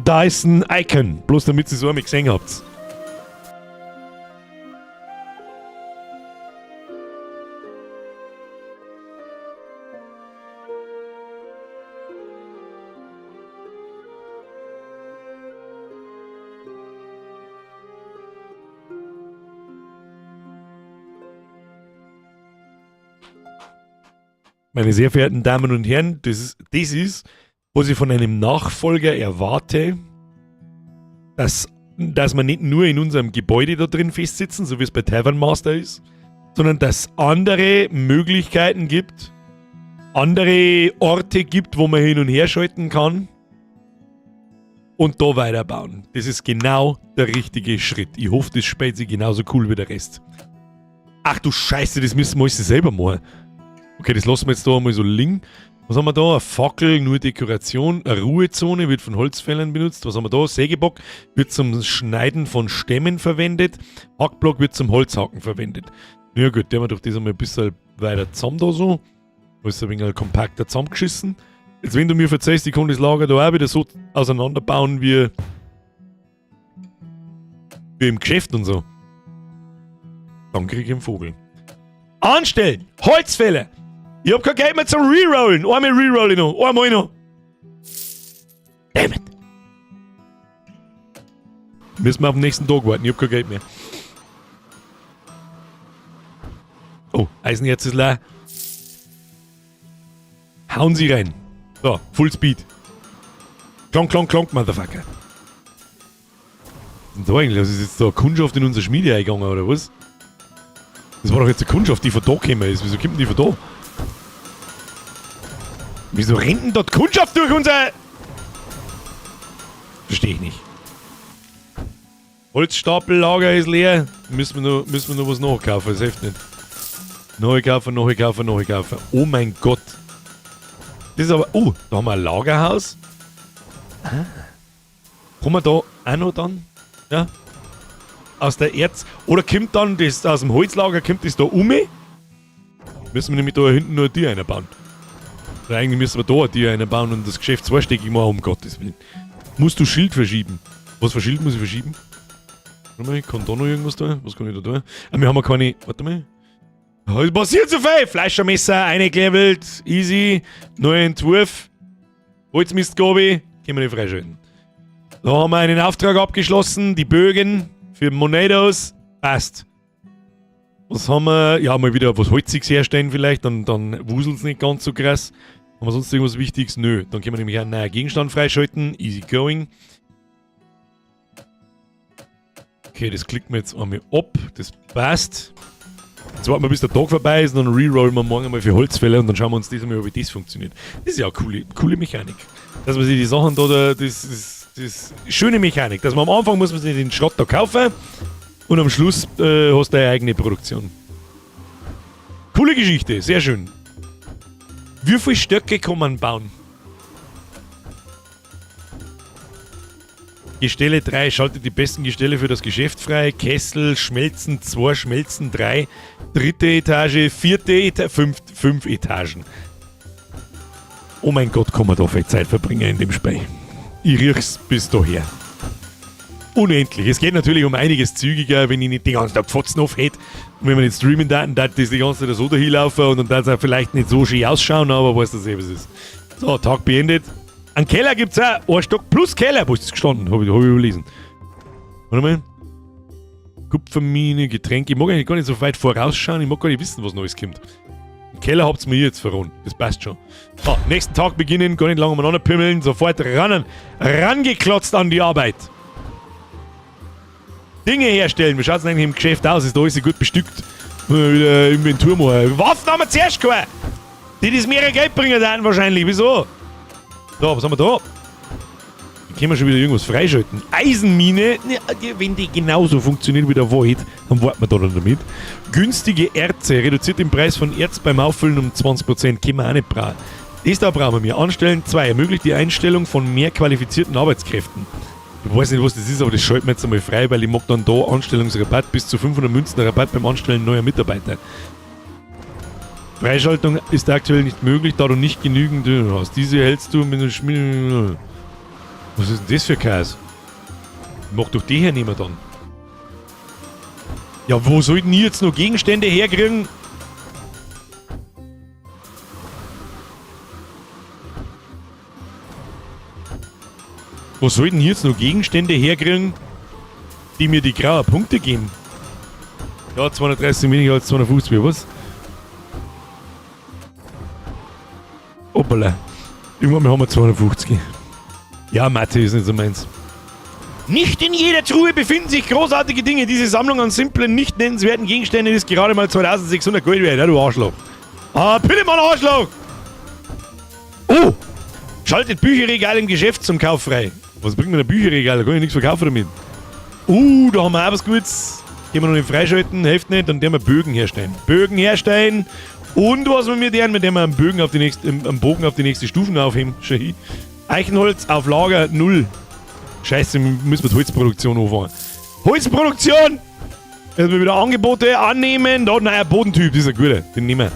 A: Da ist ein Icon, bloß damit ihr es einmal gesehen habt. Meine sehr verehrten Damen und Herren, das ist, was ich von einem Nachfolger erwarte, dass wir nicht nur in unserem Gebäude da drin festsitzen, so wie es bei Tavern Master ist, sondern dass es andere Möglichkeiten gibt, andere Orte gibt, wo man hin und her schalten kann und da weiterbauen. Das ist genau der richtige Schritt. Ich hoffe, das spielt sich genauso cool wie der Rest. Ach du Scheiße, das müssen wir alles selber machen. Okay, das lassen wir jetzt da einmal so liegen. Was haben wir da? Eine Fackel, nur Dekoration. Eine Ruhezone wird von Holzfällern benutzt. Was haben wir da? Sägebock wird zum Schneiden von Stämmen verwendet. Hackblock wird zum Holzhacken verwendet. Ja gut, der haben wir doch das einmal ein bisschen weiter zusammen da so. Alles ein wenig kompakter zusammengeschissen. Jetzt, wenn du mir verzeihst, ich kann das Lager da auch wieder so auseinanderbauen wie im Geschäft und so. Dann krieg ich einen Vogel. Anstellen! Holzfäller! Ich hab kein Geld mehr zum Rerollen. Einmal reroll ich noch. Einmal noch. Damn it. Müssen wir auf den nächsten Tag warten. Ich hab kein Geld mehr. Oh, Eisenerz ist leer. Hauen Sie rein. So, Full Speed. Klonk, klonk, klonk, Motherfucker. Was ist denn da eigentlich? Was ist jetzt da eine Kundschaft in unsere Schmiede eingegangen, oder was? Das war doch jetzt eine Kundschaft, die von da gekommen ist. Wieso kommt denn die von da? Wieso rennt denn dort Kundschaft durch unser... Verstehe ich nicht. Holzstapellager ist leer. Müssen wir noch was nachkaufen, das hilft nicht. Neu kaufen, neu kaufen, neu kaufen. Oh mein Gott. Das ist aber... Oh, da haben wir ein Lagerhaus. Ah. Kommen wir da auch noch dann? Ja. Aus der Erz... Oder kommt dann das aus dem Holzlager, kommt das da um? Müssen wir nämlich da hinten nur eine Tür reinbauen. Oder eigentlich müssen wir da eine Tür reinbauen und das Geschäft zweistöckig machen, um Gottes Willen. Musst du Schild verschieben? Was für Schild muss ich verschieben? Warte mal, ich kann da noch irgendwas tun? Was kann ich da tun? Ah, wir haben ja keine... Warte mal. Oh, es passiert so viel! Fleischermesser, eingelevelt, easy, neuer Entwurf. Holzmistgabe, können wir nicht freischalten. Da haben wir einen Auftrag abgeschlossen, die Bögen für Monedos, passt. Was haben wir? Ja, mal wieder was Holziges herstellen vielleicht, dann wuselt's nicht ganz so krass. Haben wir sonst irgendwas Wichtiges? Nö, dann können wir nämlich einen neuen Gegenstand freischalten, easy going. Okay, das klicken wir jetzt einmal ab, das passt. Jetzt warten wir, bis der Tag vorbei ist und dann rerollen wir morgen einmal für Holzfäller und dann schauen wir uns das einmal, wie das funktioniert. Das ist ja eine coole Mechanik. Dass man sich die Sachen da, das ist, das ist schöne Mechanik. Dass man am Anfang muss man sich den Schrott da kaufen und am Schluss hast du deine eigene Produktion. Coole Geschichte, sehr schön. Wie viele Stöcke kann man bauen? Gestelle 3, schaltet die besten Gestelle für das Geschäft frei. Kessel, Schmelzen 2, Schmelzen 3, dritte Etage, vierte Etage, 5 Etagen. Oh mein Gott, kann man da viel Zeit verbringen in dem Spiel. Ich riech's bis daher. Unendlich. Es geht natürlich um einiges zügiger, wenn ich nicht den ganzen Tag Pfotzen auf hätte. Und wenn man nicht streamen darf, dann darf das die ganze Zeit so dahin laufen und dann darf es auch vielleicht nicht so schön ausschauen, aber weißt du, was es ist. So, Tag beendet. Einen Keller gibt's auch. Ein Stock plus Keller. Wo ist das gestanden? Hab ich überlesen. Warte mal. Kupfermine, Getränke. Ich mag eigentlich gar nicht so weit vorausschauen. Ich mag gar nicht wissen, was Neues kommt. Im Keller habt's mir jetzt verloren. Das passt schon. So, nächsten Tag beginnen. Gar nicht lange umeinander pimmeln. Sofort rangeklotzt an die Arbeit. Dinge herstellen. Wie schaut's denn eigentlich im Geschäft aus? Ist da alles gut bestückt? Wieder Inventur machen. Waffen haben wir zuerst gehabt. Die, die das mehrere Geld bringen, dann wahrscheinlich. Wieso? So, was haben wir da? Da können wir schon wieder irgendwas freischalten. Eisenmine, ja, wenn die genauso funktioniert wie der Wald, dann warten wir da dann damit. Günstige Erze, reduziert den Preis von Erz beim Auffüllen um 20%, können wir auch nicht brauchen. Das da brauchen wir mehr. Anstellen 2, ermöglicht die Einstellung von mehr qualifizierten Arbeitskräften. Ich weiß nicht, was das ist, aber das schalten wir jetzt einmal frei, weil ich mag dann da Anstellungsrabatt bis zu 500 Münzen Rabatt beim Anstellen neuer Mitarbeiter. Freischaltung ist aktuell nicht möglich, da du nicht genügend hast. Diese erhältst du mit einem Schmied. Was ist denn das für Käse? Mach doch die hernehmen dann. Ja, wo sollten die jetzt noch Gegenstände herkriegen? Wo sollten hier jetzt noch Gegenstände herkriegen, die mir die grauen Punkte geben? Ja, 230 weniger als 250, was? Hoppala. Irgendwann haben wir 250. Ja, Mathe ist nicht so meins. Nicht in jeder Truhe befinden sich großartige Dinge. Diese Sammlung an simplen, nicht nennenswerten Gegenständen ist gerade mal 2600 Gold wert. Ja, du Arschloch. Ah, bitte mal Arschloch! Oh! Schaltet Bücherregal im Geschäft zum Kauf frei. Was bringt mir ein Bücherregal? Da kann ich nichts verkaufen damit. Da haben wir auch was Gutes. Gehen wir noch nicht freischalten, hilft nicht. Dann werden wir Bögen herstellen. Bögen herstellen. Und was wir mit deren, mit dem wir einen Bögen auf die nächste, einen Bogen auf die nächste Stufen aufheben. Schau hin. Eichenholz auf Lager 0. Scheiße, wir müssen mit Holzproduktion anfangen. Holzproduktion! Jetzt wir wieder Angebote annehmen. Da, neuer Bodentyp, das ist ein guter. Den nehmen wir.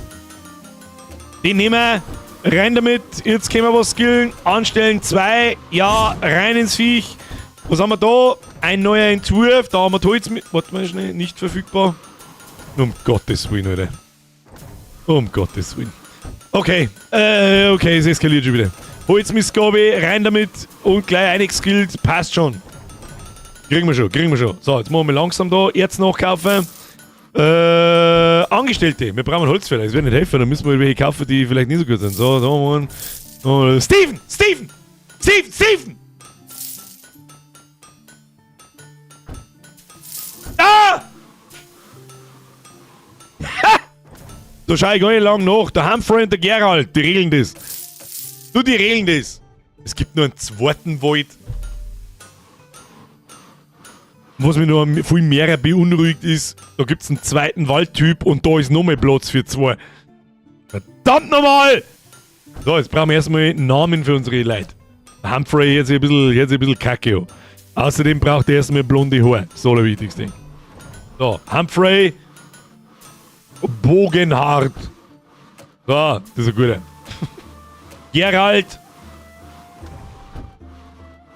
A: Den nehmen wir. Rein damit. Jetzt können wir was skillen. Anstellen 2. Ja, rein ins Viech. Was haben wir da? Ein neuer Entwurf. Da haben wir Holz mit. Warte mal schnell. Nicht verfügbar. Um Gottes Willen, Alter. Um Gottes Willen. Okay. Okay, es eskaliert schon wieder. Holzmissgabe, rein damit und gleich eingeskillt. Passt schon. Kriegen wir schon, kriegen wir schon. So, jetzt machen wir langsam da. Erz nachkaufen. Angestellte. Wir brauchen Holzfäller. Das wird nicht helfen. Da müssen wir welche kaufen, die vielleicht nicht so gut sind. So, da haben wir einen. Steven! Steven! Steven! Steven! Ah! Ha! Da schau ich gar nicht lang nach. Der Humphrey und der Gerald, die regeln das. Du, die regeln das. Es gibt nur einen zweiten Wald. Was mich noch viel mehr beunruhigt ist, da gibt's einen zweiten Waldtyp und da ist noch mehr Platz für zwei. Verdammt nochmal! So, jetzt brauchen wir erstmal einen Namen für unsere Leute. Humphrey hört sich ein bisschen kacke an. Außerdem braucht er erstmal blonde Haare. Das Allerwichtigste. So, Humphrey Bogenhart. So, das ist ein guter. Gerald.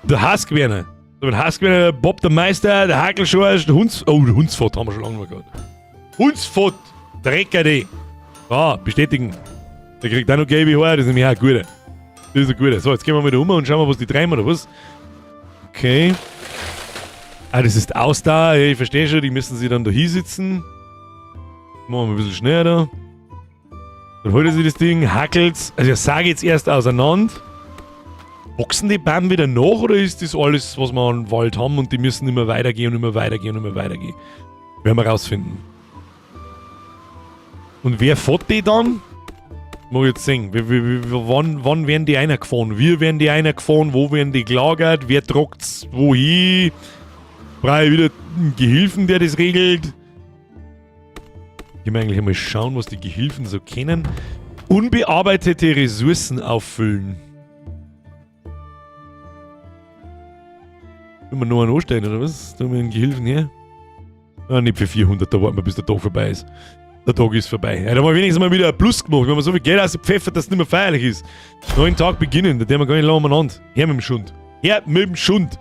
A: Der Huskwerner. Der Huskwerner, Bob der Meister, der Hakelschorsch, der Hunds... Oh, der Hundsfott haben wir schon lange nicht mehr gehabt. Hundsfott! Drecker die! So, bestätigen. Der kriegt auch noch gelbe Haare, das ist nämlich auch ein guter. Das ist ein guter. So, jetzt gehen wir mal da um und schauen wir, was die treiben oder was. Okay. Ah, das ist Ausdauer. Ja, ich verstehe schon, die müssen sich dann da hinsitzen. Machen wir ein bisschen schneller da. Dann holt er sich das Ding, hackelt's. Also ich sage jetzt erst auseinander. Wachsen die Bäume wieder nach oder ist das alles, was wir an Wald haben und die müssen immer weitergehen und immer weitergehen und immer weitergehen? Werden wir rausfinden. Und wer fährt die dann? Muss ich jetzt sehen. Wann werden die einer gefahren? Wie werden die einer gefahren? Wo werden die gelagert? Wer tragt's wohin? Brauche ich wieder einen Gehilfen, der das regelt? Ich will eigentlich einmal schauen, was die Gehilfen so kennen. Unbearbeitete Ressourcen auffüllen. Wollen wir noch einen anstellen, oder was? Da haben wir einen Gehilfen her. Ah, nicht für 400, da warten wir, bis der Tag vorbei ist. Der Tag ist vorbei. Ja, da haben wir wenigstens mal wieder ein Plus gemacht. Wenn man so viel Geld ausgepfeffert, dass es nicht mehr feierlich ist. Neuen Tag beginnen, da dürfen wir gar nicht lange umeinander. Her mit dem Schund. Her mit dem Schund.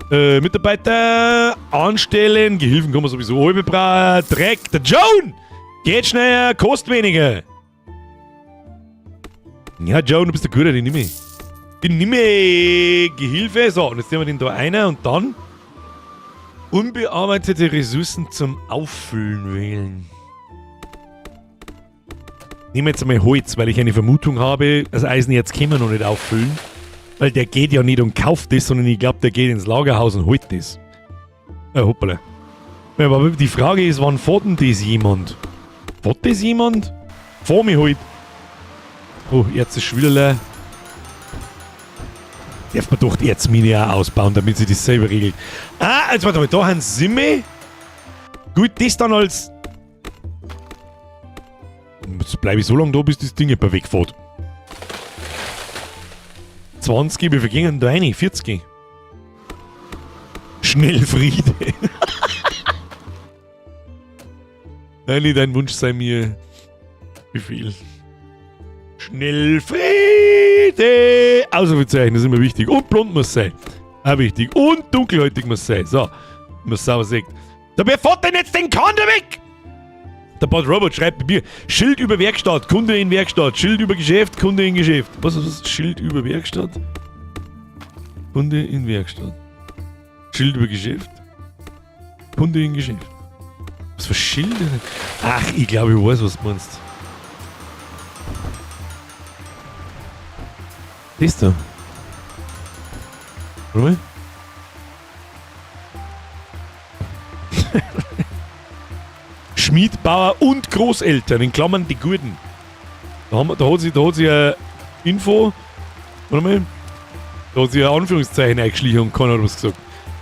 A: Mitarbeiter anstellen, Gehilfen kann man sowieso halbe brauchen. Dreck, der Joan! Geht schneller, kostet weniger. Ja, Joan, du bist der Guter, den nehme ich. Den nehme ich. Gehilfe. So, und jetzt nehmen wir den da einer und dann unbearbeitete Ressourcen zum Auffüllen wählen. Nehmen wir jetzt einmal Holz, weil ich eine Vermutung habe, das Eisenerz können wir noch nicht auffüllen. Weil der geht ja nicht und kauft das, sondern ich glaub, der geht ins Lagerhaus und holt das. Hoppala. Ja, aber die Frage ist, wann fährt denn das jemand? Fährt das jemand? Fahr mich halt. Oh, Erz ist schon wieder leer. Darf man doch die Erzmine auch ausbauen, damit sie das selber regelt. Ah, jetzt warte mal, da haben sie mich. Gut, das dann als... Jetzt bleibe ich so lange da, bis das Ding etwa wegfährt. 20, wie viel gingen da rein? 40. Schnellfriede. Nein, dein Wunsch sei mir. Befehl. Schnell Friede! Ausrufezeichen, das ist immer wichtig. Und blond muss sein. Auch wichtig. Und dunkelhäutig muss sein. So, man sauber sieht. Da, wer fährt denn jetzt den Kahn da weg? Der Bad Robot schreibt bei mir: Schild über Werkstatt, Kunde in Werkstatt, Schild über Geschäft, Kunde in Geschäft. Was ist das? Schild über Werkstatt? Kunde in Werkstatt. Schild über Geschäft? Kunde in Geschäft. Was für Schilder? Ach, ich glaube, ich weiß, was du meinst. Das da. Warte mal. Schmied, Bauer und Großeltern, in Klammern die Gurten. Da hat sich eine Info, warte mal, da hat sich ein Anführungszeichen eingeschlichen und keiner hat was gesagt.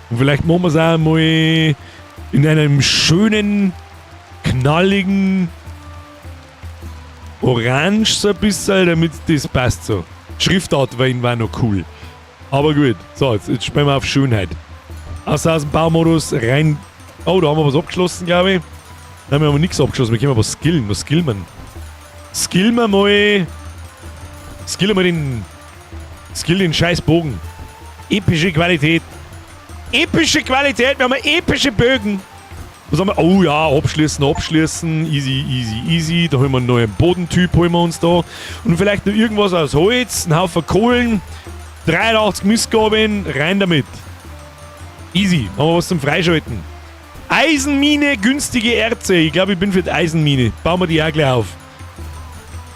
A: Und vielleicht machen wir es auch mal in einem schönen, knalligen Orange so ein bisschen, damit das passt so. Schriftart war noch cool. Aber gut, so, jetzt spielen wir auf Schönheit. Aus dem Baumodus rein. Oh, da haben wir was abgeschlossen, glaube ich. Nein, wir haben nichts abgeschlossen. Wir können aber skillen. Was skillen wir? Skillen wir mal. Skillen wir den. Skill den scheiß Bogen. Epische Qualität. Epische Qualität. Wir haben epische Bögen. Was haben wir? Oh ja, abschließen, abschließen. Easy, easy, easy. Da holen wir einen neuen Bodentyp, holen wir uns da. Und vielleicht noch irgendwas aus Holz, einen Haufen Kohlen. 83 Mistgabeln, rein damit. Easy. Haben wir was zum Freischalten. Eisenmine, günstige Erze. Ich glaube, ich bin für die Eisenmine. Bauen wir die auch gleich auf.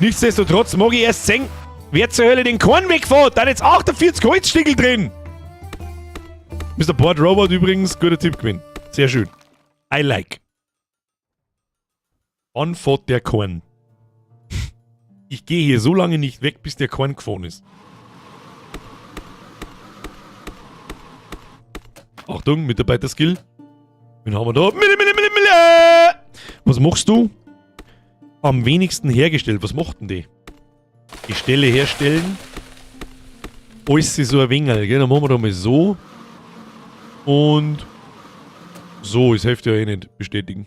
A: Nichtsdestotrotz mag ich erst sehen, wer zur Hölle den Korn wegfährt. Da hat jetzt 48 Holzstickel drin. Mr. Port Robot übrigens, guter Tipp gewesen. Sehr schön. I like. Wann fährt der Korn? Ich gehe hier so lange nicht weg, bis der Korn gefahren ist. Achtung, Mitarbeiterskill. Wen haben wir da? Mille, mille, mille, mille. Was machst du? Am wenigsten hergestellt. Was macht denn die? Die Stelle herstellen. Alles ist so ein wenig, gell? Dann machen wir da mal so. Und so, das hilft ja eh nicht. Bestätigen.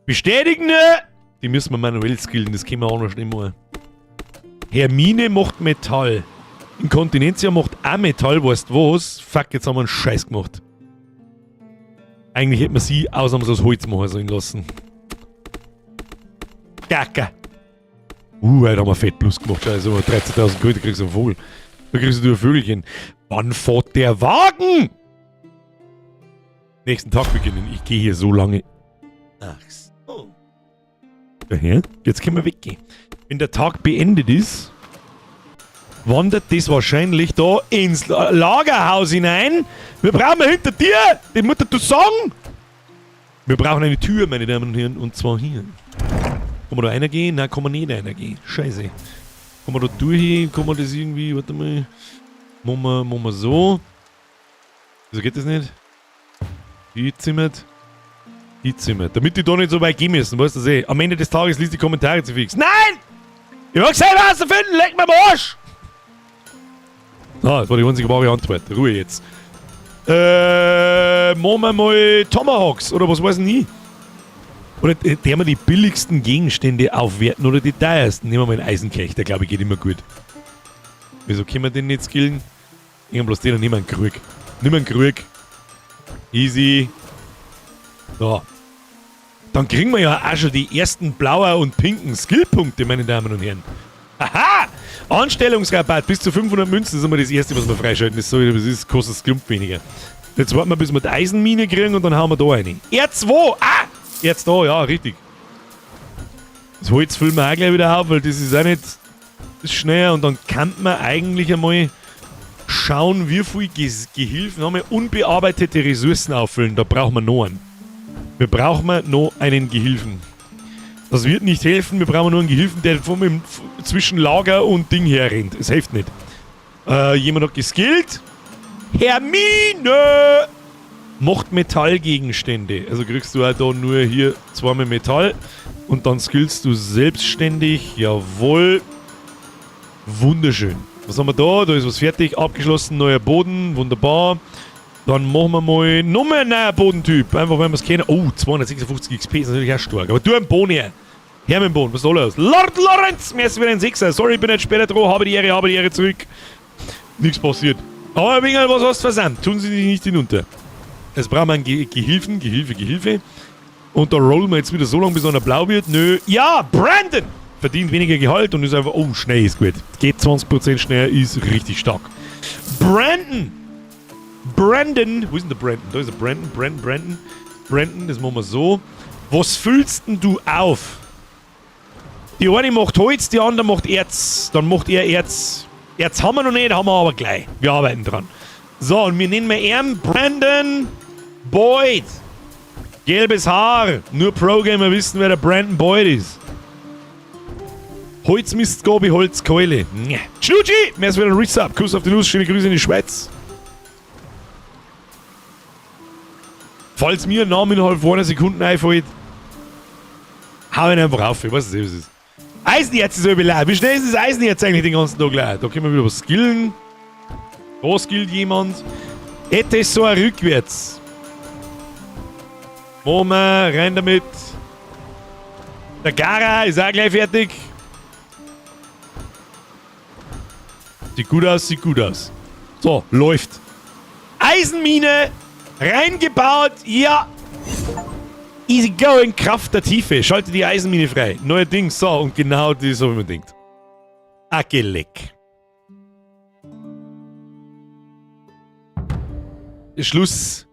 A: Bestätigen! Ne? Die müssen wir manuell skillen, das können wir auch noch schnell machen. Hermine macht Metall. Inkontinentia macht auch Metall, weißt du was? Fuck, jetzt haben wir einen Scheiß gemacht. Eigentlich hätte man sie ausnahmslos Holz machen sollen lassen. Kacke. Heute haben wir fett plus gemacht. Scheiße, 13.000 Gold, da kriegst du einen Vogel. Da kriegst du ein Vögelchen. Wann fährt der Wagen? Nächsten Tag beginnen. Ich gehe hier so lange. Ach so. Daher, jetzt können wir weggehen. Wenn der Tag beendet ist, wandert das wahrscheinlich da ins Lagerhaus hinein. Wir brauchen hinter dir, die Mutter du sagen. Wir brauchen eine Tür, meine Damen und Herren, und zwar hier. Kann man da reingehen? Nein, kann man nicht reingehen. Scheiße. Kann man da durch? Kann man das irgendwie, warte mal. Machen wir so. Wieso geht das nicht? Die zimmert. Die Zimmer. Damit die da nicht so weit gehen müssen, weißt du das eh. Am Ende des Tages liest die Kommentare zu fix. Nein! Ich will selber rausfinden, leck mir am Arsch! Ah, das war die einzige wahre Antwort. Ruhe jetzt. Machen wir mal Tomahawks, oder was weiß ich nie. Oder der wir die billigsten Gegenstände aufwerten oder die teuersten. Nehmen wir mal einen Eisenkelch, der glaube ich geht immer gut. Wieso können wir den nicht skillen? Ich bloß den und nehmen wir einen Krug. Nimm einen Krug. Easy. So. Dann kriegen wir ja auch schon die ersten blauen und pinken Skillpunkte, meine Damen und Herren. Aha! Anstellungsrabatt bis zu 500 Münzen ist immer das erste, was wir freischalten. Das ist so, das ist, kostet es Klump weniger. Jetzt warten wir, bis wir die Eisenmine kriegen und dann hauen wir da eine. R2! Ah! R2, ja, richtig. Das Holz füllen wir auch gleich wieder auf, weil das ist auch nicht schnell. Und dann kann man eigentlich einmal schauen, wie viel Gehilfen haben wir. Unbearbeitete Ressourcen auffüllen. Da brauchen wir noch einen. Wir brauchen noch einen Gehilfen. Das wird nicht helfen, wir brauchen nur einen Gehilfen, der zwischen Lager und Ding herrennt. Es hilft nicht. Jemand hat geskillt. Hermine! Macht Metallgegenstände. Also kriegst du halt da nur hier zweimal Metall. Und dann skillst du selbstständig. Jawohl. Wunderschön. Was haben wir da? Da ist was fertig. Abgeschlossen. Neuer Boden. Wunderbar. Dann machen wir mal nochmal einen neuen Bodentyp. Einfach, weil wir es kennen. Oh, 256 XP ist natürlich auch stark. Aber du einen Boden her. Hermenbohn, was soll das? Lord Lorenz, mir ist wieder ein Sechser. Sorry, ich bin nicht später dran, habe die Ehre, habe die Ehre zurück. Nichts passiert. Aber ein was hast du versandt? Tun Sie sich nicht hinunter. Jetzt brauchen wir einen Gehilfen, Gehilfe, Gehilfe. Und da rollen wir jetzt wieder so lange, bis einer blau wird. Nö. Ja, Brandon! Verdient weniger Gehalt und ist einfach, oh, schnell ist gut. Geht 20% schneller, ist richtig stark. Brandon! Brandon! Wo ist denn der Brandon? Da ist der Brandon, Brandon, Brandon. Brandon, das machen wir so. Was füllst denn du auf? Die eine macht Holz, die andere macht Erz. Dann macht er Erz. Erz haben wir noch nicht, haben wir aber gleich. Wir arbeiten dran. So, und wir nennen wir ihn Brandon Boyd. Gelbes Haar. Nur Pro-Gamer wissen, wer der Brandon Boyd ist. Holzmistgabe, Holzkeule. Schnutschi! Mehr ist wieder ein Resub. Kuss auf die Nuss, schöne Grüße in die Schweiz. Falls mir ein Name innerhalb von einer Sekunde einfällt, hau ihn einfach auf. Ich weiß nicht, was es ist. Eisenerz ist leer. Wie schnell ist das Eisenerz eigentlich den ganzen Tag leer? Da können wir wieder was skillen. Da skillt jemand. Etesor rückwärts. Machen wir, rein damit. Der Gara ist auch gleich fertig. Sieht gut aus, sieht gut aus. So, läuft. Eisenmine reingebaut, ja. Easy going, Kraft der Tiefe. Schalte die Eisenmine frei. Neuer Ding, so, und genau das habe ich mir gedacht. Ageleck. Schluss.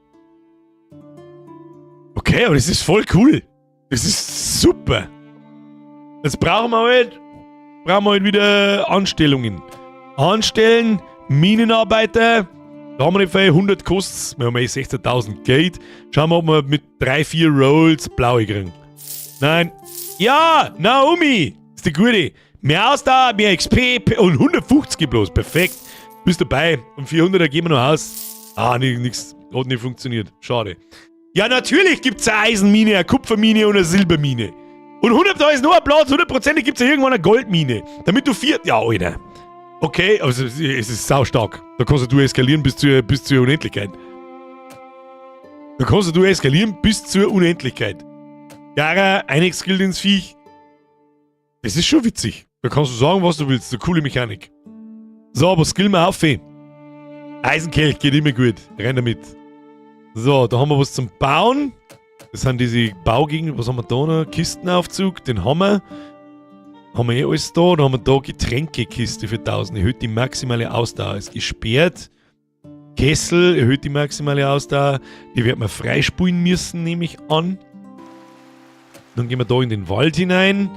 A: Okay, aber das ist voll cool. Das ist super. Jetzt brauchen wir halt wieder Anstellungen. Anstellen, Minenarbeiter. Da haben wir nicht viel, 100 kostet's. Wir haben eh 16.000 Geld. Schauen wir, ob wir mit 3, 4 Rolls blaue kriegen. Nein. Ja, Naomi! Ist die gute. Mehr Ausdauer, mehr XP und 150 bloß. Perfekt. Bist dabei. Und 400er gehen wir noch aus. Ah, nee, nix. Hat nicht funktioniert. Schade. Ja, natürlich gibt's eine Eisenmine, eine Kupfermine und eine Silbermine. Und 100, da ist nur ein Platz, hundertprozentig gibt's ja irgendwann eine Goldmine. Damit du vier... Ja, Alter. Okay, also es ist saustark. Da kannst du eskalieren bis zur Unendlichkeit. Da kannst du eskalieren bis zur Unendlichkeit. Gara, einiges gilt ins Viech. Das ist schon witzig. Da kannst du sagen, was du willst. Eine coole Mechanik. So, aber skill mal auf. Eisenkelch geht immer gut. Rein damit. So, da haben wir was zum Bauen. Das sind diese Baugegenden. Was haben wir da noch? Kistenaufzug, den haben wir. Haben wir eh alles da. Dann haben wir da Getränkekiste für 1000. Erhöht die maximale Ausdauer. Ist gesperrt. Kessel erhöht die maximale Ausdauer. Die wird man freispulen müssen, nehme ich an. Dann gehen wir da in den Wald hinein.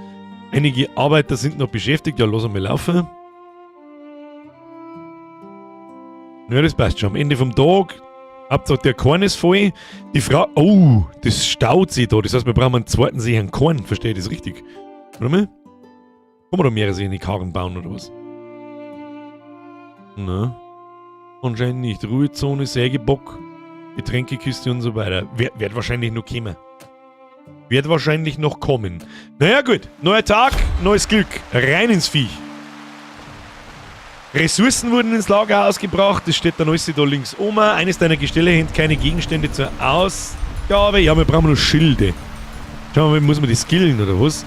A: Einige Arbeiter sind noch beschäftigt. Ja, lass mal laufen. Ja, das passt schon. Am Ende vom Tag. Hauptsache der Korn ist voll. Die Frau. Oh, das staut sich da. Das heißt, wir brauchen einen zweiten See an Korn. Verstehe ich das richtig? Warte mal. Kann man da mehrere See in die Karren bauen oder was? Na? Anscheinend nicht. Ruhezone, Sägebock, Getränkekiste und so weiter. Wird wahrscheinlich noch kommen. Wird wahrscheinlich noch kommen. Naja, gut. Neuer Tag, neues Glück. Rein ins Viech. Ressourcen wurden ins Lagerhaus gebracht. Das steht dann alles da links oben. Eines deiner Gestelle hängt keine Gegenstände zur Ausgabe. Ja, wir brauchen nur Schilde. Schauen wir mal, muss man die skillen oder was?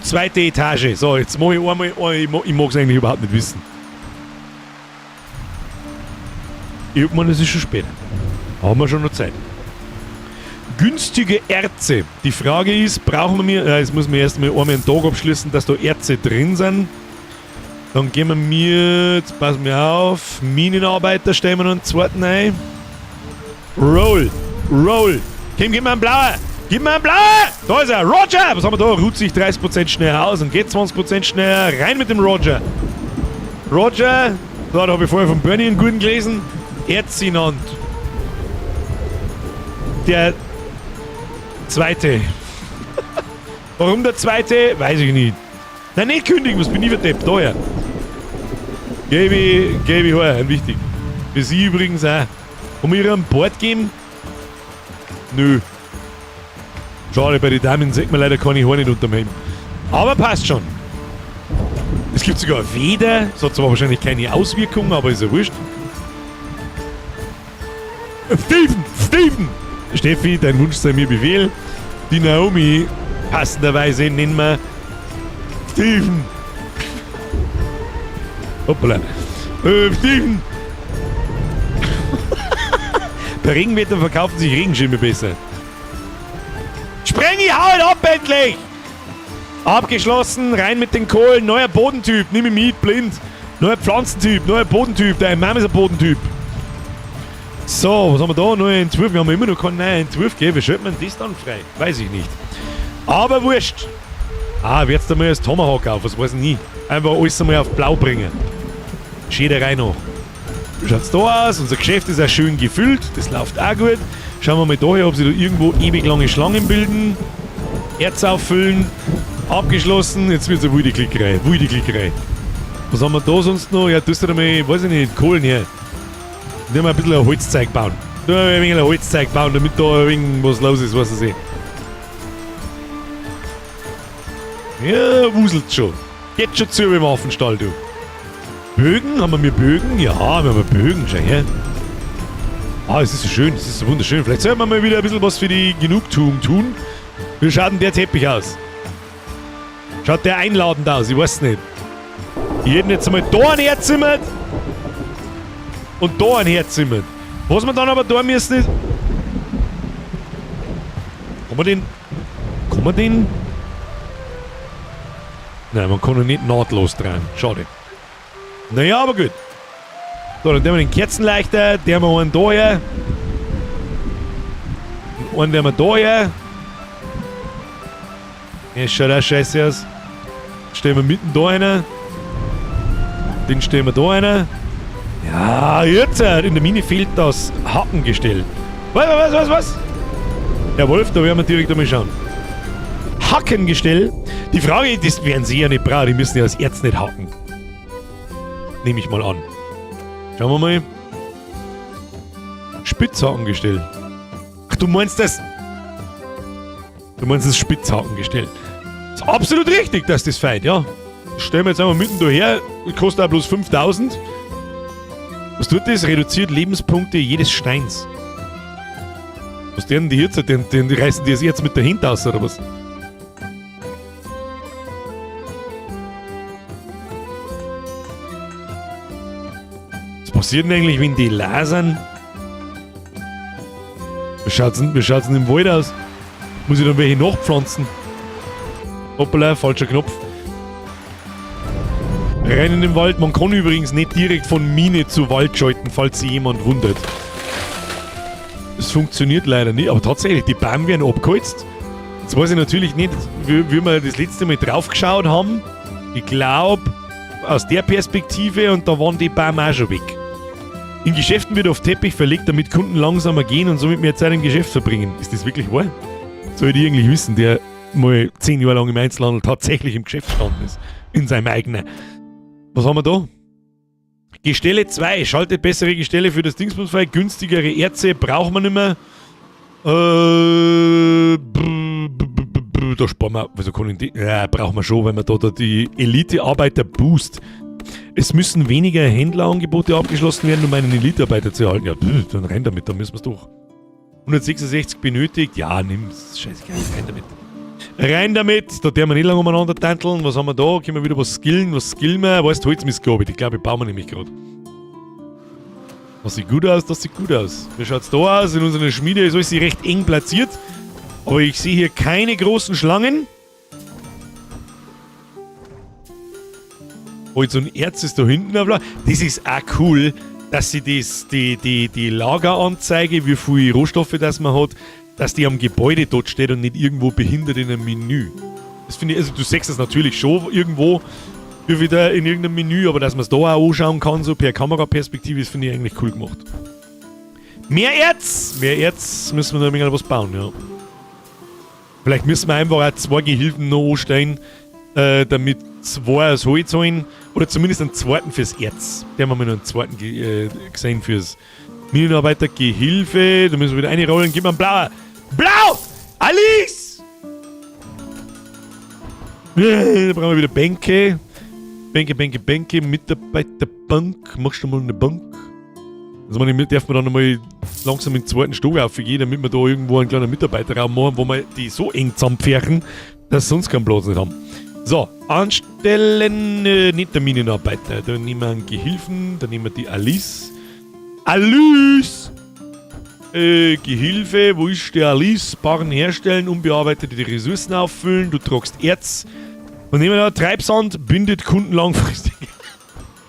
A: Zweite Etage. So, jetzt mach ich einmal. Oh, ich mag's eigentlich überhaupt nicht wissen. Ich meine, es ist schon spät. Haben wir schon noch Zeit. Günstige Erze. Die Frage ist, brauchen wir mir. Ja, jetzt muss man erstmal einmal einen Tag abschließen, dass da Erze drin sind. Dann gehen wir mir, jetzt passen wir auf, Minenarbeiter stellen wir noch einen zweiten ein. Roll, roll. Kim, gib mir einen blauen. Gib mir einen blauen. Da ist er, Roger. Was haben wir da? Ruht sich 30% schneller aus und geht 20% schneller. Rein mit dem Roger. Roger, so, da habe ich vorher von Bernie einen guten gelesen. Erzinant. Der zweite. Warum der zweite? Weiß ich nicht. Nein, nicht kündigen, was bin ich für Depp? Da her. Gaby, Gaby her, wichtig. Für sie übrigens auch. Haben wir ihr ein Board gegeben? Nö. Schade, bei den Damen sieht man leider keine Haare nicht unterm Helm. Aber passt schon. Es gibt sogar Weder. Das hat zwar wahrscheinlich keine Auswirkungen, aber ist ja wurscht. Steven! Steven! Steffi, dein Wunsch sei mir Befehl. Die Naomi Passenderweise nennen wir Steven. Hoppala. Steven. Bei Regenwetter verkaufen sich Regenschirme besser. Sprengi, hau ihn ab endlich! Abgeschlossen, rein mit den Kohlen, neuer Bodentyp, nimm ihn mit, blind. Neuer Pflanzentyp, neuer Bodentyp, dein Mama ist ein Bodentyp. So, was haben wir da? Neuer Entwurf, wir haben immer noch keinen neuen Entwurf, gell? Wie schaltet man das dann frei? Weiß ich nicht. Aber wurscht. Ah, wird's da mal das Tomahawk auf, was weiß ich nie. Einfach alles einmal auf blau bringen. Schäderei noch. Wie schaut's da aus? Unser Geschäft ist auch schön gefüllt, das läuft auch gut. Schauen wir mal da her, ob sich da irgendwo ewig lange Schlangen bilden. Erz auffüllen. Abgeschlossen. Jetzt wird's eine wilde Klickerei. Wilde Klickerei. Was haben wir da sonst noch? Ja, tust du da mal, weiß ich nicht, Kohlen her. Nehmen wir ein bisschen ein Holzzeug bauen. Tun wir ein wenig ein Holzzeug bauen, damit da irgendwas los ist, was ich sehe. Ja, wuselt schon. Geht schon zu im Affenstall, du. Bögen? Haben wir mir Bögen? Ja, wir haben Bögen, schau her. Ah, es ist so schön, es ist so wunderschön. Vielleicht sollten wir mal wieder ein bisschen was für die Genugtuung tun. Wie schaut denn der Teppich aus? Schaut der einladend aus? Ich weiß nicht. Ich hätte jetzt einmal da ein herzimmert und da ein herzimmert. Was wir dann aber da müssen ist... Kann man den... Kann man den... Nein, man kann ihn nicht nahtlos drehen. Schade. Naja, aber gut. So, dann nehmen wir den Kerzenleuchter, der haben wir einen da her. Und einen nehmen wir da her. Der schaut auch scheiße aus. Stellen wir mitten da rein. Den stellen wir da rein. Ja, jetzt. In der Mine fehlt das Hackengestell. Was, was, was, was? Herr Wolf, da werden wir direkt einmal schauen. Hackengestell. Die Frage ist, das werden sie ja nicht brauchen. Die müssen ja das Erz nicht hacken. Nehme ich mal an. Schauen wir mal. Spitzhackengestell. Ach, du meinst das... Du meinst das Spitzhackengestell. Ist absolut richtig, dass das fehlt, ja. Das stellen wir jetzt einmal mitten daher. Kostet auch bloß 5000. Was tut das? Reduziert Lebenspunkte jedes Steins. Was denn die jetzt? Den reißen die das jetzt mit der Hand aus, oder was? Was passiert denn eigentlich, wenn die lasern? Wie schaut's denn im Wald aus? Muss ich dann welche nachpflanzen? Hoppala, falscher Knopf. Rein in den Wald. Man kann übrigens nicht direkt von Mine zu Wald schalten, falls sich jemand wundert. Das funktioniert leider nicht, aber tatsächlich, die Bäume werden abgeholzt. Jetzt weiß ich natürlich nicht, wie wir das letzte Mal drauf geschaut haben. Ich glaub, aus der Perspektive, und da waren die Bäume auch schon weg. In Geschäften wird oft Teppich verlegt, damit Kunden langsamer gehen und somit mehr Zeit im Geschäft verbringen. Ist das wirklich wahr? Soll ich eigentlich wissen, der mal 10 Jahre lang im Einzelhandel tatsächlich im Geschäft gestanden ist. In seinem eigenen. Was haben wir da? Gestelle 2. Schaltet bessere Gestelle für das Dingsbums frei. Günstigere Erze braucht man nicht mehr. Da sparen wir. Wieso kann ich die? Ja, brauchen wir schon, wenn man da die Elite-Arbeiter boost. Es müssen weniger Händlerangebote abgeschlossen werden, um einen Elite-Arbeiter zu erhalten. Ja, dann rein damit, dann müssen wir's doch. 166 benötigt. Ja, nimm's. Scheißegal, rein damit. Rein damit, da dürfen wir nicht lange umeinander tanteln. Was haben wir da? Können wir wieder was skillen? Was skillen wir? Weißt du, Holzmistgabel. Ich glaube, ich bauen wir nämlich gerade. Das sieht gut aus, das sieht gut aus. Wie schaut's da aus? In unserer Schmiede ist alles recht eng platziert. Aber ich sehe hier keine großen Schlangen. Holz und Erz ist da hinten. Das ist auch cool, dass sie das, die Lageranzeige, wie viele Rohstoffe das man hat, dass die am Gebäude dort steht und nicht irgendwo behindert in einem Menü. Das finde ich, also du siehst das natürlich schon irgendwo wieder in irgendeinem Menü, aber dass man es da auch anschauen kann, so per Kameraperspektive, das finde ich eigentlich cool gemacht. Mehr Erz! Mehr Erz müssen wir noch ein wenig was bauen, ja. Vielleicht müssen wir einfach auch 2 Gehilfen noch anstellen, damit 2 aus Holz holen. Oder zumindest einen zweiten fürs Erz. Den haben wir noch einen zweiten gesehen fürs Minenarbeiter Gehilfe. Da müssen wir wieder reinrollen. Gib mir einen blauen. Blau! Alice! Da brauchen wir wieder Bänke. Bänke, Bänke, Bänke. Mitarbeiterbank. Machst du mal eine Bank? Also man darf man dann nochmal langsam in den zweiten Stock aufgehen, damit wir da irgendwo einen kleinen Mitarbeiterraum machen, wo wir die so eng zusammenpferchen, Dass sie sonst keinen Platz nicht haben. So, anstellen, nicht der Minenarbeiter. Da nehmen wir einen Gehilfen, da nehmen wir die Alice. Alice! Gehilfe, wo ist der Alice? Barren herstellen, unbearbeitete Ressourcen auffüllen, du tragst Erz. Und nehmen wir da Treibsand, bindet Kunden langfristig.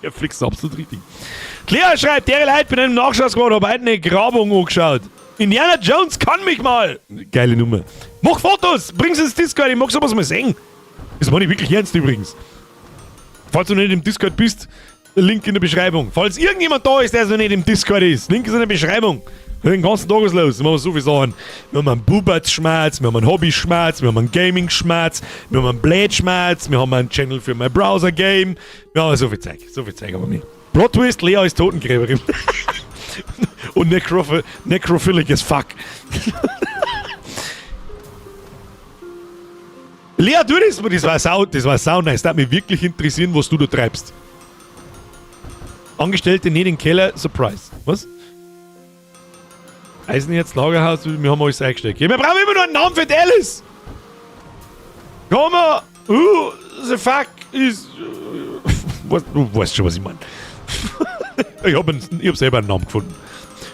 A: Ja, fliegst absolut richtig. Claire schreibt, der Leute, bin einem Nachschausquad, hab heute eine Grabung angeschaut. Indiana Jones kann mich mal! Geile Nummer. Mach Fotos! Bring's ins Discord, ich mag sowas mal sehen. Das meine ich wirklich ernst übrigens. Falls du nicht im Discord bist, Link in der Beschreibung. Falls irgendjemand da ist, der noch nicht im Discord ist, Link ist in der Beschreibung. Den ganzen Tag ist los. Wir haben so viele Sachen. Wir haben einen Bubatz-Schmerz, wir haben einen Hobby-Schmerz, wir haben einen Gaming-Schmerz, wir haben einen Blade-Schmerz, wir haben einen Channel für mein Browser-Game. Wir haben so viel Zeug. So viel Zeug haben wir. Plot Twist, Lea ist Totengräberin. Und necrophilic as fuck. Lea, du das, das war sau nice. Das würde mich wirklich interessieren, was du da treibst. Angestellte nicht in den Keller, Surprise. Was? Eisenerz, Lagerhaus, wir haben alles eingestellt. Wir brauchen immer noch einen Namen für die Alice! Komm mal! Who the fuck is... Was, du weißt schon, was ich meine. Ich hab selber einen Namen gefunden.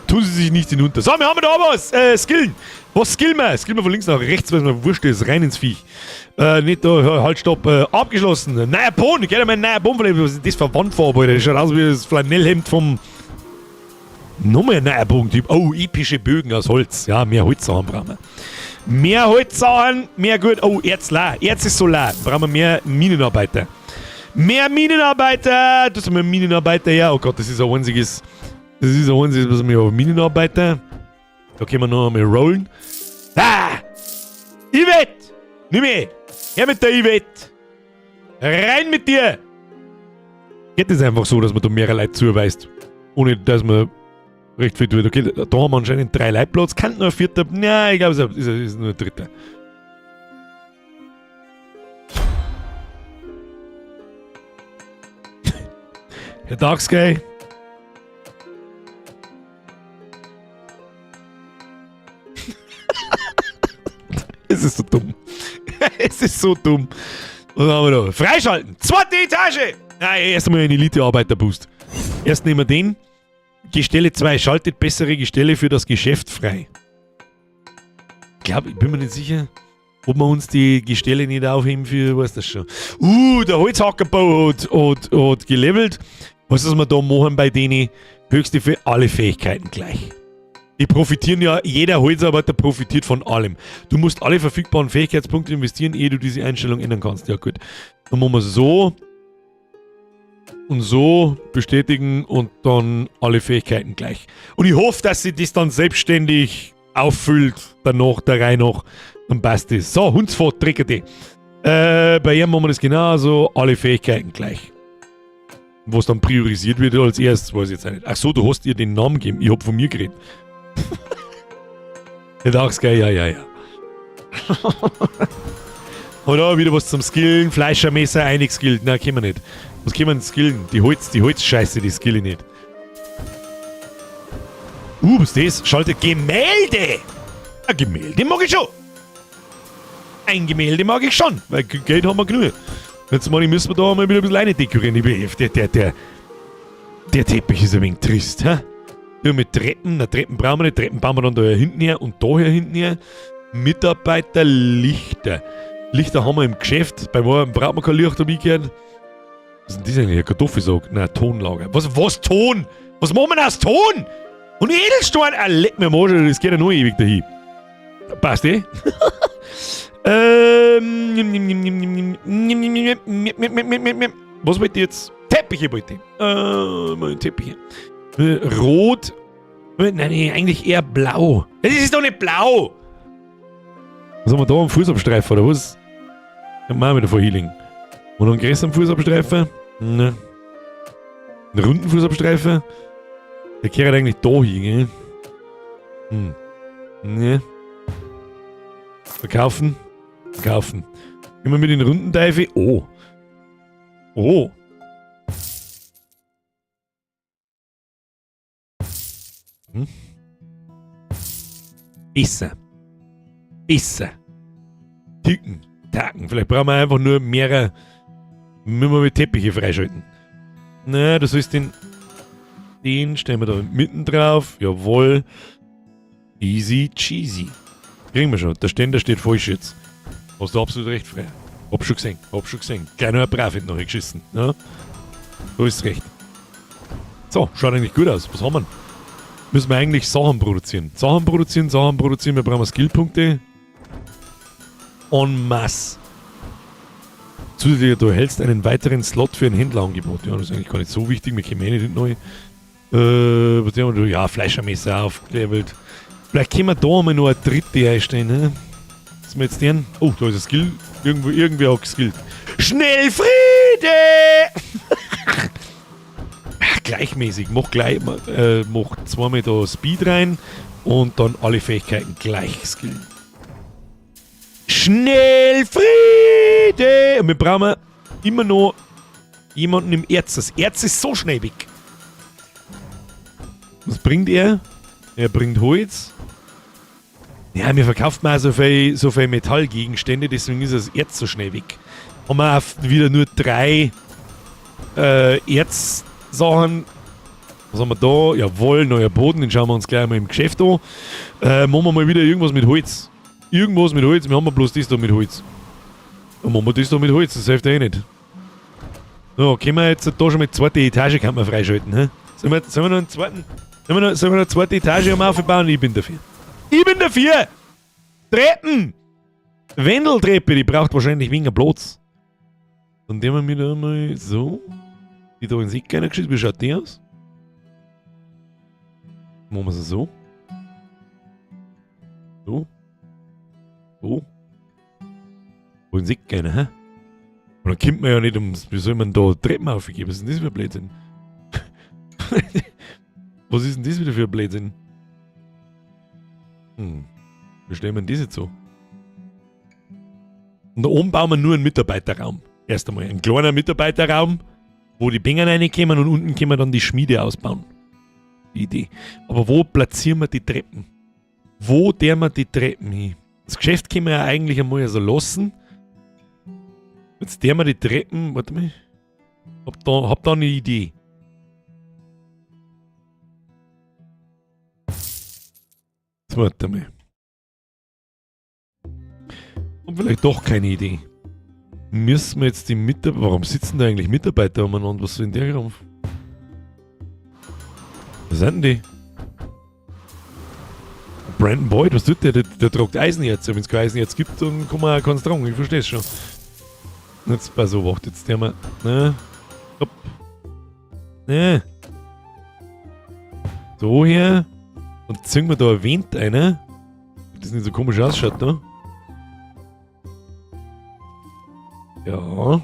A: Tun Sie sich nicht hinunter. So, wir haben da was! Skillen! Was skillen wir? Skillen wir von links nach rechts, weil es mir wurscht ist. Rein ins Viech. Nicht da, halt, stopp. Abgeschlossen. Neuer Boden. Geht einmal ein neuer Boden. Was ist das für Wandfarbe, Alter? Das schaut aus wie das Flanellhemd vom... Nochmal ein neuer Bogentyp. Oh, epische Bögen aus Holz. Ja, mehr Holzsachen brauchen wir. Mehr Holzsachen, mehr gut. Oh, Erz la. Erz ist so la. Brauchen wir mehr Minenarbeiter. Mehr Minenarbeiter! Das ist mehr Minenarbeiter, ja. Oh Gott, das ist ein einziges. Das ist ein einziges, was wir haben. Minenarbeiter. Da können wir noch einmal rollen. Ah! Yvette! Nimm mich! Her mit der Yvette! Rein mit dir! Geht es einfach so, dass man da mehrere Leute zuweist? Ohne dass man recht viel tut. Okay, da haben wir anscheinend 3 Leute Platz. Kann nur ein vierter. Nein, ich glaube, es ist nur ein dritter. Herr Dark Sky. Es ist so dumm. Es ist so dumm. Was haben wir da? Freischalten! Zweite Etage! Nein, erst einmal einen Elite-Arbeiter-Boost. Erst nehmen wir den. Gestelle 2. Schaltet bessere Gestelle für das Geschäft frei. Ich glaube, ich bin mir nicht sicher, ob wir uns die Gestelle nicht aufheben für, weiß das schon. Der Holzhackerbau hat gelevelt. Was ist wir da machen bei denen? Höchste für alle Fähigkeiten gleich. Die profitieren ja, jeder Holzarbeiter profitiert von allem. Du musst alle verfügbaren Fähigkeitspunkte investieren, ehe du diese Einstellung ändern kannst. Ja gut. Dann machen wir so und so bestätigen und dann alle Fähigkeiten gleich. Und ich hoffe, dass sie das dann selbstständig auffüllt, danach, der Reihe nach. Dann passt das. So, Hundsfahrt, Trickete. Bei ihm machen wir das genauso, alle Fähigkeiten gleich. Was dann priorisiert wird als erstes, weiß ich jetzt auch nicht. Ach so, du hast ihr den Namen gegeben. Ich hab von mir geredet. Der Dark Sky, ja, ja, ja. Oder wieder was zum Skillen. Fleischermesser eingeskillt. Nein, können wir nicht. Was können wir denn skillen? Die Holzscheiße, die skill ich nicht. Was ist das? Schaltet Gemälde! Ein Gemälde mag ich schon. Ein Gemälde mag ich schon, weil Geld haben wir genug. Jetzt meine ich, müssen wir da mal wieder ein bisschen rein dekorieren. Der Teppich ist ein wenig trist, hä? Ja, mit Treppen, na, Treppen brauchen wir nicht, Treppen bauen wir dann da hinten her und da hier hinten her. Mitarbeiter, Lichter. Lichter haben wir im Geschäft, bei mir braucht man kein Licht, hab ich gehört. Was ist denn das eigentlich? Ein Kartoffelsack? Nein, Tonlager. Was Ton? Was machen wir aus Ton? Und Edelstein? Ah, leck mir am Arsch, das geht ja noch ewig dahin. Passt eh? Was wollt ihr jetzt? Teppiche wollt ihr. Meine Teppiche. Rot. Nein, nein, eigentlich eher blau. Das ist doch nicht blau! Was haben wir da? Einen Fußabstreifer oder was? Ja, machen wir wieder vor Healing. Und einen größeren Fußabstreifer? Ne. Einen runden Fußabstreifer? Der kehrt eigentlich da hin, gell? Ne. Verkaufen. Verkaufen. Immer mit den runden Teufel. Oh. Oh. Besser. Besser. Ticken. Tacken. Vielleicht brauchen wir einfach nur mehrere. Müssen wir mit Teppiche freischalten. Na, du sollst den. Den stellen wir da mitten drauf. Jawohl. Easy cheesy. Kriegen wir schon. Der Ständer steht falsch jetzt. Hast du absolut recht, Freier. Hab schon gesehen, hab schon gesehen. Gleich noch ein Brav noch geschissen. Ne? Du hast recht. So, schaut eigentlich gut aus. Was haben wir? Müssen wir eigentlich Sachen produzieren. Sachen produzieren, Sachen produzieren. Wir brauchen Skillpunkte. En masse. Zusätzlich, du erhältst einen weiteren Slot für ein Händlerangebot. Ja, das ist eigentlich gar nicht so wichtig. Wir kommen eh nicht neu. Was haben wir da? Ja, Fleischermesser aufgelevelt. Vielleicht können wir da mal noch eine dritte einstellen. Ne? Was wir jetzt den? Oh, da ist ein Skill. Irgendwo, irgendwer hat geskillt. Schnell Friede! Ach, gleichmäßig. Mach gleich, mach zweimal da Speed rein und dann alle Fähigkeiten gleich skillen. Schnell Friede! Und wir brauchen immer noch jemanden im Erz. Das Erz ist so schnell weg. Was bringt er? Er bringt Holz. Ja, mir verkauft man auch so viel Metallgegenstände, deswegen ist das Erz so schnell weg. Haben wir auch wieder nur 3 Erzsachen. Was haben wir da? Jawohl, neuer Boden, den schauen wir uns gleich mal im Geschäft an. Machen wir mal wieder irgendwas mit Holz. Irgendwas mit Holz, wir haben ja bloß das da mit Holz. Dann machen wir das da mit Holz, das hilft ja eh nicht. So, können wir jetzt da schon mal die zweite Etage kann man freischalten, hä? Sollen wir noch einen zweiten, sollen wir noch, sollen wir noch eine zweite Etage am aufbauen? Ich bin dafür. Ich bin dafür! Treppen! Wendeltreppe, die braucht wahrscheinlich weniger Platz. Dann nehmen wir da mal so. Die da ins Eck reingeschissen. Wie schaut die aus? Machen wir sie so. So. So. Wo ins Eck rein, hä? Und dann kommt man ja nicht ums. Wie soll man da Treppen aufgeben? Was ist denn das für ein Blödsinn? Was ist denn das wieder für ein Blödsinn? Wie stellen wir denn das jetzt so? Und da oben bauen wir nur einen Mitarbeiterraum. Erst einmal ein kleiner Mitarbeiterraum, wo die Bänger reinkommen und unten können wir dann die Schmiede ausbauen. Die Idee. Aber wo platzieren wir die Treppen? Wo der wir die Treppen hin? Das Geschäft können wir ja eigentlich einmal so lassen. Jetzt der wir die Treppen. Warte mal. Hab da eine Idee. Jetzt warte mal. Und vielleicht doch keine Idee. Müssen wir jetzt die Mitarbeiter. Warum sitzen da eigentlich Mitarbeiter umeinander? Was soll denn der Krampf? Was sind denn die? Brandon Boyd, was tut der? Der tragt Eisenerz. Wenn es kein Eisenerz gibt, dann kann man auch keins tragen. Ich versteh's schon. Jetzt pass auf, warte, jetzt der mal. Ne? Hopp. Ne? So hier. Und ziehen wir da ein Wind ein, ne? Das nicht so komisch ausschaut, ne? Ja.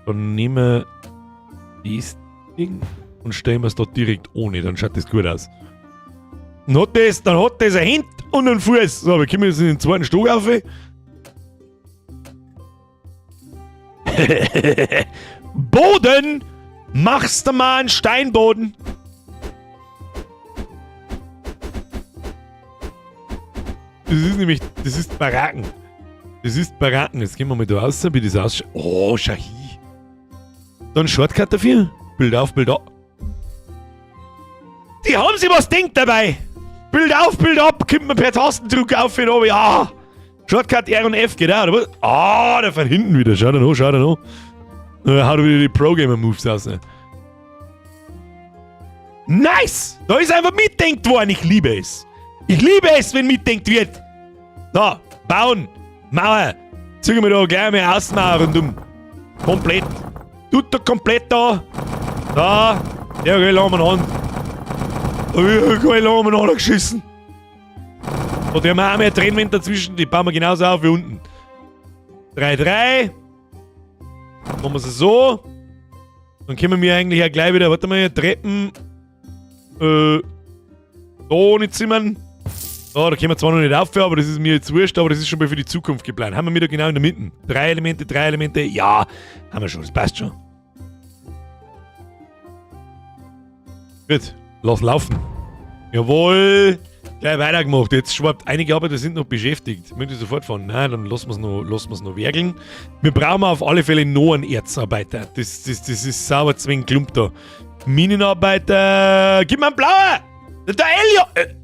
A: Dann nehmen wir das Ding und stellen wir es da direkt ohne, dann schaut das gut aus. Dann hat das ein Hand und einen Fuß. So, wir kommen jetzt in den zweiten Stock auf. Boden! Machst du mal einen Steinboden? Das ist nämlich, das ist Baracken. Das ist Baracken. Jetzt gehen wir mal da raus, wie das ausschaut. Oh, schau hier. Dann Shortcut dafür. Bild auf, Bild ab. Die haben sich was denkt dabei. Bild auf, Bild ab. Kommt man per Tastendruck auf und runter. Ja. Shortcut R und F geht auch, oder was? Ah, der von hinten wieder. Schau da noch, schau da noch. Da haut er wieder die Pro-Gamer-Moves raus. Ne? Nice! Da ist einfach mitdenkt worden. Ich liebe es. Ich liebe es, wenn mitdenkt wird. So, bauen. Mauer. Ziehen wir da gleich mal Außenmauer rundum. Komplett. Tut da komplett da. Da. Ja, geil, haben wir an. Geil, haben wir geschissen. Und die haben auch mehr Trennwände dazwischen. Die bauen wir genauso auf wie unten. 3, 3. Machen wir sie so. Dann können wir eigentlich auch gleich wieder, warte mal, Treppen. Da nicht zimmern. Oh, da können wir zwar noch nicht aufhören, aber das ist mir jetzt wurscht, aber das ist schon mal für die Zukunft geplant. Haben wir wieder genau in der Mitte. 3 Elemente, 3 Elemente, ja, haben wir schon, das passt schon. Gut, lass laufen. Jawohl. Gleich weitergemacht. Jetzt schwappt, einige Arbeiter sind noch beschäftigt. Möchte ich sofort fahren? Nein, dann lassen wir es noch, lassen wir's noch werkeln. Wir brauchen auf alle Fälle noch einen Erzarbeiter. Das ist sauber zwingend Klump da. Minenarbeiter. Gib mir einen blauen! Der Elliot!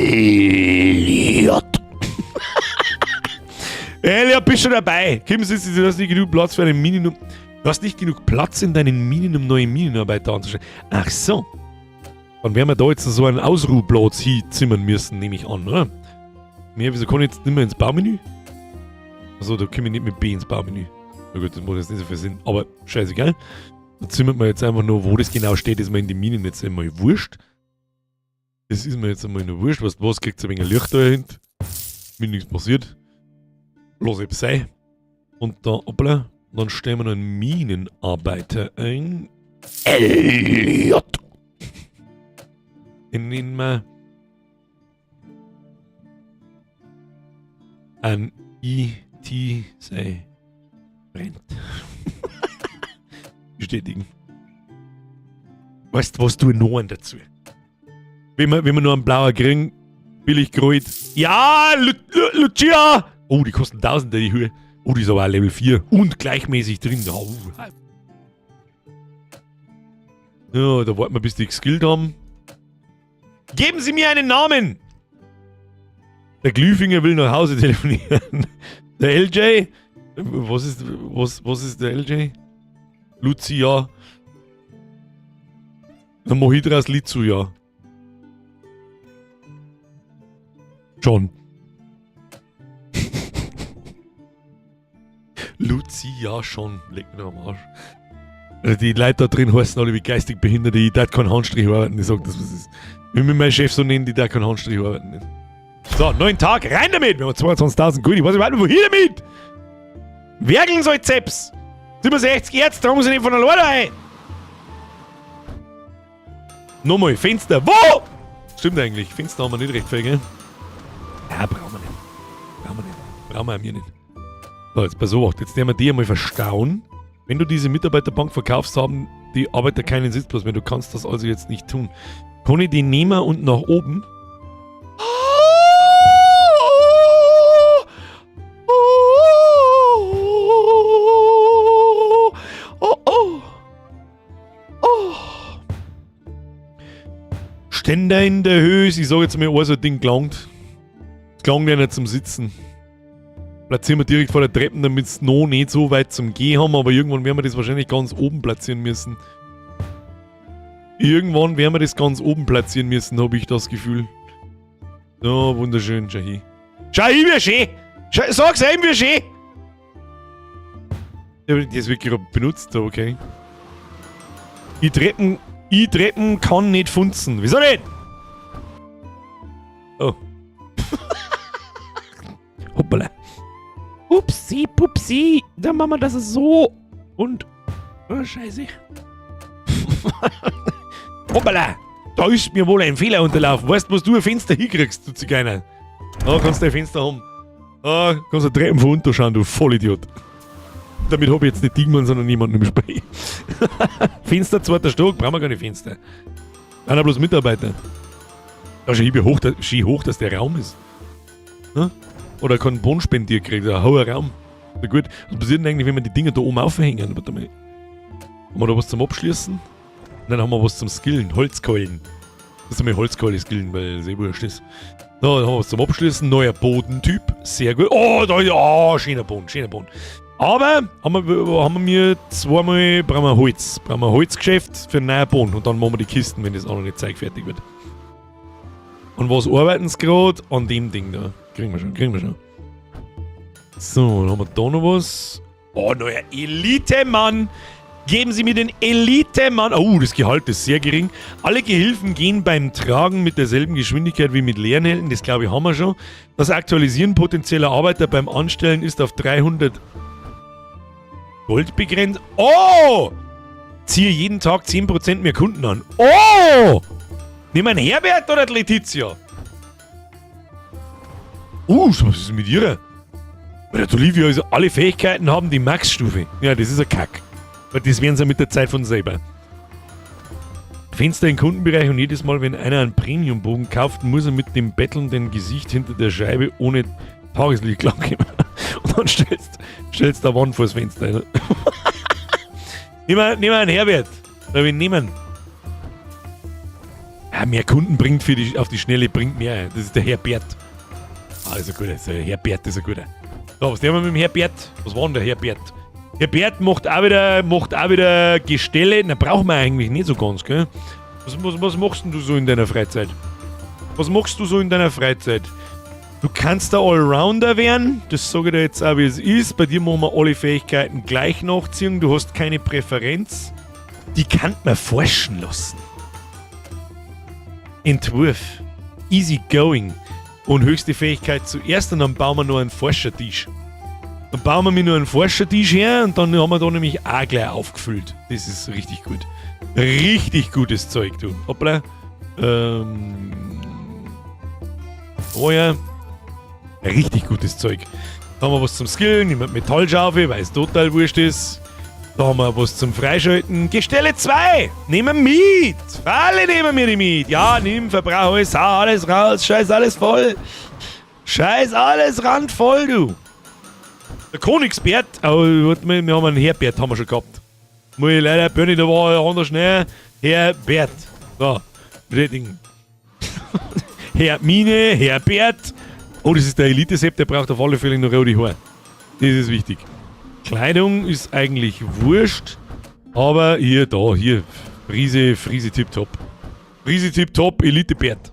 A: Elliot! Elliot, bist du dabei? Kim, du hast nicht genug Platz für einen Minen. Du hast nicht genug Platz in deinen Minen, um neue Minenarbeiter anzustellen. Ach so. Dann werden wir da jetzt so einen Ausruhplatz hinzimmern müssen, nehme ich an, oder? Nee, wieso kann ich jetzt nicht mehr ins Baumenü? Achso, da komme ich nicht mit B ins Baumenü. Na gut, das macht jetzt nicht so viel Sinn, aber scheißegal. Da zimmert man jetzt einfach nur, wo das genau steht, ist mir in die Minen jetzt einmal wurscht. Das ist mir jetzt einmal nur wurscht. Weißt du was, kriegt ein wenig Licht da hinten. Mir nichts passiert. Lass ich sein. Und da, hoppla, dann stellen wir noch einen Minenarbeiter ein. Elliot! Den nehmen wir ein I.T. sei brennt. Bestätigen. Weißt du, was du noch einen dazu? Wenn wir nur einen blauen kriegen, billig gerollt. Ja, Lucia! Oh, die kosten Tausende, die Höhe. Oh, die ist aber auch Level 4 und gleichmäßig drin. Oh. Ja, da warten wir, bis die geskillt haben. Geben Sie mir einen Namen! Der Glühfinger will nach Hause telefonieren. Der LJ? Was ist der LJ? Lucia. Dann mach ich draus Lizuja. John. Lucia schon. Leck mich am Arsch. Also die Leute da drin heißen alle wie geistig Behinderte, die da keinen Handstrich arbeiten. Ich sag das, was ist. Wenn wir meinen Chef so nennen, die da keinen Handstrich arbeiten. So, 9 Tag, rein damit! Wir haben 22.000 Gold. Ich weiß nicht, wohin damit? Werkeln soll Zeps! 67 Erz, tragen sie nicht von alleine ein! Nochmal, Fenster. Wo? Stimmt eigentlich, Fenster haben wir nicht recht viel, gell? Ja, brauchen wir nicht. Brauchen wir nicht. Brauchen wir auch mir nicht. So, jetzt pass auf, jetzt werden wir die einmal verstauen. Wenn du diese Mitarbeiterbank verkaufst, haben die Arbeiter keinen Sitzplatz mehr. Du kannst das also jetzt nicht tun. Kann ich die nehmen und nach oben? Ständer in der Höhe. Ich sag jetzt mal, so ein Ding gelangt. Es gelangt ja nicht zum Sitzen. Platzieren wir direkt vor der Treppe, damit es noch nicht so weit zum Gehen haben, aber irgendwann werden wir das wahrscheinlich ganz oben platzieren müssen. Irgendwann werden wir das ganz oben platzieren müssen, habe ich das Gefühl. So, wunderschön, schau hin. Schau hin, wie schön! Sag's ihm, wie schön! Ja, das wird gerade benutzt, okay. Die Treppen kann nicht funzen. Wieso nicht? Oh. Hoppala. Upsi, pupsi. Dann machen wir das so. Und. Oh, scheiße. Hoppala. Da ist mir wohl ein Fehler unterlaufen. Weißt du, was du ein Fenster hinkriegst, du Zigeuner? Da kannst du ein Fenster haben. Da kannst du Treppen von unten schauen, du Vollidiot. Damit hab ich jetzt nicht Dingmann, sondern niemanden im Spiel. Fenster, zweiter Stock, brauchen wir keine Fenster. Einer bloß Mitarbeiter. Da schau ich hoch, dass der Raum ist. Ne? Oder keinen Bohnenspendier kriegt, ein hoher Raum. Na gut, was passiert denn eigentlich, wenn wir die Dinger da oben aufhängen? Warte mal. Haben wir da was zum Abschließen? Dann haben wir was zum Skillen, Holzkeulen. Das ist einmal Holzkeule skillen, weil es eh wurscht ist. So, dann haben wir was zum Abschließen. Neuer Bodentyp. Sehr gut. Oh, da, oh, schöner Boden, schöner Boden. Aber haben wir mir zweimal, brauchen wir Holz. Brauchen wir Holzgeschäft für einen neuen Boden. Und dann machen wir die Kisten, wenn das auch noch nicht zeigfertig wird. Und was arbeiten sie gerade? An dem Ding da. Kriegen wir schon, kriegen wir schon. So, dann haben wir da noch was. Oh, neuer Elite-Mann! Geben Sie mir den Elite-Mann! Oh, das Gehalt ist sehr gering. Alle Gehilfen gehen beim Tragen mit derselben Geschwindigkeit wie mit leeren Händen. Das glaube ich haben wir schon. Das Aktualisieren potenzieller Arbeiter beim Anstellen ist auf 300 Gold begrenzt. Oh! Ziehe jeden Tag 10% mehr Kunden an. Oh! Nimm einen Herbert oder die Letizia? Was ist mit ihrer? Bei der Olivia, also alle Fähigkeiten haben die Max-Stufe. Ja, das ist ein Kack. Weil das werden sie mit der Zeit von selber. Fenster im Kundenbereich und jedes Mal, wenn einer einen Premiumbogen kauft, muss er mit dem bettelnden Gesicht hinter der Scheibe ohne Tageslicht klarkommen. Und dann stellst du eine Wand vors Fenster. Nimm mal einen Herbert. Da will ich nehmen. Ja, mehr Kunden bringt auf die Schnelle bringt mehr. Das ist der Herr Bert. Ah, ist ein guter. Der Herr Bert ist ein guter. So, was nehmen wir mit dem Herr Bert? Was war denn der Herr Bert? Herr Bert macht auch wieder Gestelle. Na, brauchen wir eigentlich nicht so ganz, gell? Was machst denn du so in deiner Freizeit? Was machst du so in deiner Freizeit? Du kannst der Allrounder werden, das sage ich dir jetzt auch, wie es ist. Bei dir machen wir alle Fähigkeiten gleich nachziehen. Du hast keine Präferenz. Die kann man forschen lassen. Entwurf. Easy going. Und höchste Fähigkeit zuerst und dann bauen wir noch einen Forschertisch. Dann bauen wir mir nur einen Forschertisch her und dann haben wir da nämlich auch gleich aufgefüllt. Das ist richtig gut. Richtig gutes Zeug, du. Hoppla. Oh ja. Richtig gutes Zeug. Da haben wir was zum Skillen, nehmen wir Metallschaufel, weil es total wurscht ist. Da haben wir was zum Freischalten. Gestelle 2! Nehmen wir mit! Alle nehmen wir die mit! Ja, nimm, verbrauch alles, hau alles raus, scheiß alles voll. Scheiß alles randvoll, du. Der Königsbert, oh, warte mal, wir haben einen Herbert, haben wir schon gehabt. Muss ich leider, Bernie, da war ja anders schnell. Herbert. So, Ding. Herr Mine, Herbert. Oh, das ist der Elite-Sepp, der braucht auf alle Fälle noch rote Haare. Das ist wichtig. Kleidung ist eigentlich wurscht, aber hier, da, hier, Frise, Frise tipptopp. Frise tipptopp, Elite-Bert.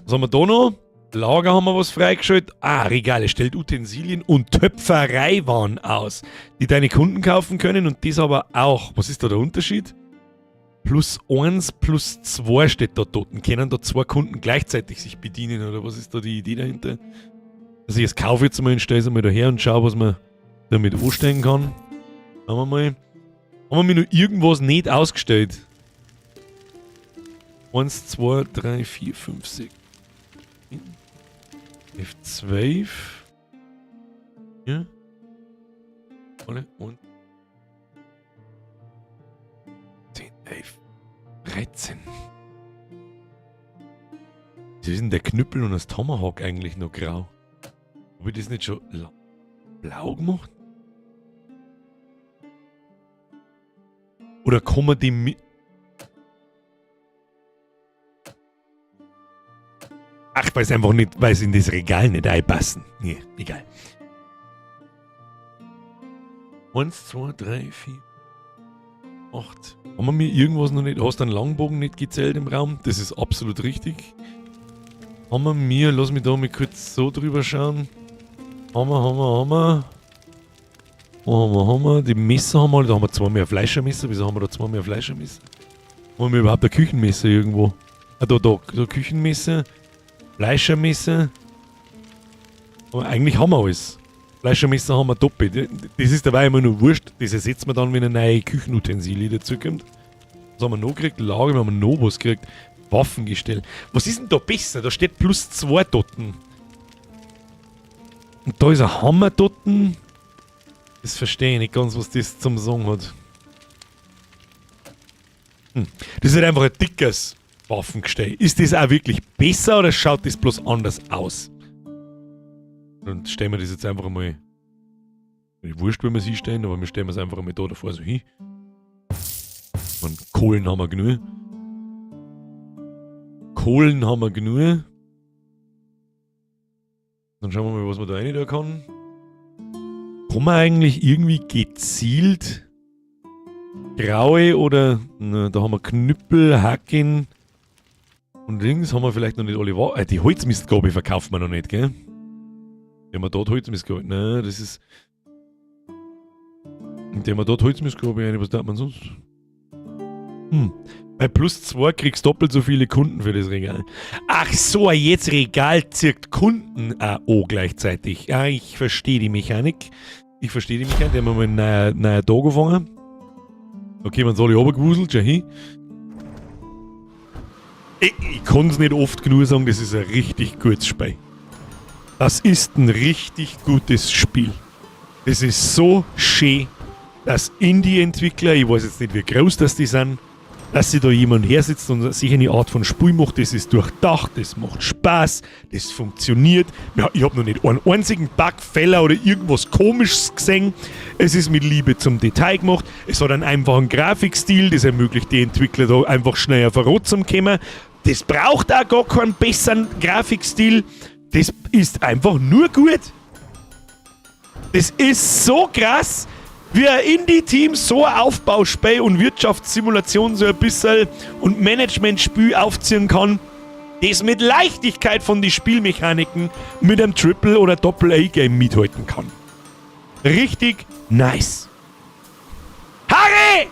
A: Was haben wir da noch? Lager haben wir was freigeschaltet. Ah, Regale stellt Utensilien und Töpfereiwaren aus, die deine Kunden kaufen können und das aber auch. Was ist da der Unterschied? Plus 1, plus 2 steht da dort. Können da zwei Kunden gleichzeitig sich bedienen oder was ist da die Idee dahinter? Also ich kaufe jetzt mal und stelle es einmal daher und schaue, was man damit anstellen kann. Schauen wir mal. Haben wir mir noch irgendwas nicht ausgestellt? 1, 2, 3, 4, 5, 6. F12. Ja. Alle und 10, 11, 13. Wieso ist denn der Knüppel und das Tomahawk eigentlich noch grau? Habe ich das nicht schon blau gemacht? Oder kann man die mit. Ach, weil es einfach nicht, weil sie in das Regal nicht einpassen. Nee, egal. 1, 2, 3, 4, 8. Haben wir mir irgendwas noch nicht? Hast du einen Langbogen nicht gezählt im Raum? Das ist absolut richtig. Haben wir mir, lass mich da mal kurz so drüber schauen. Haben wir, haben wir, haben wir. Wo haben wir, haben wir? Die Messer haben wir, da haben wir zwei mehr Fleischermesser. Wieso haben wir da zwei mehr Fleischermesser? Haben wir überhaupt ein Küchenmesser irgendwo? Ah, da Küchenmesser, Fleischermesser. Aber eigentlich haben wir alles. Fleischermesser haben wir doppelt. Das ist dabei immer nur wurscht. Das ersetzt man dann, wenn eine neue Küchenutensilie dazukommt. Was haben wir noch gekriegt? Lager, wir haben noch was gekriegt. Waffengestell. Was ist denn da besser? Da steht plus 2 Dotten. Und da ist ein Hammer dotten. Das verstehe ich nicht ganz, was das zum Sagen hat. Das ist halt einfach ein dickes Waffengestell. Ist das auch wirklich besser oder schaut das bloß anders aus? Dann stellen wir das jetzt einfach einmal. Wurscht, wenn wir sie stellen, aber wir stellen es einfach einmal da davor so hin. Und Kohlen haben wir genug. Kohlen haben wir genug. Dann schauen wir mal, was man da rein da kann. Kann man eigentlich irgendwie gezielt graue oder, na, da haben wir Knüppel, Hacken und links haben wir vielleicht noch nicht alle. Die Holzmistgabel verkauft man noch nicht, gell? Die haben wir dort Holzmistgabel. Nein, das ist. Und die haben wir dort Holzmistgabel rein, was darf man sonst? Bei plus 2 kriegst du doppelt so viele Kunden für das Regal. Ach so, jetzt Regal zirkt Kunden auch gleichzeitig. Ja, ich verstehe die Mechanik. Ich verstehe die Mechanik. Die haben wir mal einen neuen Tag gefangen. Okay, man soll ich runtergewuselt, schau hin. Ich kann es nicht oft genug sagen, das ist ein richtig gutes Spiel. Das ist ein richtig gutes Spiel. Das ist so schön, dass Indie-Entwickler, ich weiß jetzt nicht, wie groß das die sind, Dass sich da jemand hersitzt und sich eine Art von Spiel macht, das ist durchdacht, das macht Spaß, das funktioniert. Ja, ich habe noch nicht einen einzigen Bug, Fehler oder irgendwas Komisches gesehen. Es ist mit Liebe zum Detail gemacht. Es hat einen einfachen Grafikstil, das ermöglicht die Entwickler da einfach schneller voranzukommen. Das braucht auch gar keinen besseren Grafikstil. Das ist einfach nur gut. Das ist so krass, wie ein Indie-Team so ein Aufbauspiel und Wirtschaftssimulation so ein bisschen und Management-Spiel aufziehen kann, das mit Leichtigkeit von den Spielmechaniken mit einem Triple- oder Doppel-A-Game mithalten kann. Richtig nice. Harry!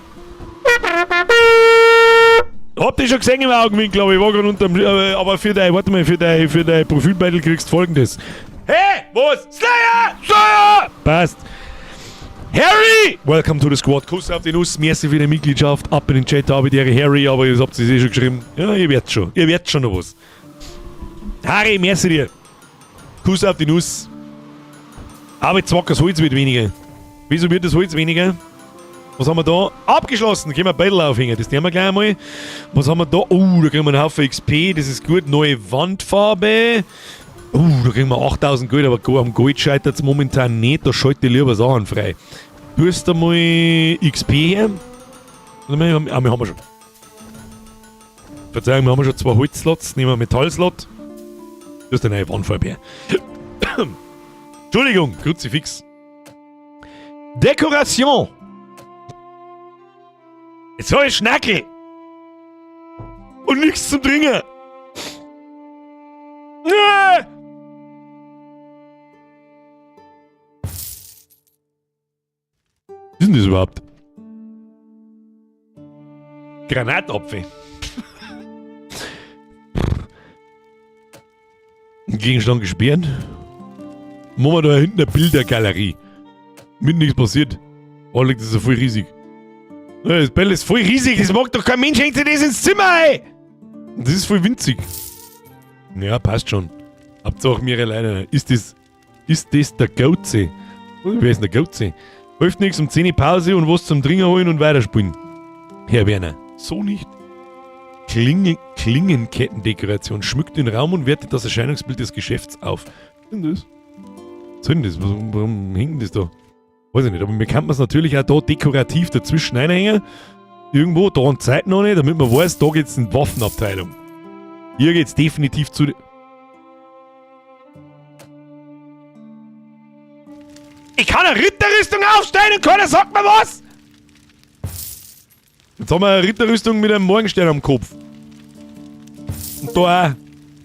A: Hab dich schon gesehen im Augenwinkel, aber ich war gerade unterm. Aber für dein, warte mal, für dein Profilbild kriegst du Folgendes. Hey, was? Slayer! Slayer! Passt. Harry! Welcome to the squad. Kuss auf die Nuss. Merci für die Mitgliedschaft. Ab in den Chat habe ich die Harry, aber ihr habt es eh schon geschrieben. Ja, ihr werdet schon. Ihr werdet schon noch was. Harry, merci dir. Kuss auf die Nuss. Aber jetzt das Holz wird weniger. Wieso wird das Holz weniger? Was haben wir da? Abgeschlossen. Können wir Battle aufhängen. Das nehmen wir gleich einmal. Was haben wir da? Oh, da kriegen wir einen Haufen XP. Das ist gut. Neue Wandfarbe. Oh, da kriegen wir 8000 Gold, aber am Gold scheitert es momentan nicht. Da schalte ich lieber Sachen frei. Du hast einmal XP her. Ah, wir haben schon. Verzeihung, wir haben schon zwei Holzslots. Nehmen wir einen Metallslot. Du hast eine neue Wandfarbe her. Entschuldigung, Kruzifix. Dekoration. Jetzt hab ich Schnackel. Und nichts zum Trinken. Nee. Was ist denn das überhaupt? Granatapfel. Gegenstand gesperrt. Machen wir da hinten eine Bildergalerie. Mit nichts passiert. Oh, das ist ja voll riesig. Das Bell ist voll riesig, das mag doch kein Mensch, hängt sich das ins Zimmer, ey! Das ist voll winzig. Ja, passt schon. Hauptsache mir alleine. Ist das der Goatse? Wer ist denn der Goatse? Hilft nichts, um 10 Uhr Pause und was zum Trinken holen und weiterspielen. Herr Werner, so nicht. Klingenkettendekoration schmückt den Raum und wertet das Erscheinungsbild des Geschäfts auf. Was ist denn das? Was soll denn das? Warum hängt denn das da? Weiß ich nicht, aber mir kann man es natürlich auch da dekorativ dazwischen einhängen. Irgendwo, da und Zeit noch nicht, damit man weiß, da geht's in die Waffenabteilung. Hier geht's definitiv zu. Ich kann eine Ritterrüstung aufstellen und keiner sagt mir was! Jetzt haben wir eine Ritterrüstung mit einem Morgenstern am Kopf. Und da auch. Das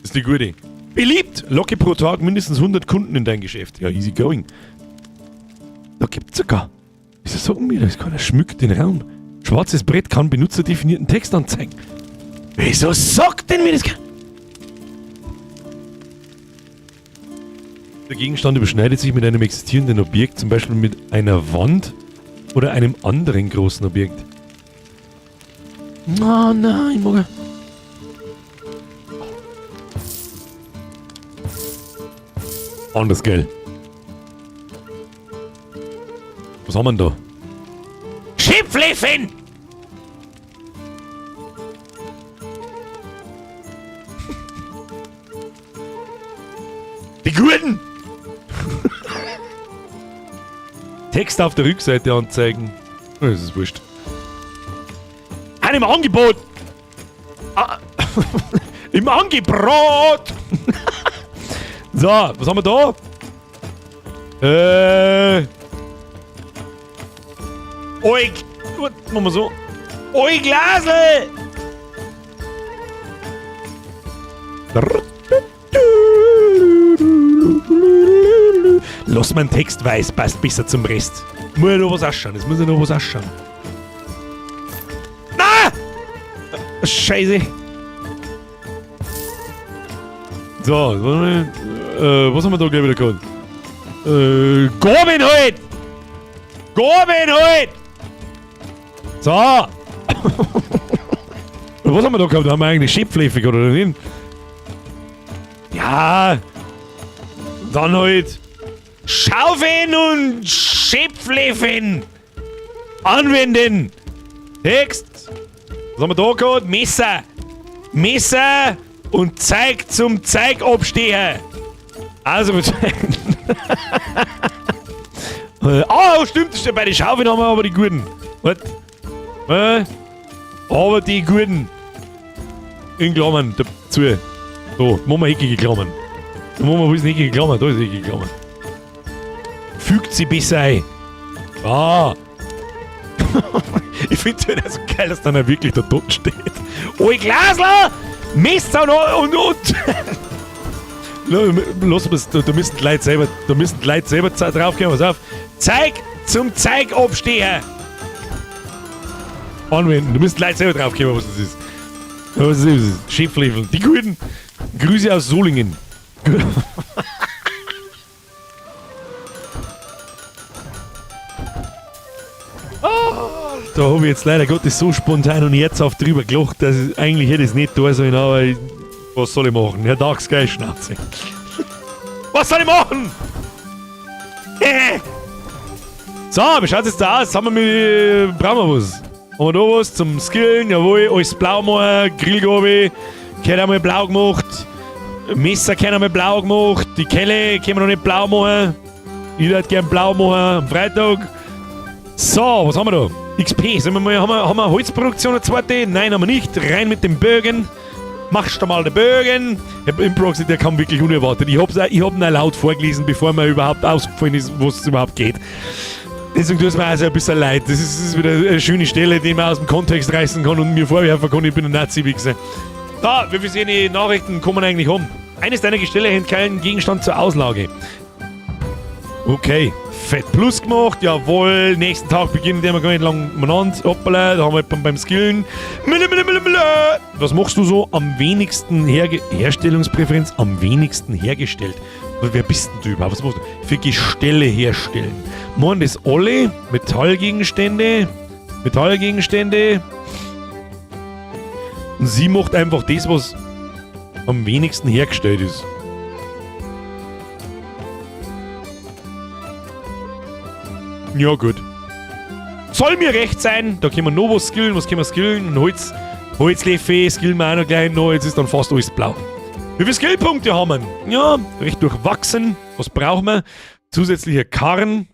A: ist die gute. Beliebt! Locke pro Tag mindestens 100 Kunden in dein Geschäft. Ja, easy going. Da gibt's sogar. Wieso sagen wir das? Keiner schmückt den Raum. Schwarzes Brett kann benutzerdefinierten Text anzeigen. Wieso sagt denn mir das keiner? Der Gegenstand überschneidet sich mit einem existierenden Objekt, zum Beispiel mit einer Wand oder einem anderen großen Objekt. Oh nein, mag. Anders geil. Was haben wir denn da? Schimpflefen! Die Guten! Text auf der Rückseite anzeigen. Oh, das ist wurscht. Einem Angebot! Ah, im Angebot! So, was haben wir da? Oi, gut, machen wir so. Oi, Glasl! Lass meinen Text weiß, passt besser zum Rest. Muss ja noch was ausschauen, es muss ja noch was ausschauen. Na! Scheiße. So, was haben wir da gleich wieder gehabt? Gorben halt! Gorben halt! So! Was haben wir da gehabt? Haben wir eigentlich Schöpfläufig oder nicht? Ja! Dann halt! Schaufeln und Schöpfläfen! Anwenden! Text! Was haben wir da gehabt? Messer! Messer und Zeig zum Zeig abstehen! Also, oh, stimmt, stimmt, bei den Schaufeln haben wir aber die guten. Warte. Aber die guten. In Klammern, dazu. So, machen wir eckige Klammern. Da machen wir wo ist eckige Klammern? Da ist eckige Klammern. Fügt sie besser ein. Ah. Ich finde es halt so geil, dass dann auch wirklich der Tod steht. Oi Glasler! Messer und und. Lass uns, da müssen die Leute selber, da müssen die Leute selber draufgehen. Pass auf. Zeig zum Zeig abstehen. Anwenden. Du müsst die Leute selber draufgehen, was das ist. Was ist das? Cheflevel. Die guten. Grüße aus Solingen. Da habe ich jetzt leider Gottes so spontan und herzhaft drüber gelacht, dass ich eigentlich hätte es nicht da sollen, aber ich, was soll ich machen? Herr Dags, geil, Schnauze. Was soll ich machen? So, wie schaut's jetzt da aus? Haben wir mit, brauchen wir was? Haben wir da was zum Skillen? Jawohl, alles blau machen, Grillgabe, gehört einmal blau gemacht. Messer können wir blau gemacht, die Kelle können wir noch nicht blau machen. Ich würde gern blau machen am Freitag. So, was haben wir da? XP, sind wir mal, haben wir Holzproduktion eine zweite? Nein, haben wir nicht. Rein mit den Bögen. Machst du mal den Bögen. Improxy, der kam wirklich unerwartet. Ich hab's, ich hab ihn auch laut vorgelesen, bevor mir überhaupt ausgefallen ist, was es überhaupt geht. Deswegen tut es mir also ein bisschen leid. Das ist wieder eine schöne Stelle, die man aus dem Kontext reißen kann und mir vorwerfen kann, ich bin ein Nazi-Wichser. Da, wie viele Nachrichten kommen eigentlich um? Eines deiner Gestelle hält keinen Gegenstand zur Auslage. Okay, Fett Plus gemacht, jawohl. Nächsten Tag beginnen wir gar nicht lang umeinander. Hoppala, da haben wir beim Skillen. Mille, mille, mille, mille. Was machst du so am wenigsten Herstellungspräferenz am wenigsten hergestellt? Wer bist denn du überhaupt? Was machst du? Für Gestelle herstellen. Machen das alle? Metallgegenstände? Metallgegenstände? Und sie macht einfach das, was am wenigsten hergestellt ist. Ja, gut. Soll mir recht sein. Da können wir noch was skillen. Was können wir skillen? Ein Holz, Holzleffe skillen wir auch noch gleich noch. Jetzt ist dann fast alles blau. Wie viele Skillpunkte haben wir? Ja, recht durchwachsen. Was brauchen wir? Zusätzliche Karren.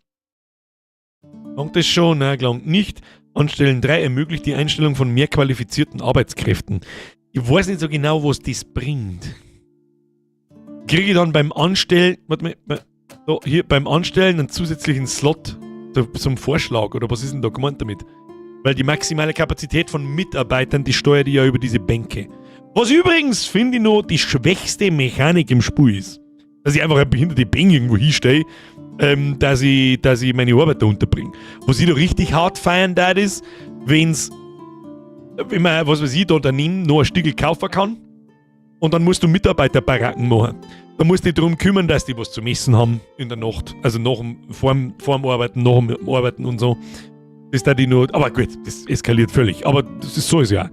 A: Langt das schon? Nein, gelangt nicht. Anstellen 3 ermöglicht die Einstellung von mehr qualifizierten Arbeitskräften. Ich weiß nicht so genau, was das bringt. Kriege ich dann beim Anstellen, warte mal, da, hier beim Anstellen einen zusätzlichen Slot zum Vorschlag, oder was ist denn da gemeint damit? Weil die maximale Kapazität von Mitarbeitern, die steuert die ja über diese Bänke. Was übrigens, finde ich noch, die schwächste Mechanik im Spiel ist. Dass ich einfach eine behinderte Bank irgendwo hinstehe, dass ich meine Arbeit da unterbringe. Was ich da richtig hart feiern darf, ist, wenn's, wenn man, was weiß ich, da daneben noch ein Stückel kaufen kann und dann musst du Mitarbeiterbaracken machen. Da musst du dich darum kümmern, dass die was zu messen haben in der Nacht. Also nach dem, vorm, vorm Arbeiten, nach dem Arbeiten und so. Das ist da die nur. Aber gut, das eskaliert völlig. Aber das ist so ist ja.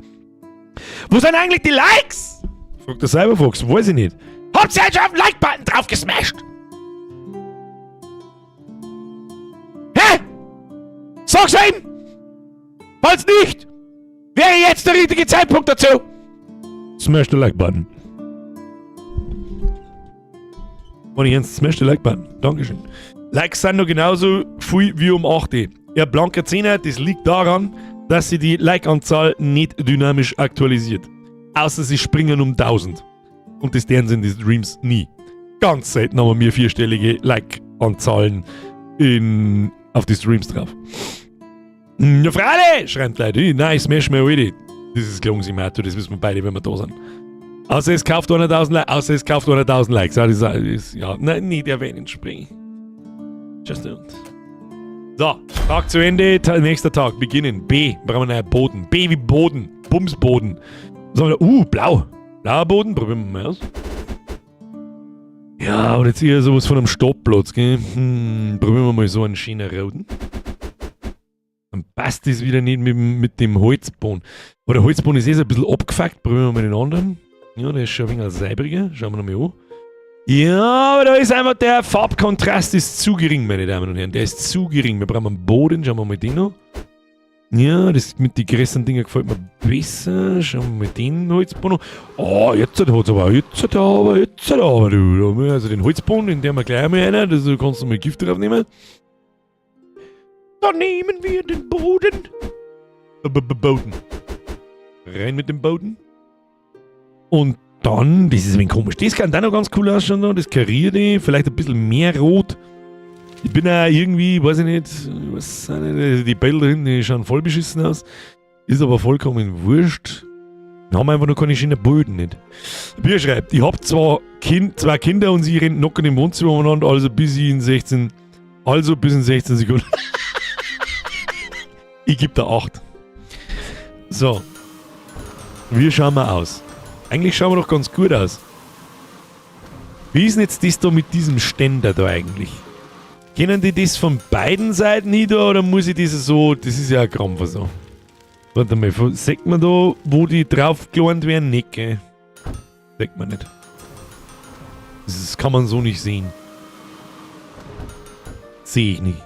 A: Wo sind eigentlich die Likes? Fragt der Cyberfox, weiß ich nicht. Habt ihr schon auf den Like-Button drauf gesmashed? Hä? Sag's ihm! Falls nicht, wäre jetzt der richtige Zeitpunkt dazu. Smash the Like-Button. Und jetzt smash the Like-Button. Dankeschön. Likes sind noch genauso viel wie um 8 Uhr. Ja, blanker Zehner, das liegt daran, dass sie die Like-Anzahl nicht dynamisch aktualisiert. Außer sie springen um 1000. Und das deren sind die Streams nie. Ganz selten haben wir vierstellige Like-Anzahlen auf die Streams drauf. Ja, freilich, schreiben die Leute. Nein, smash me already. Das ist Klonsimato, das wissen wir beide, wenn wir da sind. Außer es kauft einer 1000 Likes. Außer es kauft einer 1000 Likes. Ja, das ist, ja, nein, nicht erwähnen, springen. Just don't. So, Tag zu Ende, nächster Tag, beginnen. B, brauchen wir einen Boden. B wie Boden, Bumsboden. Was haben wir da? Blau. Blauer Boden, probieren wir mal aus. Ja, und jetzt eher sowas von einem Stoppplatz, gell? Probieren wir mal so einen schönen roten. Dann passt das wieder nicht mit dem Holzboden. Aber der Holzboden ist eh so ein bisschen abgefuckt. Probieren wir mal den anderen. Ja, der ist schon ein wenig seibriger. Schauen wir nochmal an. Ja, aber da ist einfach der Farbkontrast ist zu gering, meine Damen und Herren. Der ist zu gering. Wir brauchen einen Boden. Schauen wir mal den noch. Ja, das mit den größeren Dinger gefällt mir besser. Schauen wir mal den Holzboden. Oh, jetzt hat's aber, jetzt hat aber, jetzt hat aber, du. Also den Holzboden, den der wir gleich einmal einer, das kannst du mal Gift drauf nehmen. Da nehmen wir den Boden. B -b Boden. Rein mit dem Boden. Und dann, das ist ein wenig komisch. Das kann dann noch ganz cool ausschauen, da, das karierte, vielleicht ein bisschen mehr rot. Ich bin auch irgendwie, weiß ich nicht, was sind die Bilder hinten, die schauen voll beschissen aus. Ist aber vollkommen wurscht. Wir haben einfach noch keine schönen Böden nicht. Bier schreibt, ich hab zwar kind, zwei Kinder und sie rennen knocken im Wohnzimmer umeinander, also bis in 16 Sekunden. Ich geb da 8. So. Wie schauen wir aus? Eigentlich schauen wir doch ganz gut aus. Wie ist denn jetzt das da mit diesem Ständer da eigentlich? Können die das von beiden Seiten hin da oder muss ich das so? Das ist ja ein Krampf so. Warte mal, sieht man da, wo die draufgelohnt werden? Nicht, gell? Sieht man nicht. Das kann man so nicht sehen. Sehe ich nicht.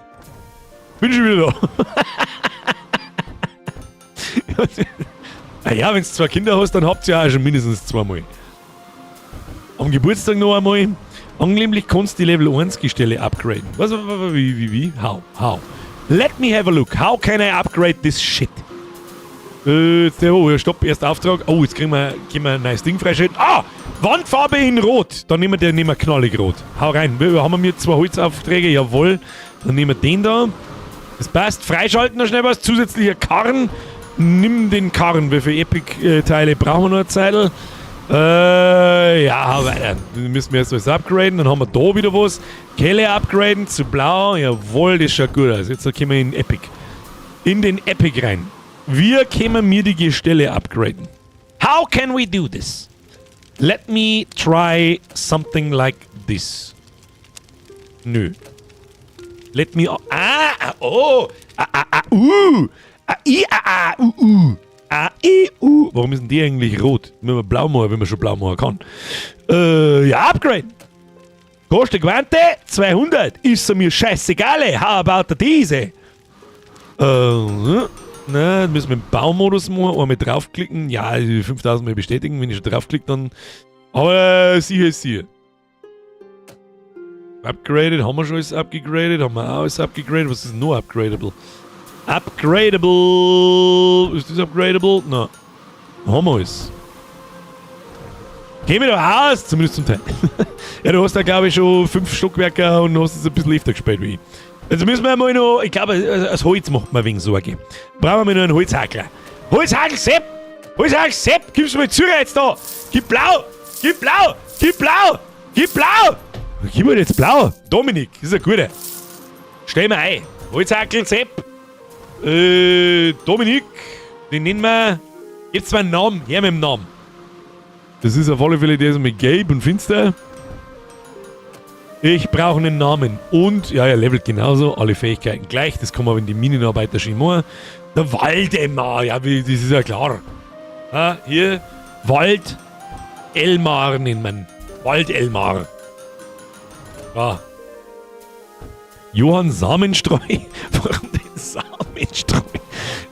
A: Bin schon wieder da. Naja, wenn du zwei Kinder hast, dann habt ihr ja auch schon mindestens zweimal. Am Geburtstag noch einmal. Angeblich kannst du die Level 1 Gestelle upgraden. Was, wie, wie, wie? How? How? Let me have a look. How can I upgrade this shit? Oh, stopp, erster Auftrag. Oh, jetzt kriegen wir ein neues Ding freischalten. Ah! Wandfarbe in Rot. Dann nehmen wir den, nehmen wir knallig rot. Hau rein. Wir haben wir zwei Holzaufträge? Jawohl. Dann nehmen wir den da. Das passt. Freischalten noch schnell was. Zusätzlicher Karren. Nimm den Karren. Wie viele Epic-Teile brauchen wir noch eine Zeitl? Ja, weiter. Dann müssen wir erst alles upgraden. Dann haben wir da wieder was. Kelle upgraden zu blau. Jawohl, das schaut gut aus. Jetzt kommen wir in Epic. In den Epic rein. Wie können wir die Gestelle upgraden? How can we do this? Let me try something like this. Nö. Let me. Ah, ah, oh. Ah, ah, ah, u. Ah, i, ah, ah, u, u. A, I, U. Warum ist denn die eigentlich rot? Wenn man blau machen, wenn man schon blau machen kann. Ja, Upgrade. Kostet quante? 200. Ist mir scheißegal. How about diese? Na, müssen wir im Baumodus machen. Einmal draufklicken. Ja, 5000 Mal bestätigen. Wenn ich schon draufklicke, dann. Aber sicher ist sicher. Upgraded, haben wir schon alles upgegradet? Haben wir auch alles upgegradet? Was ist noch upgradable? Upgradable! Ist das upgradable? Na. Haben wir alles. Geh mir doch aus! Zumindest zum Teil. Ja, du hast da, glaube ich, schon fünf Stockwerke und hast es ein bisschen öfter gespielt wie ich. Also müssen wir mal noch, ich glaube, das Holz macht mir wegen Sorge. Brauchen wir noch einen Holzhackler. Holzhackel, Sepp! Holzhackel, Sepp! Gib's mir zu jetzt da! Gib blau! Gib blau! Gib blau! Gib blau! Gib mir jetzt blau! Dominik, das ist ein guter. Stell mir ein. Holzhackel, Sepp! Dominik, den nennen wir. Jetzt zwar einen Namen, her mit dem Namen. Das ist auf alle Fälle der ist mit gelb und finster. Ich brauche einen Namen. Und, ja, er levelt genauso, alle Fähigkeiten gleich. Das kann man in die Minenarbeiter schon machen. Der Waldemar, ja, das ist ja klar. Ha, hier, Wald Elmar nennt man. Wald Elmar. Ah. Johann Samenstreu. Warum denn Samenstreu?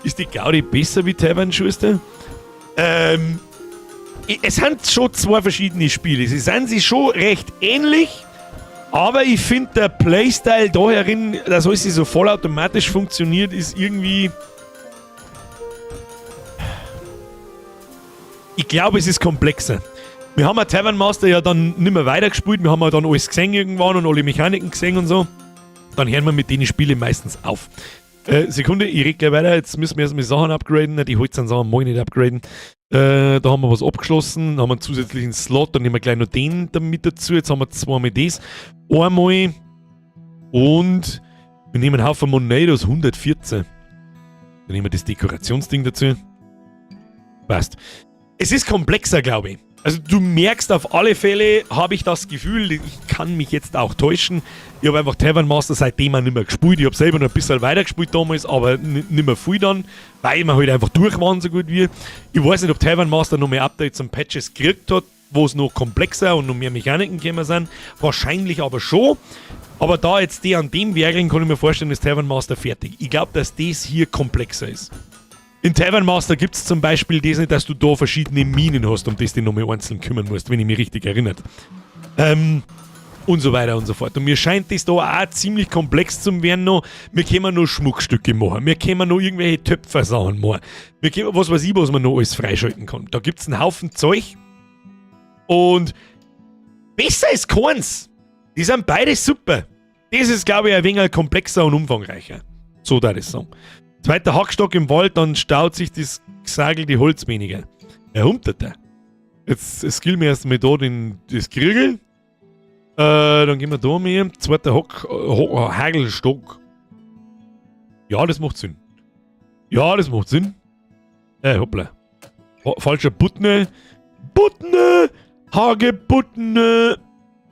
A: Ist die Gaudi besser wie Tavern Schuster? Es sind schon zwei verschiedene Spiele. Sie sind sich schon recht ähnlich, aber ich finde, der Playstyle da herin, dass alles so vollautomatisch funktioniert, ist irgendwie. Ich glaube, es ist komplexer. Wir haben ja Tavern Master ja dann nicht mehr weitergespielt, wir haben ja dann alles gesehen irgendwann und alle Mechaniken gesehen und so. Dann hören wir mit den Spielen meistens auf. Sekunde, ich rede gleich weiter. Jetzt müssen wir erstmal Sachen upgraden. Die Holzern Sachen mag ich nicht upgraden. Da haben wir was abgeschlossen, dann haben wir einen zusätzlichen Slot, dann nehmen wir gleich noch den damit dazu. Jetzt haben wir zweimal das. Einmal und wir nehmen einen Haufen Monedos, 114. Dann nehmen wir das Dekorationsding dazu. Passt. Es ist komplexer, glaube ich. Also du merkst auf alle Fälle, habe ich das Gefühl, ich kann mich jetzt auch täuschen. Ich habe einfach Tavern Master seitdem auch nicht mehr gespielt. Ich habe selber noch ein bisschen weiter gespielt damals, aber nicht mehr viel dann, weil wir halt einfach durch waren so gut wie. Ich weiß nicht, ob Tavern Master noch mehr Updates und Patches gekriegt hat, wo es noch komplexer und noch mehr Mechaniken gekommen sind. Wahrscheinlich aber schon. Aber da jetzt die an dem werkeln, kann ich mir vorstellen, ist Tavern Master fertig. Ich glaube, dass das hier komplexer ist. In Tavern Master gibt es zum Beispiel das nicht, dass du da verschiedene Minen hast, um das du nochmal einzeln kümmern musst, wenn ich mich richtig erinnert. Und so weiter und so fort. Und mir scheint das da auch ziemlich komplex zu werden noch. Wir können noch Schmuckstücke machen, wir können noch irgendwelche Töpfersachen machen. Wir können, was weiß ich, was man noch alles freischalten kann. Da gibt es einen Haufen Zeug. Und besser ist keins. Die sind beide super. Das ist, glaube ich, ein wenig komplexer und umfangreicher. So da ich sagen. Zweiter Hackstock im Wald, dann staut sich das gesagelte Holz weniger. Er humtet da. Jetzt skill mir erst mal da das Kriegel. Dann gehen wir da mehr. Zweiter Hagelstock. Ja, das macht Sinn. Ja, das macht Sinn. Hoppla. Falscher Butne. Butne! Hagebuttne!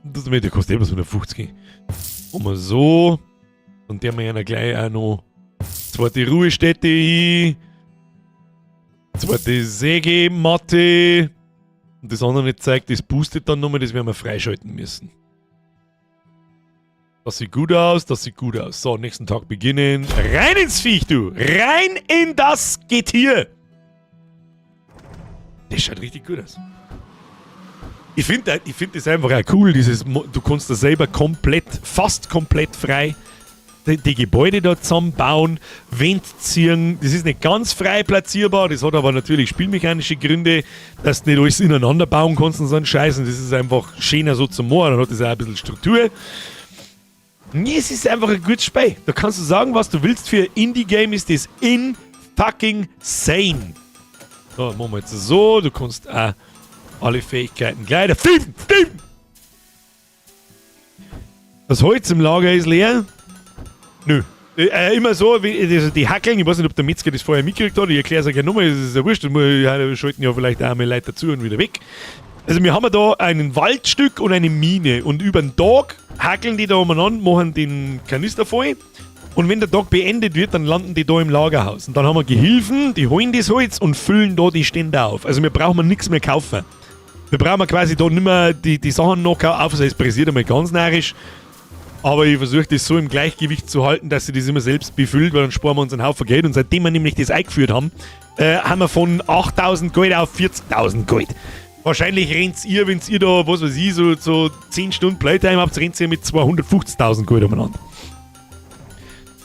A: Das der kostet eben so 150. Und mal so. Und der wir ja gleich auch noch zweite Ruhestätte hin. Zweite Sägematte. Und das andere zeigt, das boostet dann nochmal, das werden wir freischalten müssen. Das sieht gut aus, das sieht gut aus. So, nächsten Tag beginnen. Rein ins Viech, du! Rein in das Getier! Das schaut richtig gut aus. Ich find das einfach auch cool, dieses, du kannst da selber komplett, fast komplett frei die Gebäude da zusammenbauen, Wände ziehen. Das ist nicht ganz frei platzierbar, das hat aber natürlich spielmechanische Gründe, dass du nicht alles ineinander bauen kannst und so einen Scheiß. Und das ist einfach schöner so zum Machen, dann hat das auch ein bisschen Struktur. Nee, es ist einfach ein gutes Spiel. Da kannst du sagen, was du willst. Für Indie-Game ist das in fucking sane. So, machen wir jetzt so. Du kannst auch alle Fähigkeiten gleich. Der Steven! Steven! Das Holz im Lager ist leer. Nö. Immer so, wie, also die Hackeln, ich weiß nicht, ob der Metzger das vorher mitgekriegt hat, ich erkläre es euch gerne nochmal, das ist ja wurscht, wir schalten ja vielleicht auch mal Leute dazu und wieder weg. Also wir haben ja da ein Waldstück und eine Mine und über den Tag hackeln die da umeinander, machen den Kanister voll und wenn der Tag beendet wird, dann landen die da im Lagerhaus. Und dann haben wir Gehilfen, die holen das Holz und füllen da die Stände auf. Also wir brauchen nichts mehr kaufen. Wir brauchen quasi da nicht mehr die Sachen noch kaufen, außer es pressiert einmal ganz narrisch. Aber ich versuche das so im Gleichgewicht zu halten, dass sie das immer selbst befüllt, weil dann sparen wir uns einen Haufen Geld. Und seitdem wir nämlich das eingeführt haben, haben wir von 8000 Gold auf 40.000 Gold. Wahrscheinlich rennt ihr, wenn ihr da, was weiß ich, so 10 Stunden Playtime habt, rennt ihr mit 250.000 Gold umeinander.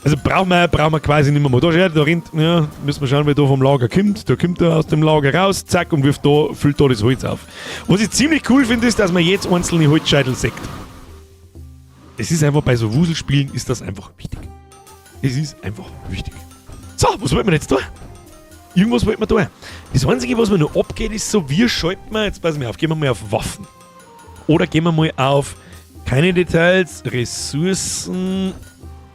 A: Also brauchen wir quasi nicht mehr mal. Da, da rennt, ja, müssen wir schauen, wer da vom Lager kommt. Da kommt er aus dem Lager raus, zack, und wirft da, füllt da das Holz auf. Was ich ziemlich cool finde, ist, dass man jetzt einzelne Holzscheitel sieht. Das ist einfach bei so Wuselspielen ist das einfach wichtig. Das ist einfach wichtig. So, was wollten wir jetzt tun? Irgendwas wollten wir tun. Das Einzige, was mir noch abgeht, ist so, wie schalten wir, jetzt passen wir auf, gehen wir mal auf Waffen. Oder gehen wir mal auf keine Details, Ressourcen,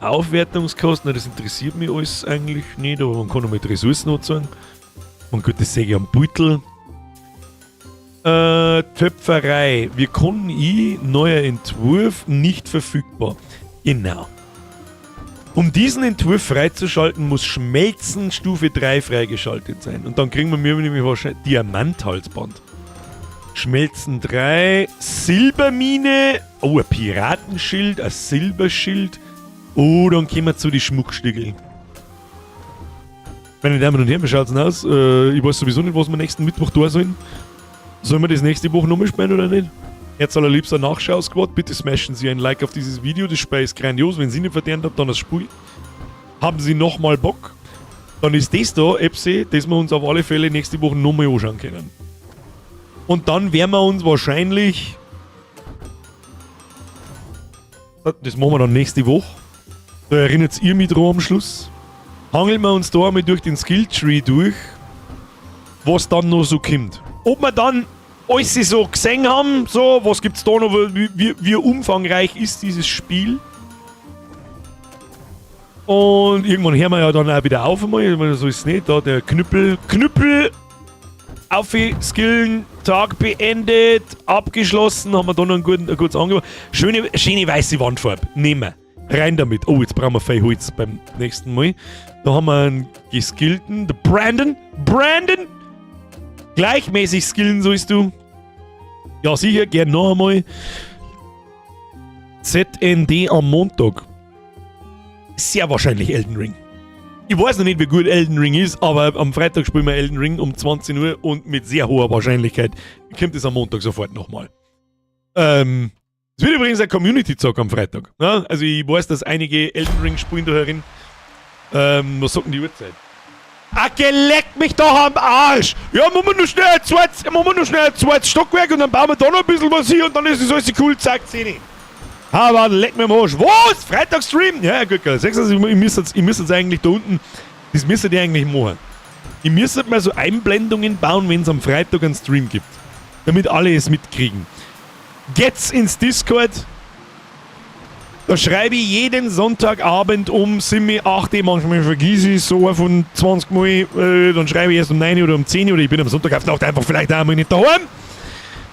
A: Aufwertungskosten, das interessiert mich alles eigentlich nicht, aber man kann noch mit Ressourcen anzeigen. Man könnte das säge am Beutel. Töpferei. Wir können i neuer Entwurf nicht verfügbar. Genau. Um diesen Entwurf freizuschalten, muss Schmelzen Stufe 3 freigeschaltet sein. Und dann kriegen wir nämlich wahrscheinlich Diamanthalsband. Schmelzen 3, Silbermine, oh, ein Piratenschild, ein Silberschild. Oh, dann kommen wir zu den Schmuckstückeln. Meine Damen und Herren, wie schaut's denn aus? Ich weiß sowieso nicht, was wir nächsten Mittwoch tun sollen. Sollen wir das nächste Woche nochmal spielen oder nicht? Herz allerliebster Nachschau-Squad, bitte smashen Sie ein Like auf dieses Video. Das Spiel ist grandios. Wenn Sie nicht verdient habt, dann das Spiel. Haben Sie nochmal Bock? Dann ist das da, Epsi, das wir uns auf alle Fälle nächste Woche nochmal anschauen können. Und dann werden wir uns wahrscheinlich... Das machen wir dann nächste Woche. Da erinnert ihr mich dran am Schluss. Hangeln wir uns da einmal durch den Skilltree durch, was dann noch so kommt. Ob wir dann alles so gesehen haben, so, was gibt's da noch, wie umfangreich ist dieses Spiel? Und irgendwann hören wir ja dann auch wieder auf einmal, ich meine, so ist es nicht, da der Knüppel, aufskillen, Tag beendet, abgeschlossen, haben wir da noch ein gutes Angebot. Schöne, schöne weiße Wandfarbe, nehmen wir. Rein damit. Oh, jetzt brauchen wir viel Holz beim nächsten Mal. Da haben wir einen geskillten, der Brandon. Brandon! Gleichmäßig skillen sollst du. Ja, sicher, gern noch einmal. ZND am Montag. Sehr wahrscheinlich Elden Ring. Ich weiß noch nicht, wie gut Elden Ring ist, aber am Freitag spielen wir Elden Ring um 20 Uhr und mit sehr hoher Wahrscheinlichkeit kommt es am Montag sofort nochmal. Es wird übrigens ein Community-Zock am Freitag. Ne? Also ich weiß, dass einige Elden Ring spielen da herin. Was sagt denn die Uhrzeit? Ah, geh, leck mich doch am Arsch! Ja, machen wir nur schnell ein zweites, machen wir nur schnell ein zweites Stockwerk und dann bauen wir da noch ein bisschen was hin und dann ist es alles cool, zack, 10. Aber leck mir am Arsch. Was? Freitag-Stream? Ja, gut, geil. Sechs, also ich müsste jetzt eigentlich da unten, das müsstet ihr eigentlich machen. Ich müsste mal so Einblendungen bauen, wenn es am Freitag einen Stream gibt. Damit alle es mitkriegen. Geht's ins Discord. Da schreibe ich jeden Sonntagabend um 7, 8, manchmal vergesse ich es so von 20 Mal, dann schreibe ich erst um 9 oder um 10 oder ich bin am Sonntag auf Nacht einfach vielleicht auch mal nicht daheim.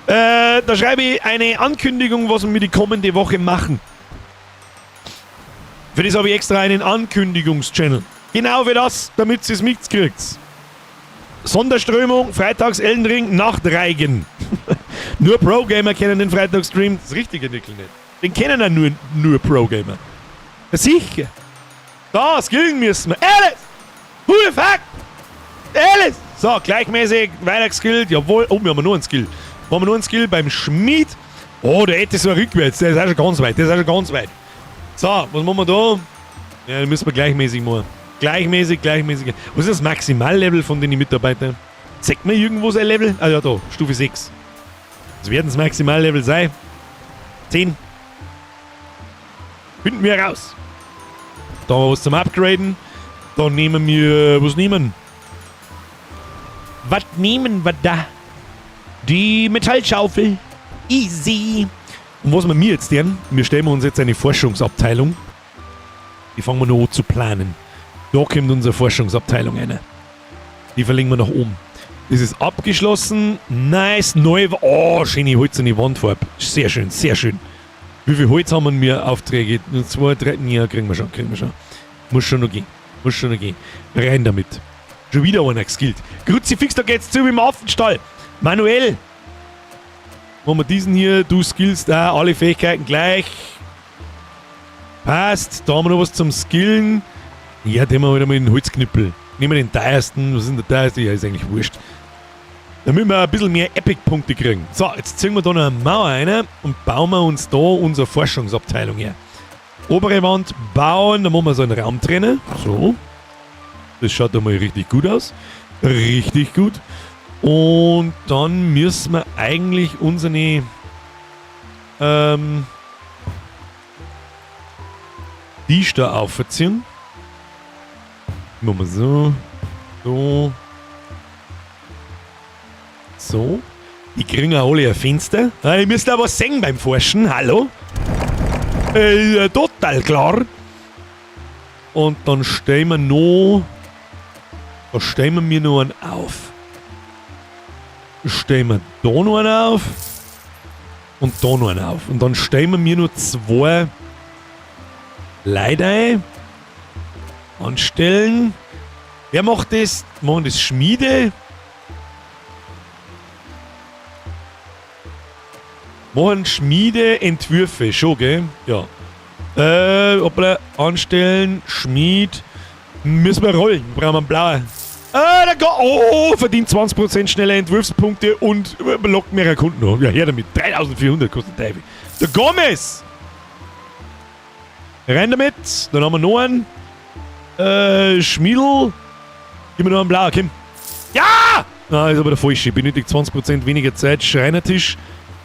A: Da schreibe ich eine Ankündigung, was wir die kommende Woche machen. Für das habe ich extra einen Ankündigungschannel. Genau für das, damit ihr es mitkriegt. Sonderströmung, freitags Elden Ring, Nachtreigen. Nur Pro-Gamer kennen den Freitagsstream. Das richtige Nickel nicht. Den kennen ja nur Pro-Gamer. Ja, sicher. Da, skillen müssen wir. Alice! Who the fuck? Alice! So, gleichmäßig, weiter geskillt. Jawohl. Oh, wir haben nur einen Skill. Haben wir nur einen Skill beim Schmied. Oh, der hätte so rückwärts. Der ist auch schon ganz weit. Der ist auch schon ganz weit. So, was machen wir da? Ja, den müssen wir gleichmäßig machen. Gleichmäßig, gleichmäßig. Was ist das Maximallevel von den Mitarbeitern? Zeigt mir irgendwo sein Level? Ah ja, da, Stufe 6. Das werden das Maximallevel sein. 10. Finden wir raus. Da haben wir was zum Upgraden. Da nehmen wir. Was nehmen? Was nehmen wir da? Die Metallschaufel. Easy. Und was wir mir jetzt denn? Wir stellen uns jetzt eine Forschungsabteilung. Die fangen wir noch an zu planen. Da kommt unsere Forschungsabteilung rein. Die verlegen wir nach oben. Das ist abgeschlossen. Nice. Neu. Oh, schöne hölzerne Wandfarbe. Sehr schön, sehr schön. Wie viel Holz haben wir Aufträge? Zwei, drei. Ja, kriegen wir schon, kriegen wir schon. Muss schon noch gehen. Muss schon noch gehen. Rein damit. Schon wieder einer geskillt. Kruzifix, da geht's zu wie im Affenstall. Manuel. Machen wir diesen hier. Du skillst da alle Fähigkeiten gleich. Passt. Da haben wir noch was zum Skillen. Ja, den haben wir wieder mal den Holzknüppel. Nehmen wir den teuersten. Was ist denn der teuerste? Ja, ist eigentlich wurscht. Damit wir ein bisschen mehr Epic-Punkte kriegen. So, jetzt ziehen wir da noch eine Mauer rein und bauen wir uns da unsere Forschungsabteilung her. Obere Wand bauen, da machen wir so einen Raum drinnen. So. Das schaut einmal richtig gut aus. Richtig gut. Und dann müssen wir eigentlich unsere die da aufziehen. Machen wir so. So. So. Die kriegen auch alle ein Fenster. Ah, ihr müsst aber sehen beim Forschen. Hallo? Total klar. Und dann stellen wir noch. Da stellen wir mir noch einen auf. Stellen wir da noch einen auf. Und da noch einen auf. Und dann stellen wir mir nur zwei Leute ein. Anstellen. Wer macht das? Machen das Schmiede? Machen Schmiedeentwürfe, schon, gell? Ja. Hoppla, anstellen, Schmied. Müssen wir rollen. Brauchen wir einen blauen. Ah, da go oh, verdient 20% schneller Entwurfspunkte und lockt mehrere Kunden an. Ja, her damit. 3400 kostet der Teufel. Der Gomez! Rein damit. Dann haben wir noch einen. Schmiedl. Gib mir noch einen blauen, komm. Ja! Ah, ist aber der falsche. Benötigt 20% weniger Zeit. Schreinertisch.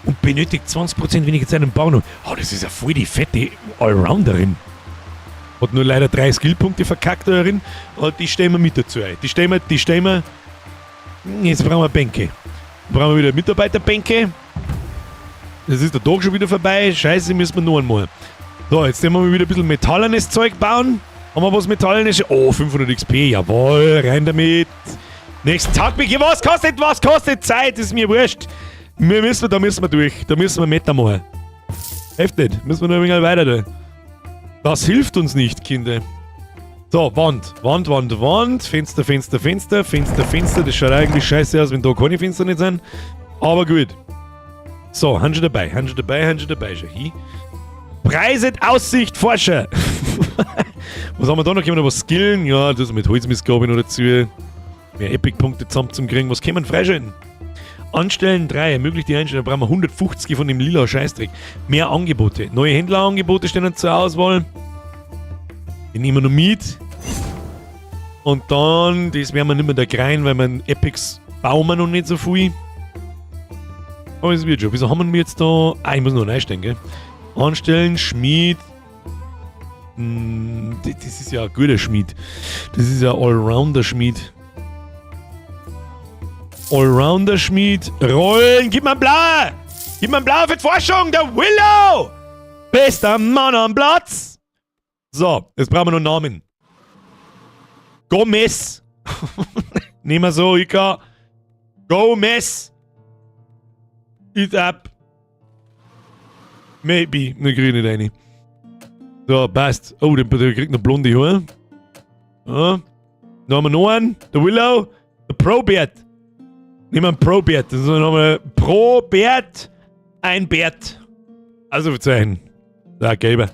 A: Und benötigt 20% weniger Zeit im Bau noch. Oh, das ist ja voll die fette Allrounderin. Hat nur leider drei Skillpunkte verkackt darin. Aber die stellen wir mit dazu ein. Die stellen wir. Jetzt brauchen wir Bänke. Brauchen wir wieder Mitarbeiterbänke. Das ist der Tag schon wieder vorbei. Scheiße, müssen wir noch einmal. So, jetzt nehmen wir wieder ein bisschen metallernes Zeug bauen. Haben wir was metallernes? Oh, 500 XP. Jawohl, rein damit. Nächsten Tag, was kostet, was kostet Zeit? Ist mir wurscht. Da müssen wir durch. Da müssen wir Meter machen. Hilft nicht. Müssen wir noch ein wenig weiter da. Das hilft uns nicht, Kinder. So, Wand. Wand, Wand, Wand. Fenster, Fenster, Fenster. Fenster, Fenster. Das schaut eigentlich scheiße aus, wenn da keine Fenster nicht sind. Aber gut. So, haben schon dabei, haben schon dabei, haben schon dabei. Schau hier. Preiset Aussicht, Forscher! Was haben wir da noch? Können wir noch was skillen? Ja, das mit Holzmissgabe noch dazu. Mehr Epic-Punkte zusammen zum Kriegen. Was können wir freischalten? Anstellen 3, ermöglicht die Einstellung. Da brauchen wir 150 von dem lila Scheißdreck. Mehr Angebote. Neue Händlerangebote stehen uns zur Auswahl. Die nehmen wir noch mit. Und dann, das werden wir nicht mehr da rein, weil wir Epics bauen wir noch nicht so viel. Aber es wird schon. Wieso haben wir jetzt da. Ah, ich muss noch reinstellen, gell? Anstellen, Schmied. Das ist ja ein guter Schmied. Das ist ja Allrounder-Schmied. Allrounder-Schmied. Rollen. Gib mir einen Blau! Gib mir einen Blau für die Forschung! Der Willow! Bester Mann am Platz! So, jetzt brauchen wir noch Namen. Gomez. Nehmen wir so, Ika. Gomez. Eat up. Maybe. Ne, krieg ich nicht rein. So, passt. Oh, der kriegt noch blonde Haare. Ja. Dann haben wir noch einen. Der Willow. Der Probert. Nehmen wir einen Probert. Das ist nochmal Probert. Ein Bert. Also Zeichen. Da, gelber.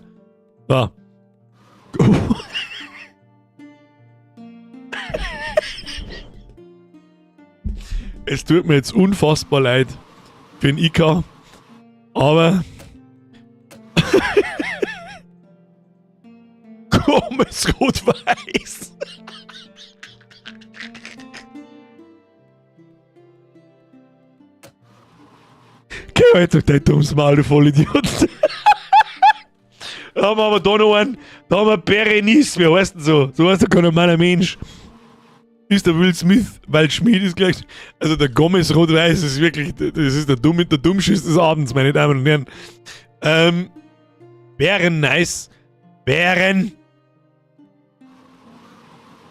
A: So. Es tut mir jetzt unfassbar leid für den IK, aber Gomez Rot-Weiß. Geh jetzt doch dein dummes Maul, du Vollidiot. Da haben wir aber da noch einen, da haben wir Berenice, wie heißt denn so? So heißt doch kein normaler Mensch. Ist der Will Smith, weil Schmied ist gleich. Also der Gomez Rot-Weiß ist wirklich, das ist der Dumm, der Dummschiss des Abends, meine Damen und Herren. Bären nice. Bären.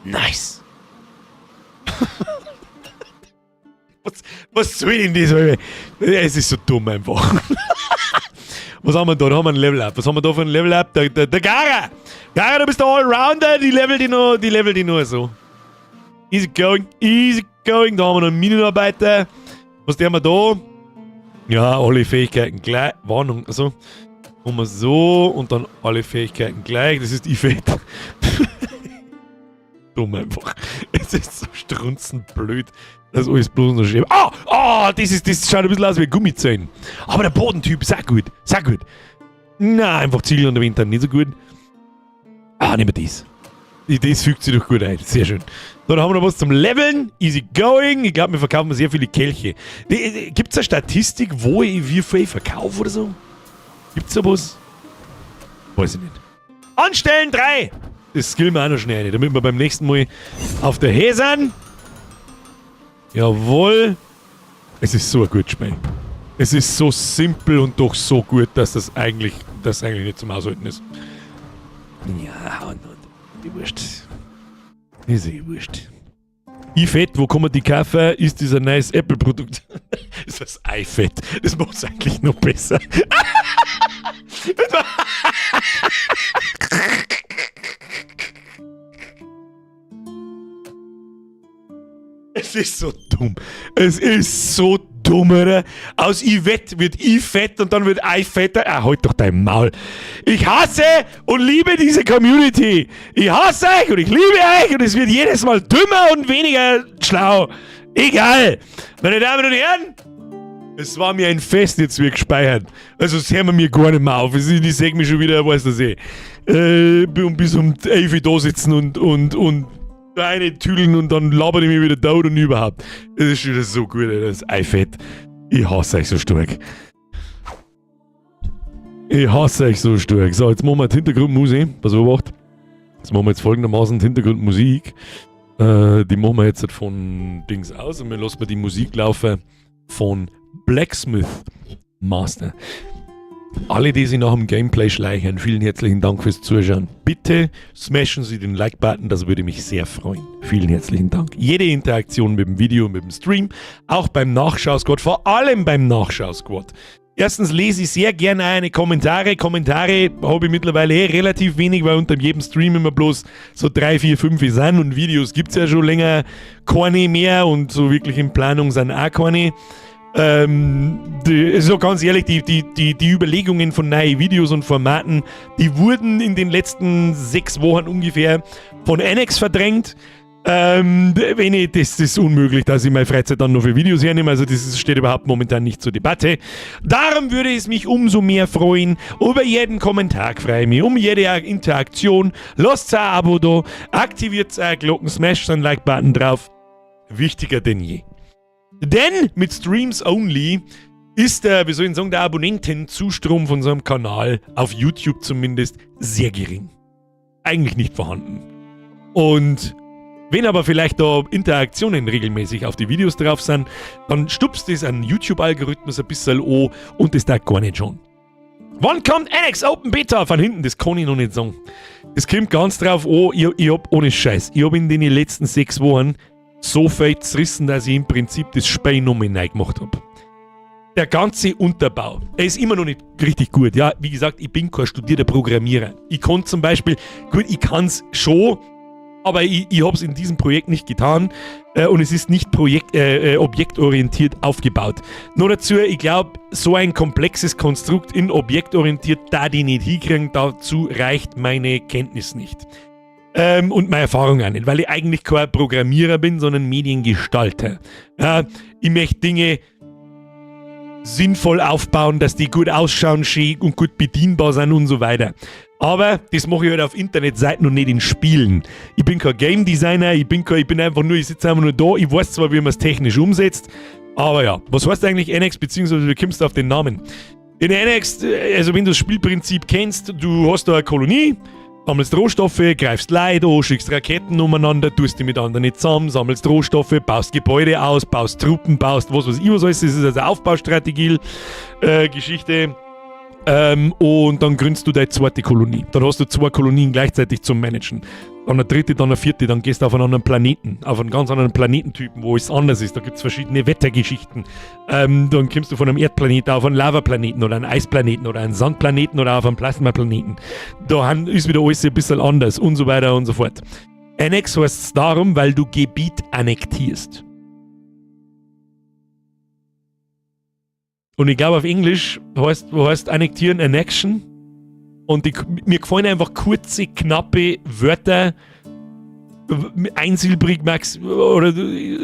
A: Nice. Was soll denn das? Es ist so dumm einfach. Was haben wir da? Da haben wir ein Level-Up. Was haben wir da für ein Level-Up? Der Gara! Gara, du bist der Allrounder, die level die nur, die level die nur so. Easy going, easy going. Da haben wir noch einen Minenarbeiter. Was haben wir da? Ja, alle Fähigkeiten gleich. Warnung, also. Machen wir so und dann alle Fähigkeiten gleich. Das ist Ifet. Dumm einfach. Es ist so strunzenblöd. Das ist alles bloß noch schön. Ah! Ah! Das schaut ein bisschen aus wie Gummizellen. Aber der Bodentyp ist auch gut. Ist auch gut. Na, einfach Ziegel und der Winter nicht so gut. Ah, nehmen wir das. Das fügt sich doch gut ein. Sehr schön. So, dann haben wir noch was zum Leveln. Easy going. Ich glaub, wir verkaufen sehr viele Kelche. Gibt's eine Statistik, wo ich wie viel verkaufe oder so? Gibt's da was? Weiß ich nicht. Anstellen 3! Das skillen wir auch noch schnell rein, damit wir beim nächsten Mal auf der Höhe sind. Jawohl. Es ist so ein gutes Spiel. Es ist so simpel und doch so gut, dass das eigentlich nicht zum Aushalten ist. Ja, und die Wurst. Ist eh wurscht. iFett, wo kann man die kaufen? Ist dieser nice Apple-Produkt? Ist das iFett? Das macht's eigentlich noch besser. Es ist so dumm. Es ist so dumm, oder? Aus Yvette wird iFett und dann wird iFetter. Ah, halt doch dein Maul. Ich hasse und liebe diese Community. Ich hasse euch und ich liebe euch und es wird jedes Mal dümmer und weniger schlau. Egal. Meine Damen und Herren, es war mir ein Fest, jetzt wird gespeichert. Also das hören wir mir gar nicht mehr auf. Ich seh mich schon wieder, weiß das eh. Und bis um 11 Uhr da sitzen und eine tüdeln und dann labern ich mich wieder tot und überhaupt. Das ist schon wieder so gut, ey, das ist iFett. Ich hasse euch so stark. Ich hasse euch so stark. So, jetzt machen wir die Hintergrundmusik. Pass auf, acht. Jetzt machen wir jetzt folgendermaßen die Hintergrundmusik. Die machen wir jetzt von Dings aus und wir lassen mal die Musik laufen von Blacksmith Master. Alle, die sich nach dem Gameplay schleichen, vielen herzlichen Dank fürs Zuschauen. Bitte smashen Sie den Like-Button, das würde mich sehr freuen. Vielen herzlichen Dank. Jede Interaktion mit dem Video, mit dem Stream, auch beim Nachschau-Squad, vor allem beim Nachschau-Squad. Erstens lese ich sehr gerne eine Kommentare. Kommentare habe ich mittlerweile eh relativ wenig, weil unter jedem Stream immer bloß so 3, 4, 5 sind und Videos gibt's ja schon länger keine mehr und so wirklich in Planung sind auch keine. So ganz ehrlich, die Überlegungen von neuen Videos und Formaten, die wurden in den letzten 6 Wochen ungefähr von Annex verdrängt. Wenn ich, das ist unmöglich, dass ich meine Freizeit dann noch für Videos hernehme. Also das steht überhaupt momentan nicht zur Debatte. Darum würde es mich umso mehr freuen, über jeden Kommentar freue ich mich, um jede Interaktion. Lasst ein Abo da, aktiviert ein Glocken, smasht den Like-Button drauf. Wichtiger denn je. Denn mit Streams Only ist der, wie soll ich sagen, der Abonnentenzustrom von so einem Kanal, auf YouTube zumindest, sehr gering. Eigentlich nicht vorhanden. Und wenn aber vielleicht da Interaktionen regelmäßig auf die Videos drauf sind, dann stupst es einen YouTube-Algorithmus ein bisschen an und das tät gar nicht schaden. Wann kommt Annex Open Beta? Von hinten, das kann ich noch nicht sagen. Es kommt ganz drauf an, ich hab ohne Scheiß, ich hab in den letzten 6 Wochen so viel zerrissen, dass ich im Prinzip das Spiel nochmal neu gemacht habe. Der ganze Unterbau, er ist immer noch nicht richtig gut. Ja, wie gesagt, ich bin kein studierter Programmierer. Ich konnte zum Beispiel, gut, ich kann es schon, aber ich habe es in diesem Projekt nicht getan und es ist nicht objektorientiert aufgebaut. Nur dazu, ich glaube, so ein komplexes Konstrukt in objektorientiert, da die nicht hinkriegen, dazu reicht meine Kenntnis nicht. Und meine Erfahrung auch nicht, weil ich eigentlich kein Programmierer bin, sondern Mediengestalter. Ja, ich möchte Dinge sinnvoll aufbauen, dass die gut ausschauen, schön und gut bedienbar sind und so weiter. Aber das mache ich halt auf Internetseiten und nicht in Spielen. Ich bin kein Game Designer, ich bin einfach nur, ich sitze einfach nur da, ich weiß zwar, wie man es technisch umsetzt, aber ja. Was heißt eigentlich Annex, beziehungsweise wie kommst du auf den Namen? In Annex, also wenn du das Spielprinzip kennst, du hast da eine Kolonie, sammelst Rohstoffe, greifst Leute an, schickst Raketen umeinander, tust die mit anderen nicht zusammen, sammelst Rohstoffe, baust Gebäude aus, baust Truppen, baust was weiß ich was alles. Das ist also Aufbaustrategie, Geschichte. Und dann gründest du deine zweite Kolonie. Dann hast du zwei Kolonien gleichzeitig zum Managen. Dann eine dritte, dann eine vierte, dann gehst du auf einen anderen Planeten, auf einen ganz anderen Planetentypen, wo es anders ist. Da gibt es verschiedene Wettergeschichten. Dann kommst du von einem Erdplaneten auf einen Lavaplaneten oder einen Eisplaneten oder einen Sandplaneten oder auf einen Plasmaplaneten. Da ist wieder alles ein bisschen anders und so weiter und so fort. Annex heißt es darum, weil du Gebiet annektierst. Und ich glaube, auf Englisch heißt annektieren Annexion. Und mir gefallen einfach kurze, knappe Wörter, einsilbrig max oder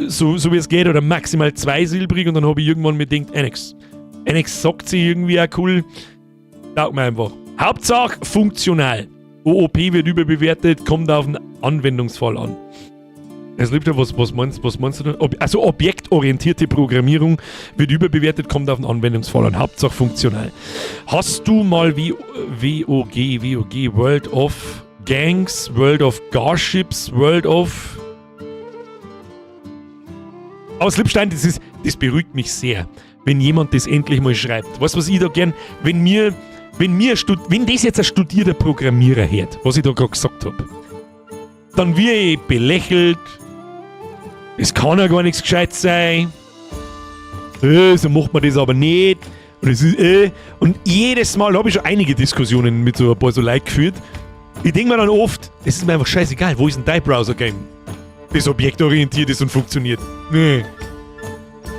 A: so, so wie es geht, oder maximal zweisilbrig. Und dann habe ich irgendwann mir gedacht, Annex. Annex sagt sich irgendwie auch cool. Taugt mir einfach. Hauptsache funktional. OOP wird überbewertet, kommt auf den Anwendungsfall an. Es liebt ja, was meinst du da? Also objektorientierte Programmierung wird überbewertet, kommt auf den Anwendungsfall an. Hauptsache funktional. Hast du mal WOG, WOG, World of Gangs, World of Garships, World of... Aus Lippstein, das beruhigt mich sehr, wenn jemand das endlich mal schreibt. Weißt du, was ich da gern, wenn das jetzt ein studierter Programmierer hört, was ich da gerade gesagt habe, dann wird ich belächelt, es kann ja gar nichts gescheit sein. So macht man das aber nicht. Und, es ist, und jedes Mal habe ich schon einige Diskussionen mit so ein paar so Leuten geführt. Ich denke mir dann oft, es ist mir einfach scheißegal, wo ist denn dein Browser-Game, das objektorientiert ist und funktioniert? Nee.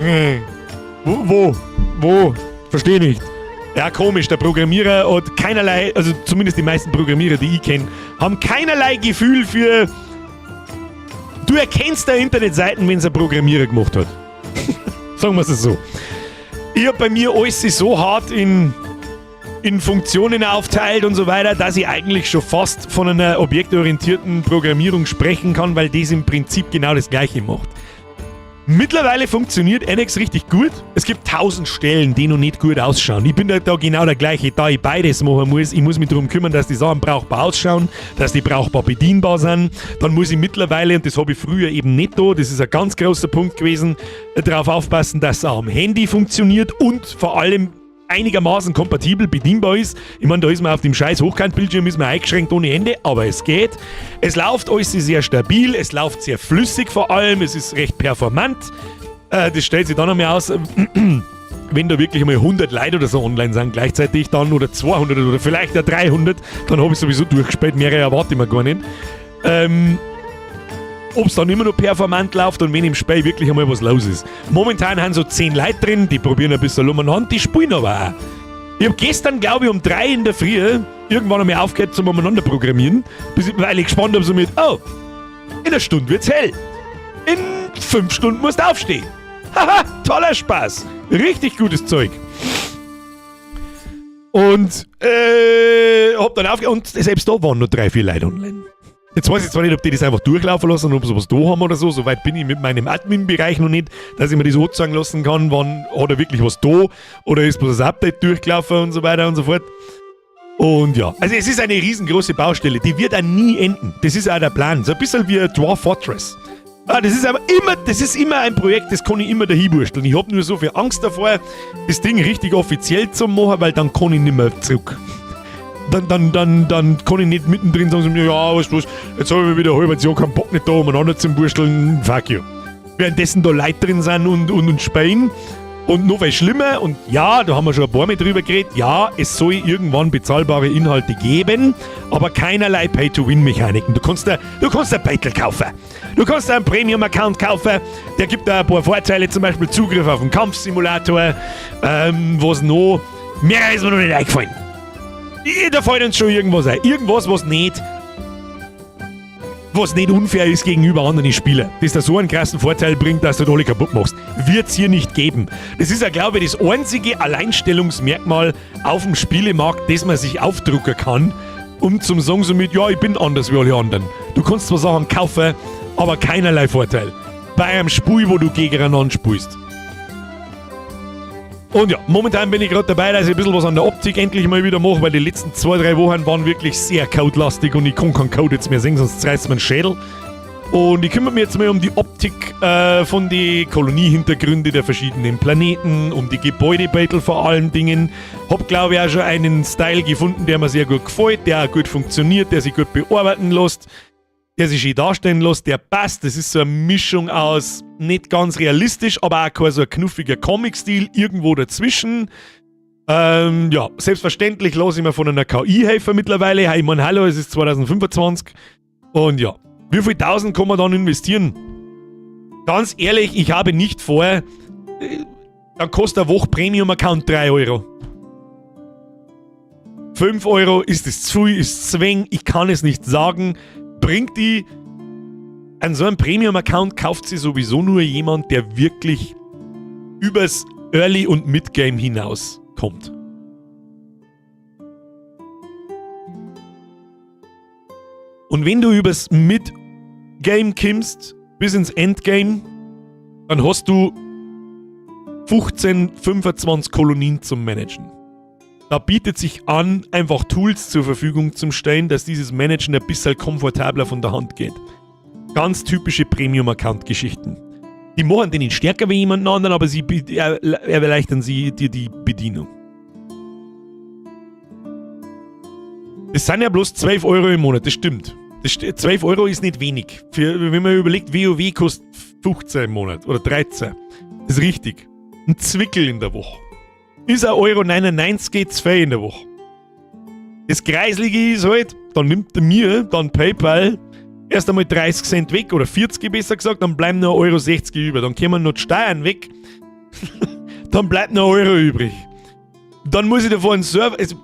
A: Nee. Wo? Wo? Wo? Verstehe nicht. Ja, komisch, der Programmierer hat keinerlei, also zumindest die meisten Programmierer, die ich kenne, haben keinerlei Gefühl für. Du erkennst da Internetseiten, wenn es ein Programmierer gemacht hat. Sagen wir es so. Ich habe bei mir alles so hart in Funktionen aufteilt und so weiter, dass ich eigentlich schon fast von einer objektorientierten Programmierung sprechen kann, weil das im Prinzip genau das Gleiche macht. Mittlerweile funktioniert Annex richtig gut. Es gibt tausend Stellen, die noch nicht gut ausschauen. Ich bin da genau der gleiche, da ich beides machen muss. Ich muss mich darum kümmern, dass die Sachen brauchbar ausschauen, dass die brauchbar bedienbar sind. Dann muss ich mittlerweile, und das habe ich früher eben nicht da, das ist ein ganz großer Punkt gewesen, darauf aufpassen, dass es auch am Handy funktioniert und vor allem einigermaßen kompatibel bedienbar ist. Ich meine, da ist man auf dem scheiß Hochkantbildschirm ist man eingeschränkt ohne Ende, aber es geht. Es läuft alles sehr stabil, es läuft sehr flüssig vor allem, es ist recht performant. Das stellt sich dann einmal aus, wenn da wirklich einmal 100 Leute oder so online sind gleichzeitig dann oder 200 oder vielleicht auch 300, dann habe ich sowieso durchgespielt, mehrere erwarte ich mir gar nicht. Ob es dann immer noch performant läuft und wenn im Spiel wirklich einmal was los ist. Momentan haben so 10 Leute drin, die probieren ein bisschen umeinander, die spielen aber auch. Ich hab gestern, glaube ich, um 3 in der Früh irgendwann einmal aufgehört zum umeinander programmieren, bis ich, weil ich gespannt habe, so mit, oh, in einer Stunde wird's hell. In 5 Stunden musst du aufstehen. Haha, toller Spaß. Richtig gutes Zeug. Und hab dann aufgehört und selbst da waren noch 3, 4 Leute online. Jetzt weiß ich zwar nicht, ob die das einfach durchlaufen lassen und ob sie was da haben oder so. Soweit bin ich mit meinem Admin-Bereich noch nicht, dass ich mir das anzeigen lassen kann, wann hat er wirklich was da oder ist bloß das Update durchgelaufen und so weiter und so fort. Und ja, also es ist eine riesengroße Baustelle, die wird auch nie enden. Das ist auch der Plan. So ein bisschen wie Dwarf Fortress. Ah, das ist aber immer, das ist immer ein Projekt, das kann ich immer dahinwursteln. Ich hab nur so viel Angst davor, das Ding richtig offiziell zu machen, weil dann kann ich nicht mehr zurück. Dann kann ich nicht mittendrin sagen, so, ja, weißt du was, jetzt hab ich mir wieder halb Jahr keinen Bock nicht da, umeinander zu wursteln, fuck you. Währenddessen da Leute drin sind und spielen. Und noch viel schlimmer, und ja, da haben wir schon ein paar Mal drüber geredet, ja, es soll irgendwann bezahlbare Inhalte geben, aber keinerlei Pay-to-Win-Mechaniken. Du kannst dir Battle kaufen. Du kannst dir einen Premium-Account kaufen, der gibt da ein paar Vorteile, zum Beispiel Zugriff auf den Kampfsimulator, was noch, mehr ist mir noch nicht eingefallen. Da fällt uns schon irgendwas ein. Irgendwas, was nicht unfair ist gegenüber anderen Spielern. Das da so einen krassen Vorteil bringt, dass du alle kaputt machst. Wird's hier nicht geben. Das ist ja, glaube ich, das einzige Alleinstellungsmerkmal auf dem Spielemarkt, das man sich aufdrucken kann, um zum sagen so mit, ja, ich bin anders wie alle anderen. Du kannst zwar Sachen kaufen, aber keinerlei Vorteil. Bei einem Spiel, wo du gegeneinander spielst. Und ja, momentan bin ich gerade dabei, dass ich ein bisschen was an der Optik endlich mal wieder mache, weil die letzten 2, 3 Wochen waren wirklich sehr codelastig und ich kann keinen Code jetzt mehr sehen, sonst zerreißt mir den Schädel. Und ich kümmere mich jetzt mal um die Optik von den Koloniehintergründe der verschiedenen Planeten, um die Gebäudebattle vor allen Dingen. Hab, glaube ich, auch schon einen Style gefunden, der mir sehr gut gefällt, der auch gut funktioniert, der sich gut bearbeiten lässt, der sich schön darstellen lässt, der passt. Das ist so eine Mischung aus nicht ganz realistisch, aber auch kein so ein knuffiger Comic-Stil, irgendwo dazwischen. Ja, selbstverständlich lasse ich mir von einer KI helfen mittlerweile. Hey, ich mein, hallo, es ist 2025. Und ja, wie viel Tausend kann man dann investieren? Ganz ehrlich, ich habe nicht vor, dann kostet eine Woche Premium-Account 3 Euro. 5 Euro, ist es zu viel, ist es zu wenig, ich kann es nicht sagen. Bringt die, an so einem Premium-Account kauft sie sowieso nur jemand, der wirklich übers Early- und Mid-Game hinaus kommt. Und wenn du übers Mid-Game kommst, bis ins Endgame, dann hast du 15, 25 Kolonien zum Managen. Da bietet sich an, einfach Tools zur Verfügung zu stellen, dass dieses Managen ein bisschen komfortabler von der Hand geht. Ganz typische Premium-Account-Geschichten. Die machen den nicht stärker wie jemand anderen, aber sie erleichtern sie dir die Bedienung. Das sind ja bloß 12 Euro im Monat, das stimmt. 12 Euro ist nicht wenig. Wenn man überlegt, WoW kostet 15 im Monat oder 13. Das ist richtig. Ein Zwickel in der Woche. Ist ein Euro neunundneunzig, geht's 2 in der Woche. Das Kreislige ist halt, dann nimmt er mir dann PayPal erst einmal 30 Cent weg oder 40 besser gesagt, dann bleiben nur Euro sechzig über. Dann kommen noch die Steuern weg. Dann bleibt noch Euro übrig. Dann muss ich davor einen Server, also,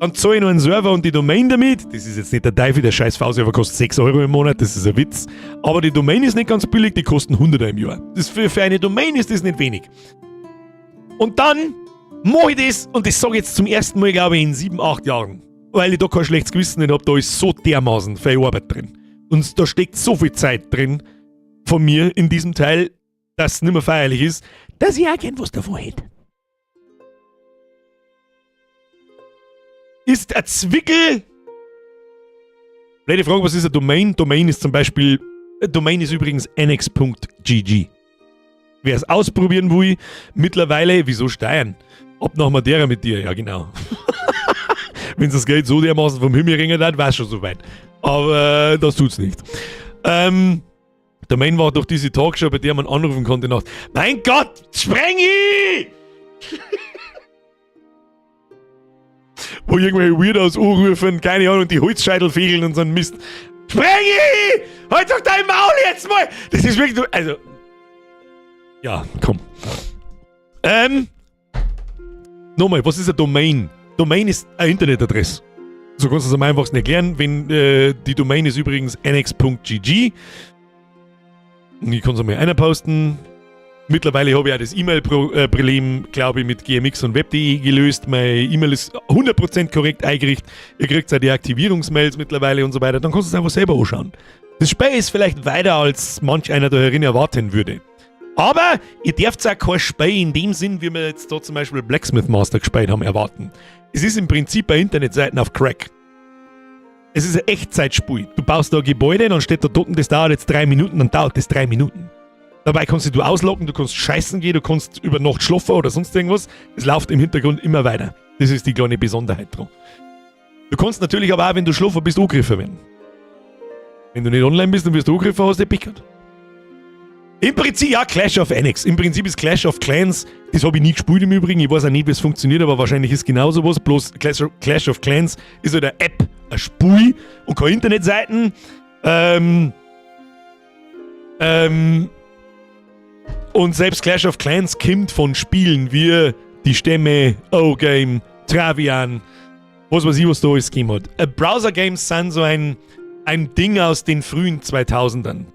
A: dann zahle ich noch einen Server und die Domain damit. Das ist jetzt nicht der Teufel, der scheiß V-Server kostet 6 Euro im Monat, das ist ein Witz. Aber die Domain ist nicht ganz billig, die kosten 100 im Jahr. Für eine Domain ist das nicht wenig. Und dann mach ich das, und das sag ich jetzt zum ersten Mal, glaube ich, in 7, 8 Jahren. Weil ich da kein schlechtes Gewissen nicht hab, da ist so dermaßen viel Arbeit drin. Und da steckt so viel Zeit drin von mir in diesem Teil, dass es nicht mehr feierlich ist, dass ich auch gern was davon hätte. Ist ein Zwickel? Blöde Frage, was ist eine Domain? Domain ist zum Beispiel, Domain ist übrigens annex punkt g g. Wer es ausprobieren will, mittlerweile, wieso Steuern? Ab nach Madeira mit dir, ja genau. Wenn das Geld so dermaßen vom Himmel ringert hat, war's schon soweit. Aber das tut's nicht. Domain war doch diese Talkshow, bei der man anrufen konnte nach, mein Gott, Sprengi! Wo irgendwelche Weirdos anrufen, keine Ahnung, die Holzscheitel fegeln und so ein Mist. Sprengi! Halt doch dein Maul jetzt mal! Das ist wirklich. Also. Ja, komm. Nochmal, was ist eine Domain? Domain ist eine Internetadresse. So kannst du es am einfachsten erklären. Wenn, die Domain ist übrigens nx.gg. Ich kann es einmal einer posten. Mittlerweile habe ich auch das E-Mail-Problem, glaube ich, mit GMX und Web.de gelöst. Meine E-Mail ist 100% korrekt eingerichtet. Ihr kriegt auch die Aktivierungsmails mittlerweile und so weiter. Dann kannst du es einfach selber anschauen. Das Spiel ist vielleicht weiter, als manch einer da herin erwarten würde. Aber ihr dürft auch kein Spiel in dem Sinn, wie wir jetzt da zum Beispiel Blacksmith Master gespielt haben, erwarten. Es ist im Prinzip bei Internetseiten auf Crack. Es ist ein Echtzeitspiel. Du baust da ein Gebäude, dann steht da dort, das dauert jetzt 3 Minuten, dann dauert das 3 Minuten. Dabei kannst du ausloggen, du kannst scheißen gehen, du kannst über Nacht schlafen oder sonst irgendwas. Es läuft im Hintergrund immer weiter. Das ist die kleine Besonderheit dran. Du kannst natürlich aber auch, wenn du schlafen bist, angegriffen werden. Wenn du nicht online bist, dann wirst du angegriffen, hast du Pech gehabt. Im Prinzip, ja, Clash of Annex. Im Prinzip ist Clash of Clans, das habe ich nie gespielt im Übrigen. Ich weiß auch nicht, wie es funktioniert, aber wahrscheinlich ist genauso was. Bloß Clash of Clans ist halt eine App, ein Spiel und keine Internetseiten. Und selbst Clash of Clans kommt von Spielen wie die Stämme, O-Game, Travian, was weiß ich, was da alles gegeben hat. Browser-Games sind so ein Ding aus den frühen 2000ern.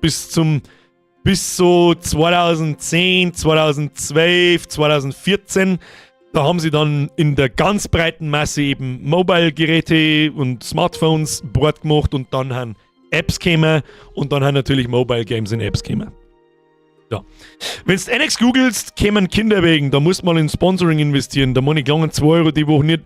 A: Bis so 2010, 2012, 2014. Da haben sie dann in der ganz breiten Masse eben Mobile-Geräte und Smartphones breit gemacht und dann haben Apps gekommen und dann haben natürlich Mobile Games in Apps gekommen. Ja. Wenn du NX googelst, kämen Kinderwägen, da musst du mal in Sponsoring investieren, da muss ich gelangen 2 Euro die Woche nicht.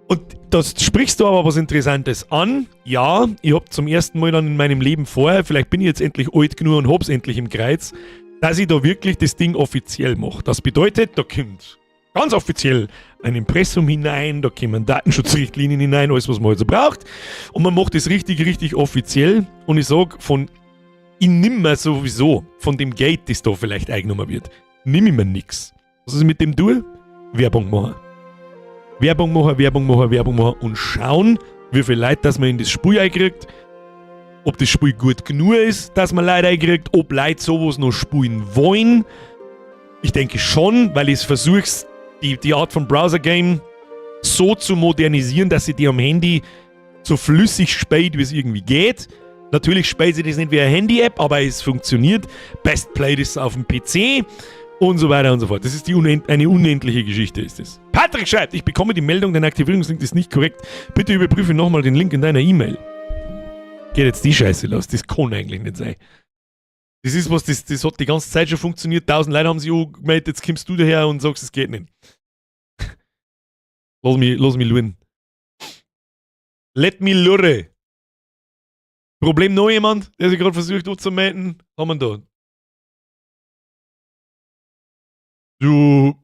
A: Und das sprichst du aber was Interessantes an. Ja, ich hab zum ersten Mal dann in meinem Leben vorher, vielleicht bin ich jetzt endlich alt genug und hab's endlich im Kreuz, dass ich da wirklich das Ding offiziell mache. Das bedeutet, da kommt ganz offiziell ein Impressum hinein, da kommen Datenschutzrichtlinien hinein, alles, was man halt so braucht. Und man macht das richtig, richtig offiziell. Und ich sag, ich nimm mir sowieso von dem Geld, das da vielleicht eingenommen wird, nimm ich mir nix. Was ist mit dem tue? Werbung machen. Werbung machen, Werbung machen, Werbung machen und schauen, wie viel Leute dass man in das Spiel einkriegt, ob das Spiel gut genug ist, dass man Leute einkriegt, ob Leute sowas noch spielen wollen. Ich denke schon, weil ich es versuche, die Art von Browser-Game so zu modernisieren, dass sie die am Handy so flüssig spielt, wie es irgendwie geht. Natürlich spielt sie das nicht wie eine Handy-App, aber es funktioniert. Best played ist auf dem PC und so weiter und so fort. Das ist die unend eine unendliche Geschichte, ist es. Patrick schreibt: „Ich bekomme die Meldung, dein Aktivierungslink ist nicht korrekt. Bitte überprüfe nochmal den Link in deiner E-Mail.“ Geht jetzt die Scheiße los? Das kann eigentlich nicht sein. Das ist was, das hat die ganze Zeit schon funktioniert. Tausend Leute haben sich angemeldet, jetzt kommst du daher und sagst, es geht nicht. Lass mich luren. Let me lure. Problem noch jemand, der sich gerade versucht anzumelden? Haben wir da? Du,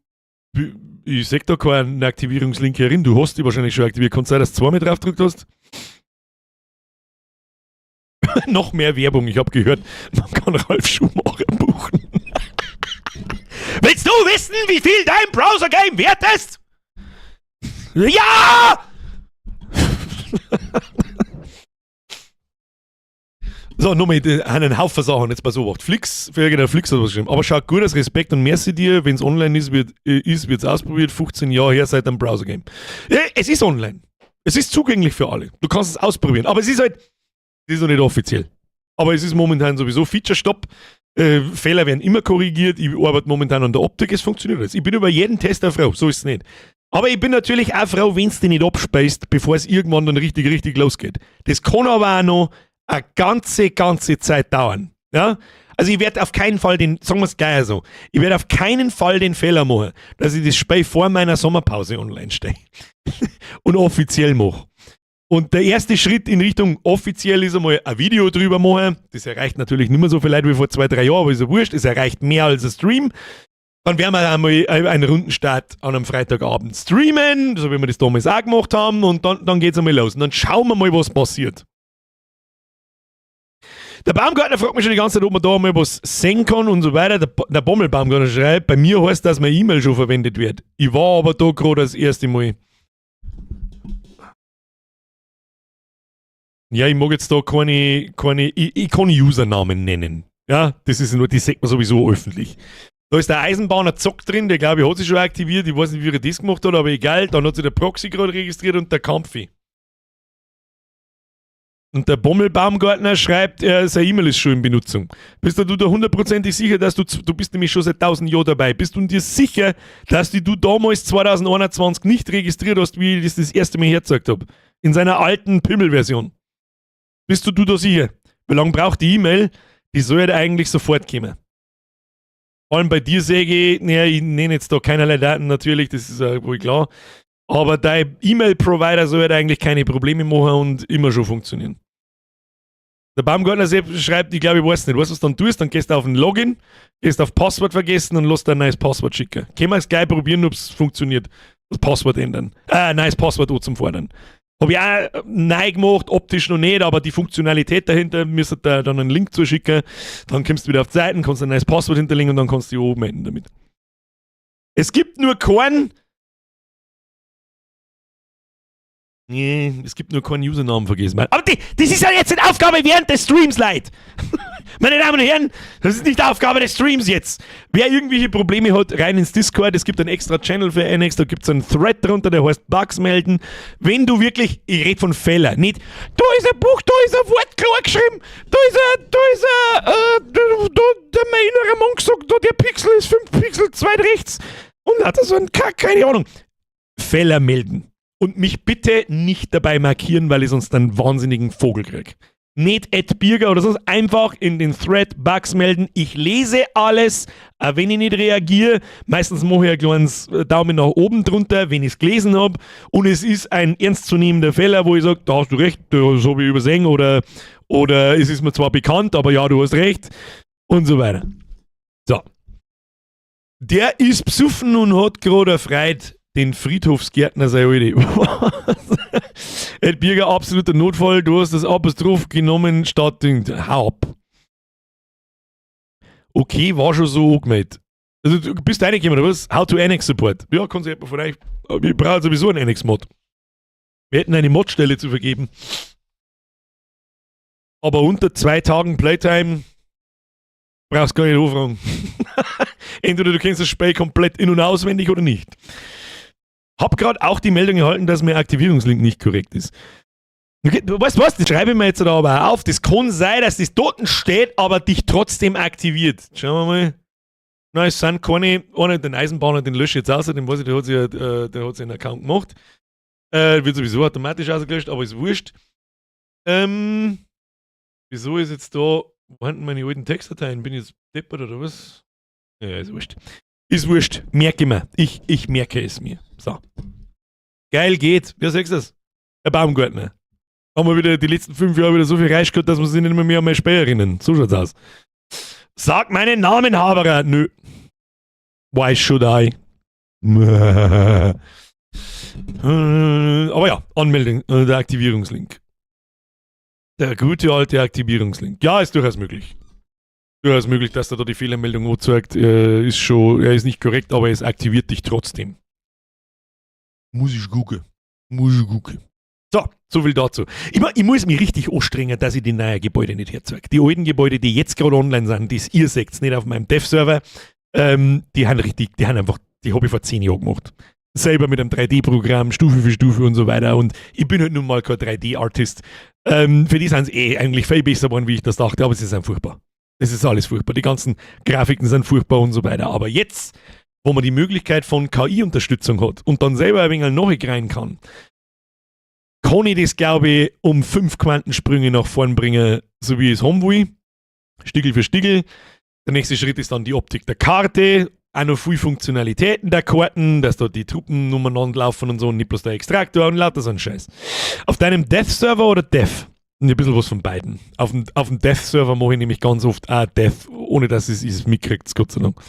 A: ich seh da keinen Aktivierungslink herin. Du hast die wahrscheinlich schon aktiviert. Kann sein, dass du zweimal drauf gedrückt hast? Noch mehr Werbung. Ich habe gehört, man kann Ralf Schumacher buchen. Willst du wissen, wie viel dein Browser-Game wert ist? Ja! So, nochmal einen Haufen Sachen, jetzt pass auf. Flix, für irgendein Flix hat was geschrieben. Aber schaut gut aus, Respekt und merci dir. Wenn es online ist, wird's ausprobiert. 15 Jahre her seit dem Browser-Game. Ja, es ist online. Es ist zugänglich für alle. Du kannst es ausprobieren. Aber es ist halt, es ist noch nicht offiziell. Aber es ist momentan sowieso Feature-Stopp. Fehler werden immer korrigiert. Ich arbeite momentan an der Optik, es funktioniert alles. Ich bin über jeden Tester froh, so ist es nicht. Aber ich bin natürlich auch froh, wenn es dich nicht abspeist, bevor es irgendwann dann richtig, richtig losgeht. Das kann aber auch noch eine ganze, ganze Zeit dauern. Ja? Also ich werde auf keinen Fall den, sagen wir es gleich so, ich werde auf keinen Fall den Fehler machen, dass ich das Spiel vor meiner Sommerpause online stelle und offiziell mache. Und der erste Schritt in Richtung offiziell ist einmal ein Video drüber machen. Das erreicht natürlich nicht mehr so viel Leute wie vor 2, 3 Jahren, aber ist ja wurscht. Es erreicht mehr als ein Stream. Dann werden wir einmal einen Rundenstart an einem Freitagabend streamen, so wie wir das damals auch gemacht haben, und dann geht es einmal los. Und dann schauen wir mal, was passiert. Der Baumgartner fragt mich schon die ganze Zeit, ob man da mal was sehen kann und so weiter. Der Bommelbaumgartner schreibt, bei mir heißt, dass meine E-Mail schon verwendet wird. Ich war aber da gerade das erste Mal. Ja, ich mag jetzt da keine, ich kann Usernamen nennen. Ja, das ist nur, die sieht man sowieso öffentlich. Da ist der Eisenbahner Zock drin, der, glaube ich, hat sich schon aktiviert. Ich weiß nicht, wie er das gemacht hat, aber egal. Dann hat sich der Proxy gerade registriert und der Kampfi. Und der Bommelbaumgartner schreibt, sein E-Mail ist schon in Benutzung. Bist du da hundertprozentig sicher, dass du, du bist nämlich schon seit 1000 Jahren dabei, bist du dir sicher, dass die du damals 2021 nicht registriert hast, wie ich das das erste Mal hergezeigt habe? In seiner alten Pimmel-Version. Bist du da sicher? Wie lange braucht die E-Mail? Die soll halt eigentlich sofort kommen. Vor allem bei dir sage ich, naja, ich nenne jetzt da keinerlei Daten natürlich, das ist ja wohl klar. Aber dein E-Mail-Provider soll halt eigentlich keine Probleme machen und immer schon funktionieren. Der Baumgartner selbst schreibt, ich glaube, ich weiß nicht, weißt du, was du dann tust? Dann gehst du auf ein Login, gehst auf Passwort vergessen und lässt ein neues Passwort schicken. Können wir es gleich probieren, ob es funktioniert. Das Passwort ändern. Neues Passwort anzufordern. Habe ich auch neu gemacht, optisch noch nicht, aber die Funktionalität dahinter, müsst ihr dann einen Link zuschicken. Dann kommst du wieder auf die Seiten, kannst ein neues Passwort hinterlegen und dann kannst du dich oben melden damit. Es gibt nur keinen. Nee, es gibt nur keinen Usernamen vergessen. Aber das ist ja jetzt eine Aufgabe während des Streams, Leute. Meine Damen und Herren, das ist nicht Aufgabe des Streams jetzt. Wer irgendwelche Probleme hat, rein ins Discord. Es gibt einen extra Channel für NX, da gibt es einen Thread drunter, der heißt Bugs melden. Wenn du wirklich, ich rede von Fehler, nicht, da ist ein Buch, da ist ein Wort klar geschrieben, da ist ein, da, der mein innerer Monk sagt, da der Pixel ist 5 Pixel zu weit rechts. Und hat er so einen Kack, keine Ahnung. Fehler melden. Und mich bitte nicht dabei markieren, weil ich sonst einen wahnsinnigen Vogel krieg. Nicht @Birger oder sonst, einfach in den Thread Bugs melden. Ich lese alles, auch wenn ich nicht reagiere. Meistens mache ich ein kleines Daumen nach oben drunter, wenn ich es gelesen habe. Und es ist ein ernstzunehmender Fehler, wo ich sage, da hast du recht, das habe ich übersehen oder es ist mir zwar bekannt, aber ja, du hast recht und so weiter. So. Der ist besoffen und hat gerade erfreut den Friedhofsgärtner sei alte. Was? @Birger, absoluter Notfall, du hast das Apostroph genommen statt den. Hau ab. Okay, war schon so angemeldet. Also du bist reingekommen, oder was? How to Annex Support. Ja, kann sich jemand von euch. Ich brauche sowieso einen Annex-Mod. Wir hätten eine Modstelle zu vergeben. Aber unter 2 Tagen Playtime brauchst du gar nicht anfragen. Entweder du kennst das Spiel komplett in- und auswendig oder nicht. Hab gerade auch die Meldung erhalten, dass mein Aktivierungslink nicht korrekt ist. Okay, weißt du was, das schreibe ich mir jetzt da aber auch auf. Das kann sein, dass das dort steht, aber dich trotzdem aktiviert. Schauen wir mal. Nein, es sind keine, einer, den Eisenbahner, den lösche ich jetzt aus, den weiß ich, der hat sich einen Account gemacht. Wird sowieso automatisch ausgelöscht, aber ist wurscht. Wieso ist jetzt da, wo sind denn meine alten Textdateien? Bin ich jetzt deppert oder was? Ja, ist wurscht. Ist wurscht, merke mir. Ich merke es mir. So. Geil geht. Wer sagt das? Der Baumgartner. Haben wir wieder die letzten 5 Jahre wieder so viel Reich gehabt, dass wir sich nicht mehr an mein Spiel erinnern. So schaut's aus. Sag meinen Namen, Haberer. Nö. Why should I? Aber ja, Anmeldung, der Aktivierungslink. Der gute alte Aktivierungslink. Ja, ist durchaus möglich. Durchaus möglich, dass da die Fehlermeldung anzeigt, ist schon, er ist nicht korrekt, aber es aktiviert dich trotzdem. Muss ich gucken. Muss ich gucken. So, so viel dazu. Ich muss mich richtig anstrengen, dass ich die neuen Gebäude nicht herzeige. Die alten Gebäude, die jetzt gerade online sind, die ihr seht, nicht auf meinem Dev-Server, die haben richtig, die haben einfach, die habe ich vor 10 Jahren gemacht. Selber mit einem 3D-Programm, Stufe für Stufe und so weiter. Und ich bin halt nun mal kein 3D-Artist. Für die sind es eh eigentlich viel besser geworden, wie ich das dachte, aber es ist einfach furchtbar. Es ist alles furchtbar. Die ganzen Grafiken sind furchtbar und so weiter. Aber jetzt, wo man die Möglichkeit von KI-Unterstützung hat und dann selber ein wenig nachrein kann, kann ich das, glaube ich, um 5 Quantensprünge nach vorn bringen, so wie ich es haben will. Stickel für Stickel. Der nächste Schritt ist dann die Optik der Karte, auch noch viel Funktionalitäten der Karten, dass da die Truppen umeinander laufen und so und nicht bloß der Extraktor und lauter so ein Scheiß. Auf deinem Death-Server oder Dev? Ein bisschen was von beiden. Auf dem Death-Server mache ich nämlich ganz oft auch Death, ohne dass es mitkriegt, Gott sei Dank.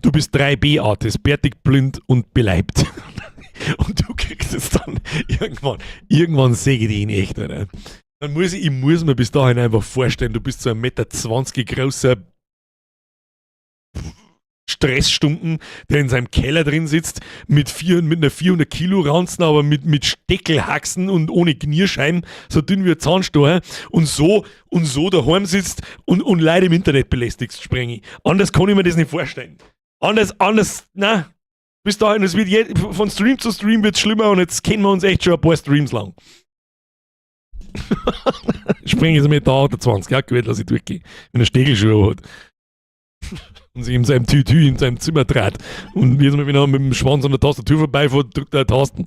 A: Du bist 3B-Artist, bärtig, blind und beleibt. Und du kriegst es dann irgendwann. Irgendwann sehe ich dich in echt, oder? Dann muss ich muss mir bis dahin einfach vorstellen, du bist so 1,20 Meter großer Stressstunken, der in seinem Keller drin sitzt, mit einer 400 Kilo Ranzen, aber mit Steckelhaxen und ohne Knierschein, so dünn wie ein Zahnstocher und so daheim sitzt und Leute im Internet belästigst, Sprengi. Anders kann ich mir das nicht vorstellen. Anders, na. Bis dahin, es wird von Stream zu Stream wird's schlimmer und jetzt kennen wir uns echt schon ein paar Streams lang. Sprengi ist mit der 28, ja, gut, lass ich durchgehen. Wenn er Stegelschuhe hat und sich in seinem Tütü in seinem Zimmer dreht. Und jedes Mal, wenn er mit dem Schwanz an der Tastatur vorbeifährt, drückt er Tasten.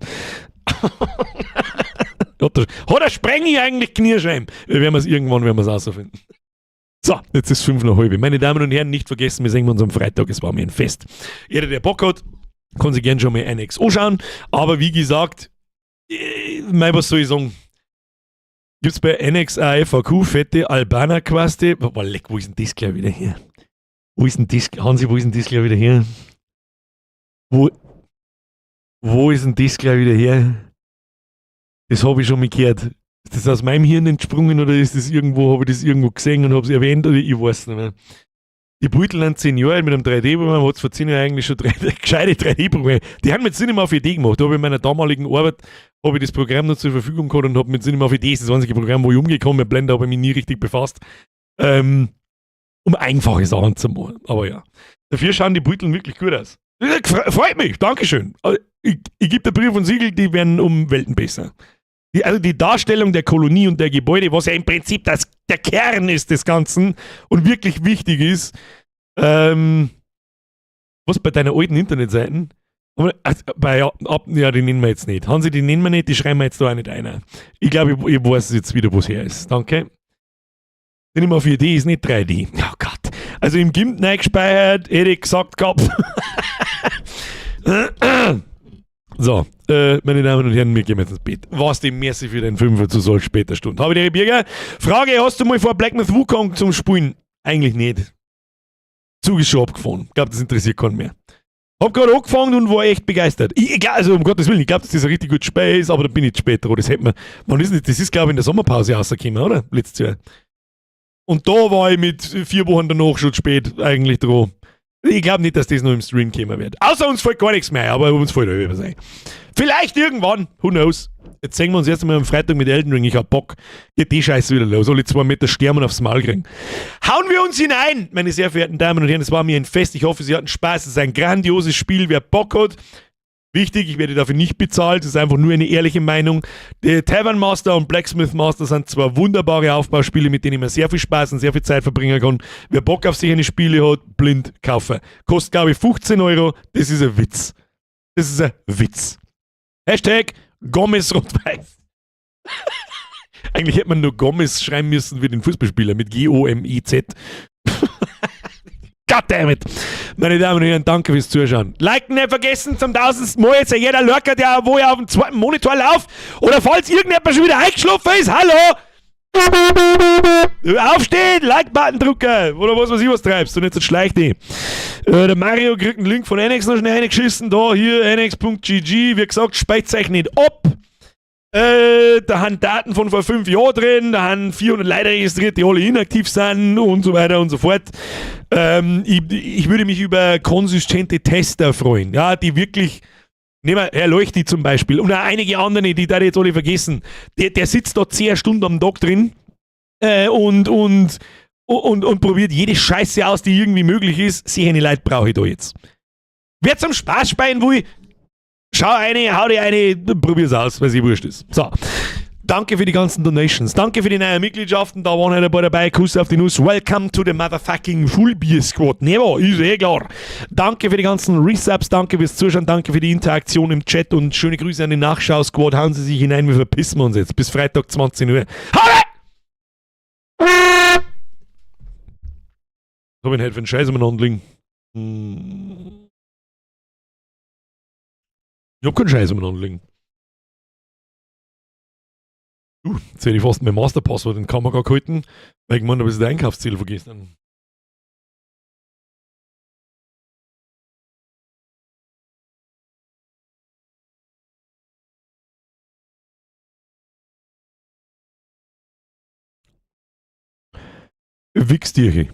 A: Hat der Sprengi eigentlich Knierschein? Wir werden es irgendwann werden wir's rausfinden. So, jetzt ist 5 nach halb. Meine Damen und Herren, nicht vergessen, wir sehen uns am Freitag. Es war mir ein Fest. Jeder, der Bock hat, kann sich gern schon mal Annex anschauen. Aber wie gesagt, mei, was soll ich sagen? Gibt's bei Annex auch FAQ, fette Albaner-Quaste? Boah, leck, wo ist denn das gleich wieder her? Wo ist denn das, Hansi, wo ist denn das gleich wieder her? Wo ist denn das gleich wieder her? Das habe ich schon mal gehört. Ist das aus meinem Hirn entsprungen oder ist das irgendwo, habe ich das irgendwo gesehen und habe es erwähnt oder ich weiß nicht mehr. Die Beutel sind 10 Jahre alt mit einem 3D-Programm, hat es vor 10 Jahren eigentlich schon 3D, gescheite 3D-Programme. Die haben mit Cinema 4D gemacht. Da habe ich in meiner damaligen Arbeit habe ich das Programm noch zur Verfügung gehabt und habe mit Cinema 4D, das ist das einzige Programm, wo ich umgekommen bin, mit Blender habe ich mich nie richtig befasst. Um einfache Sachen zu machen. Aber ja. Dafür schauen die Beutel wirklich gut aus. Freut mich, Dankeschön. Ich gebe der Brief und Siegel, die werden um Welten besser. Also die Darstellung der Kolonie und der Gebäude, was ja im Prinzip der Kern ist des Ganzen und wirklich wichtig ist, was bei deiner alten Internetseiten? Also, bei, ab, ja, die nennen wir jetzt nicht. Hansi, die nennen wir nicht, die schreiben wir jetzt da auch nicht ein. Ich glaube, ich weiß jetzt wieder, wo es her ist. Danke. Cinema 4D ist nicht 3D. Oh Gott. Also im GIMP gespeichert, hätte ich gesagt gehabt. So, meine Damen und Herren, wir gehen jetzt ins Bett. Was dem merci für den Fünfer zu solch später Stunde. Habe ich die Birger? Frage, hast du mal vor, Black Myth Wukong zum Spielen? Eigentlich nicht. Zug ist schon abgefahren. Ich glaube, das interessiert keinen mehr. Hab gerade angefangen und war echt begeistert. Ich, also um Gottes Willen, ich glaube, dass das ein richtig gutes Spiel ist, aber da bin ich zu spät dran. Das hätte man, wann ist das? Das ist, glaube ich, in der Sommerpause rausgekommen, oder? Letztes Jahr. Und da war ich mit 4 Wochen danach schon zu spät eigentlich dran. Ich glaube nicht, dass das noch im Stream kommen wird. Außer uns fällt gar nichts mehr, aber uns fällt auch was ein. Vielleicht irgendwann, who knows. Jetzt sehen wir uns erst einmal am Freitag mit Elden Ring. Ich hab Bock. Geht die Scheiße wieder los. Alle 2 Meter sterben und aufs Maul kriegen. Hauen wir uns hinein, meine sehr verehrten Damen und Herren. Es war mir ein Fest. Ich hoffe, Sie hatten Spaß. Es ist ein grandioses Spiel. Wer Bock hat, wichtig, ich werde dafür nicht bezahlt, das ist einfach nur eine ehrliche Meinung. Der Tavern Master und Blacksmith Master sind zwar wunderbare Aufbauspiele, mit denen man sehr viel Spaß und sehr viel Zeit verbringen kann. Wer Bock auf solche Spiele hat, blind kaufen. Kostet, glaube ich, 15 Euro. Das ist ein Witz. Das ist ein Witz. #GomezRot-Weiß. Eigentlich hätte man nur Gomez schreiben müssen wie den Fußballspieler mit Gomez. Goddammit! Meine Damen und Herren, danke fürs Zuschauen. Liken nicht vergessen, zum tausendsten Mal. Jetzt jeder Lurker, der wo ja auf dem zweiten Monitor läuft. Oder falls irgendjemand schon wieder eingeschlafen ist, hallo! Aufstehen, Like-Button drücken oder was weiß ich, was treibst und jetzt schleich dich. Der Mario kriegt einen Link von Annex noch schnell reingeschissen. Da, hier, annex.gg. Wie gesagt, speichert euch nicht ab. Da haben Daten von vor 5 Jahren drin, da haben 400 Leute registriert, die alle inaktiv sind und so weiter und so fort. Ich würde mich über konsistente Tester freuen, ja, die wirklich. Nehmen wir Herr Leuchti zum Beispiel und auch einige andere, die da jetzt alle vergessen. Der sitzt da 10 Stunden am Tag drin und probiert jede Scheiße aus, die irgendwie möglich ist. Solche Leute brauche ich da jetzt. Wer zum Spaß spielen will, schau eine, hau dir eine, probier's aus, weil sie wurscht ist. So. Danke für die ganzen Donations. Danke für die neuen Mitgliedschaften. Da waren halt ein paar dabei. Kuss auf die Nuss. Welcome to the motherfucking Full Beer Squad. Never, ist eh klar. Danke für die ganzen Resubs. Danke fürs Zuschauen. Danke für die Interaktion im Chat und schöne Grüße an den Nachschau-Squad. Hauen Sie sich hinein, wir verpissen uns jetzt. Bis Freitag 20 Uhr. Habe! Was hab ich denn heute für einen Scheiß umeinander liegen? Ich hab keinen Scheiß umeinander liegen. Jetzt hätte ich fast mein Masterpasswort in die Kamera gehalten, weil ich gemeint habe, ich das Einkaufsziel vergessen. Wichstierche.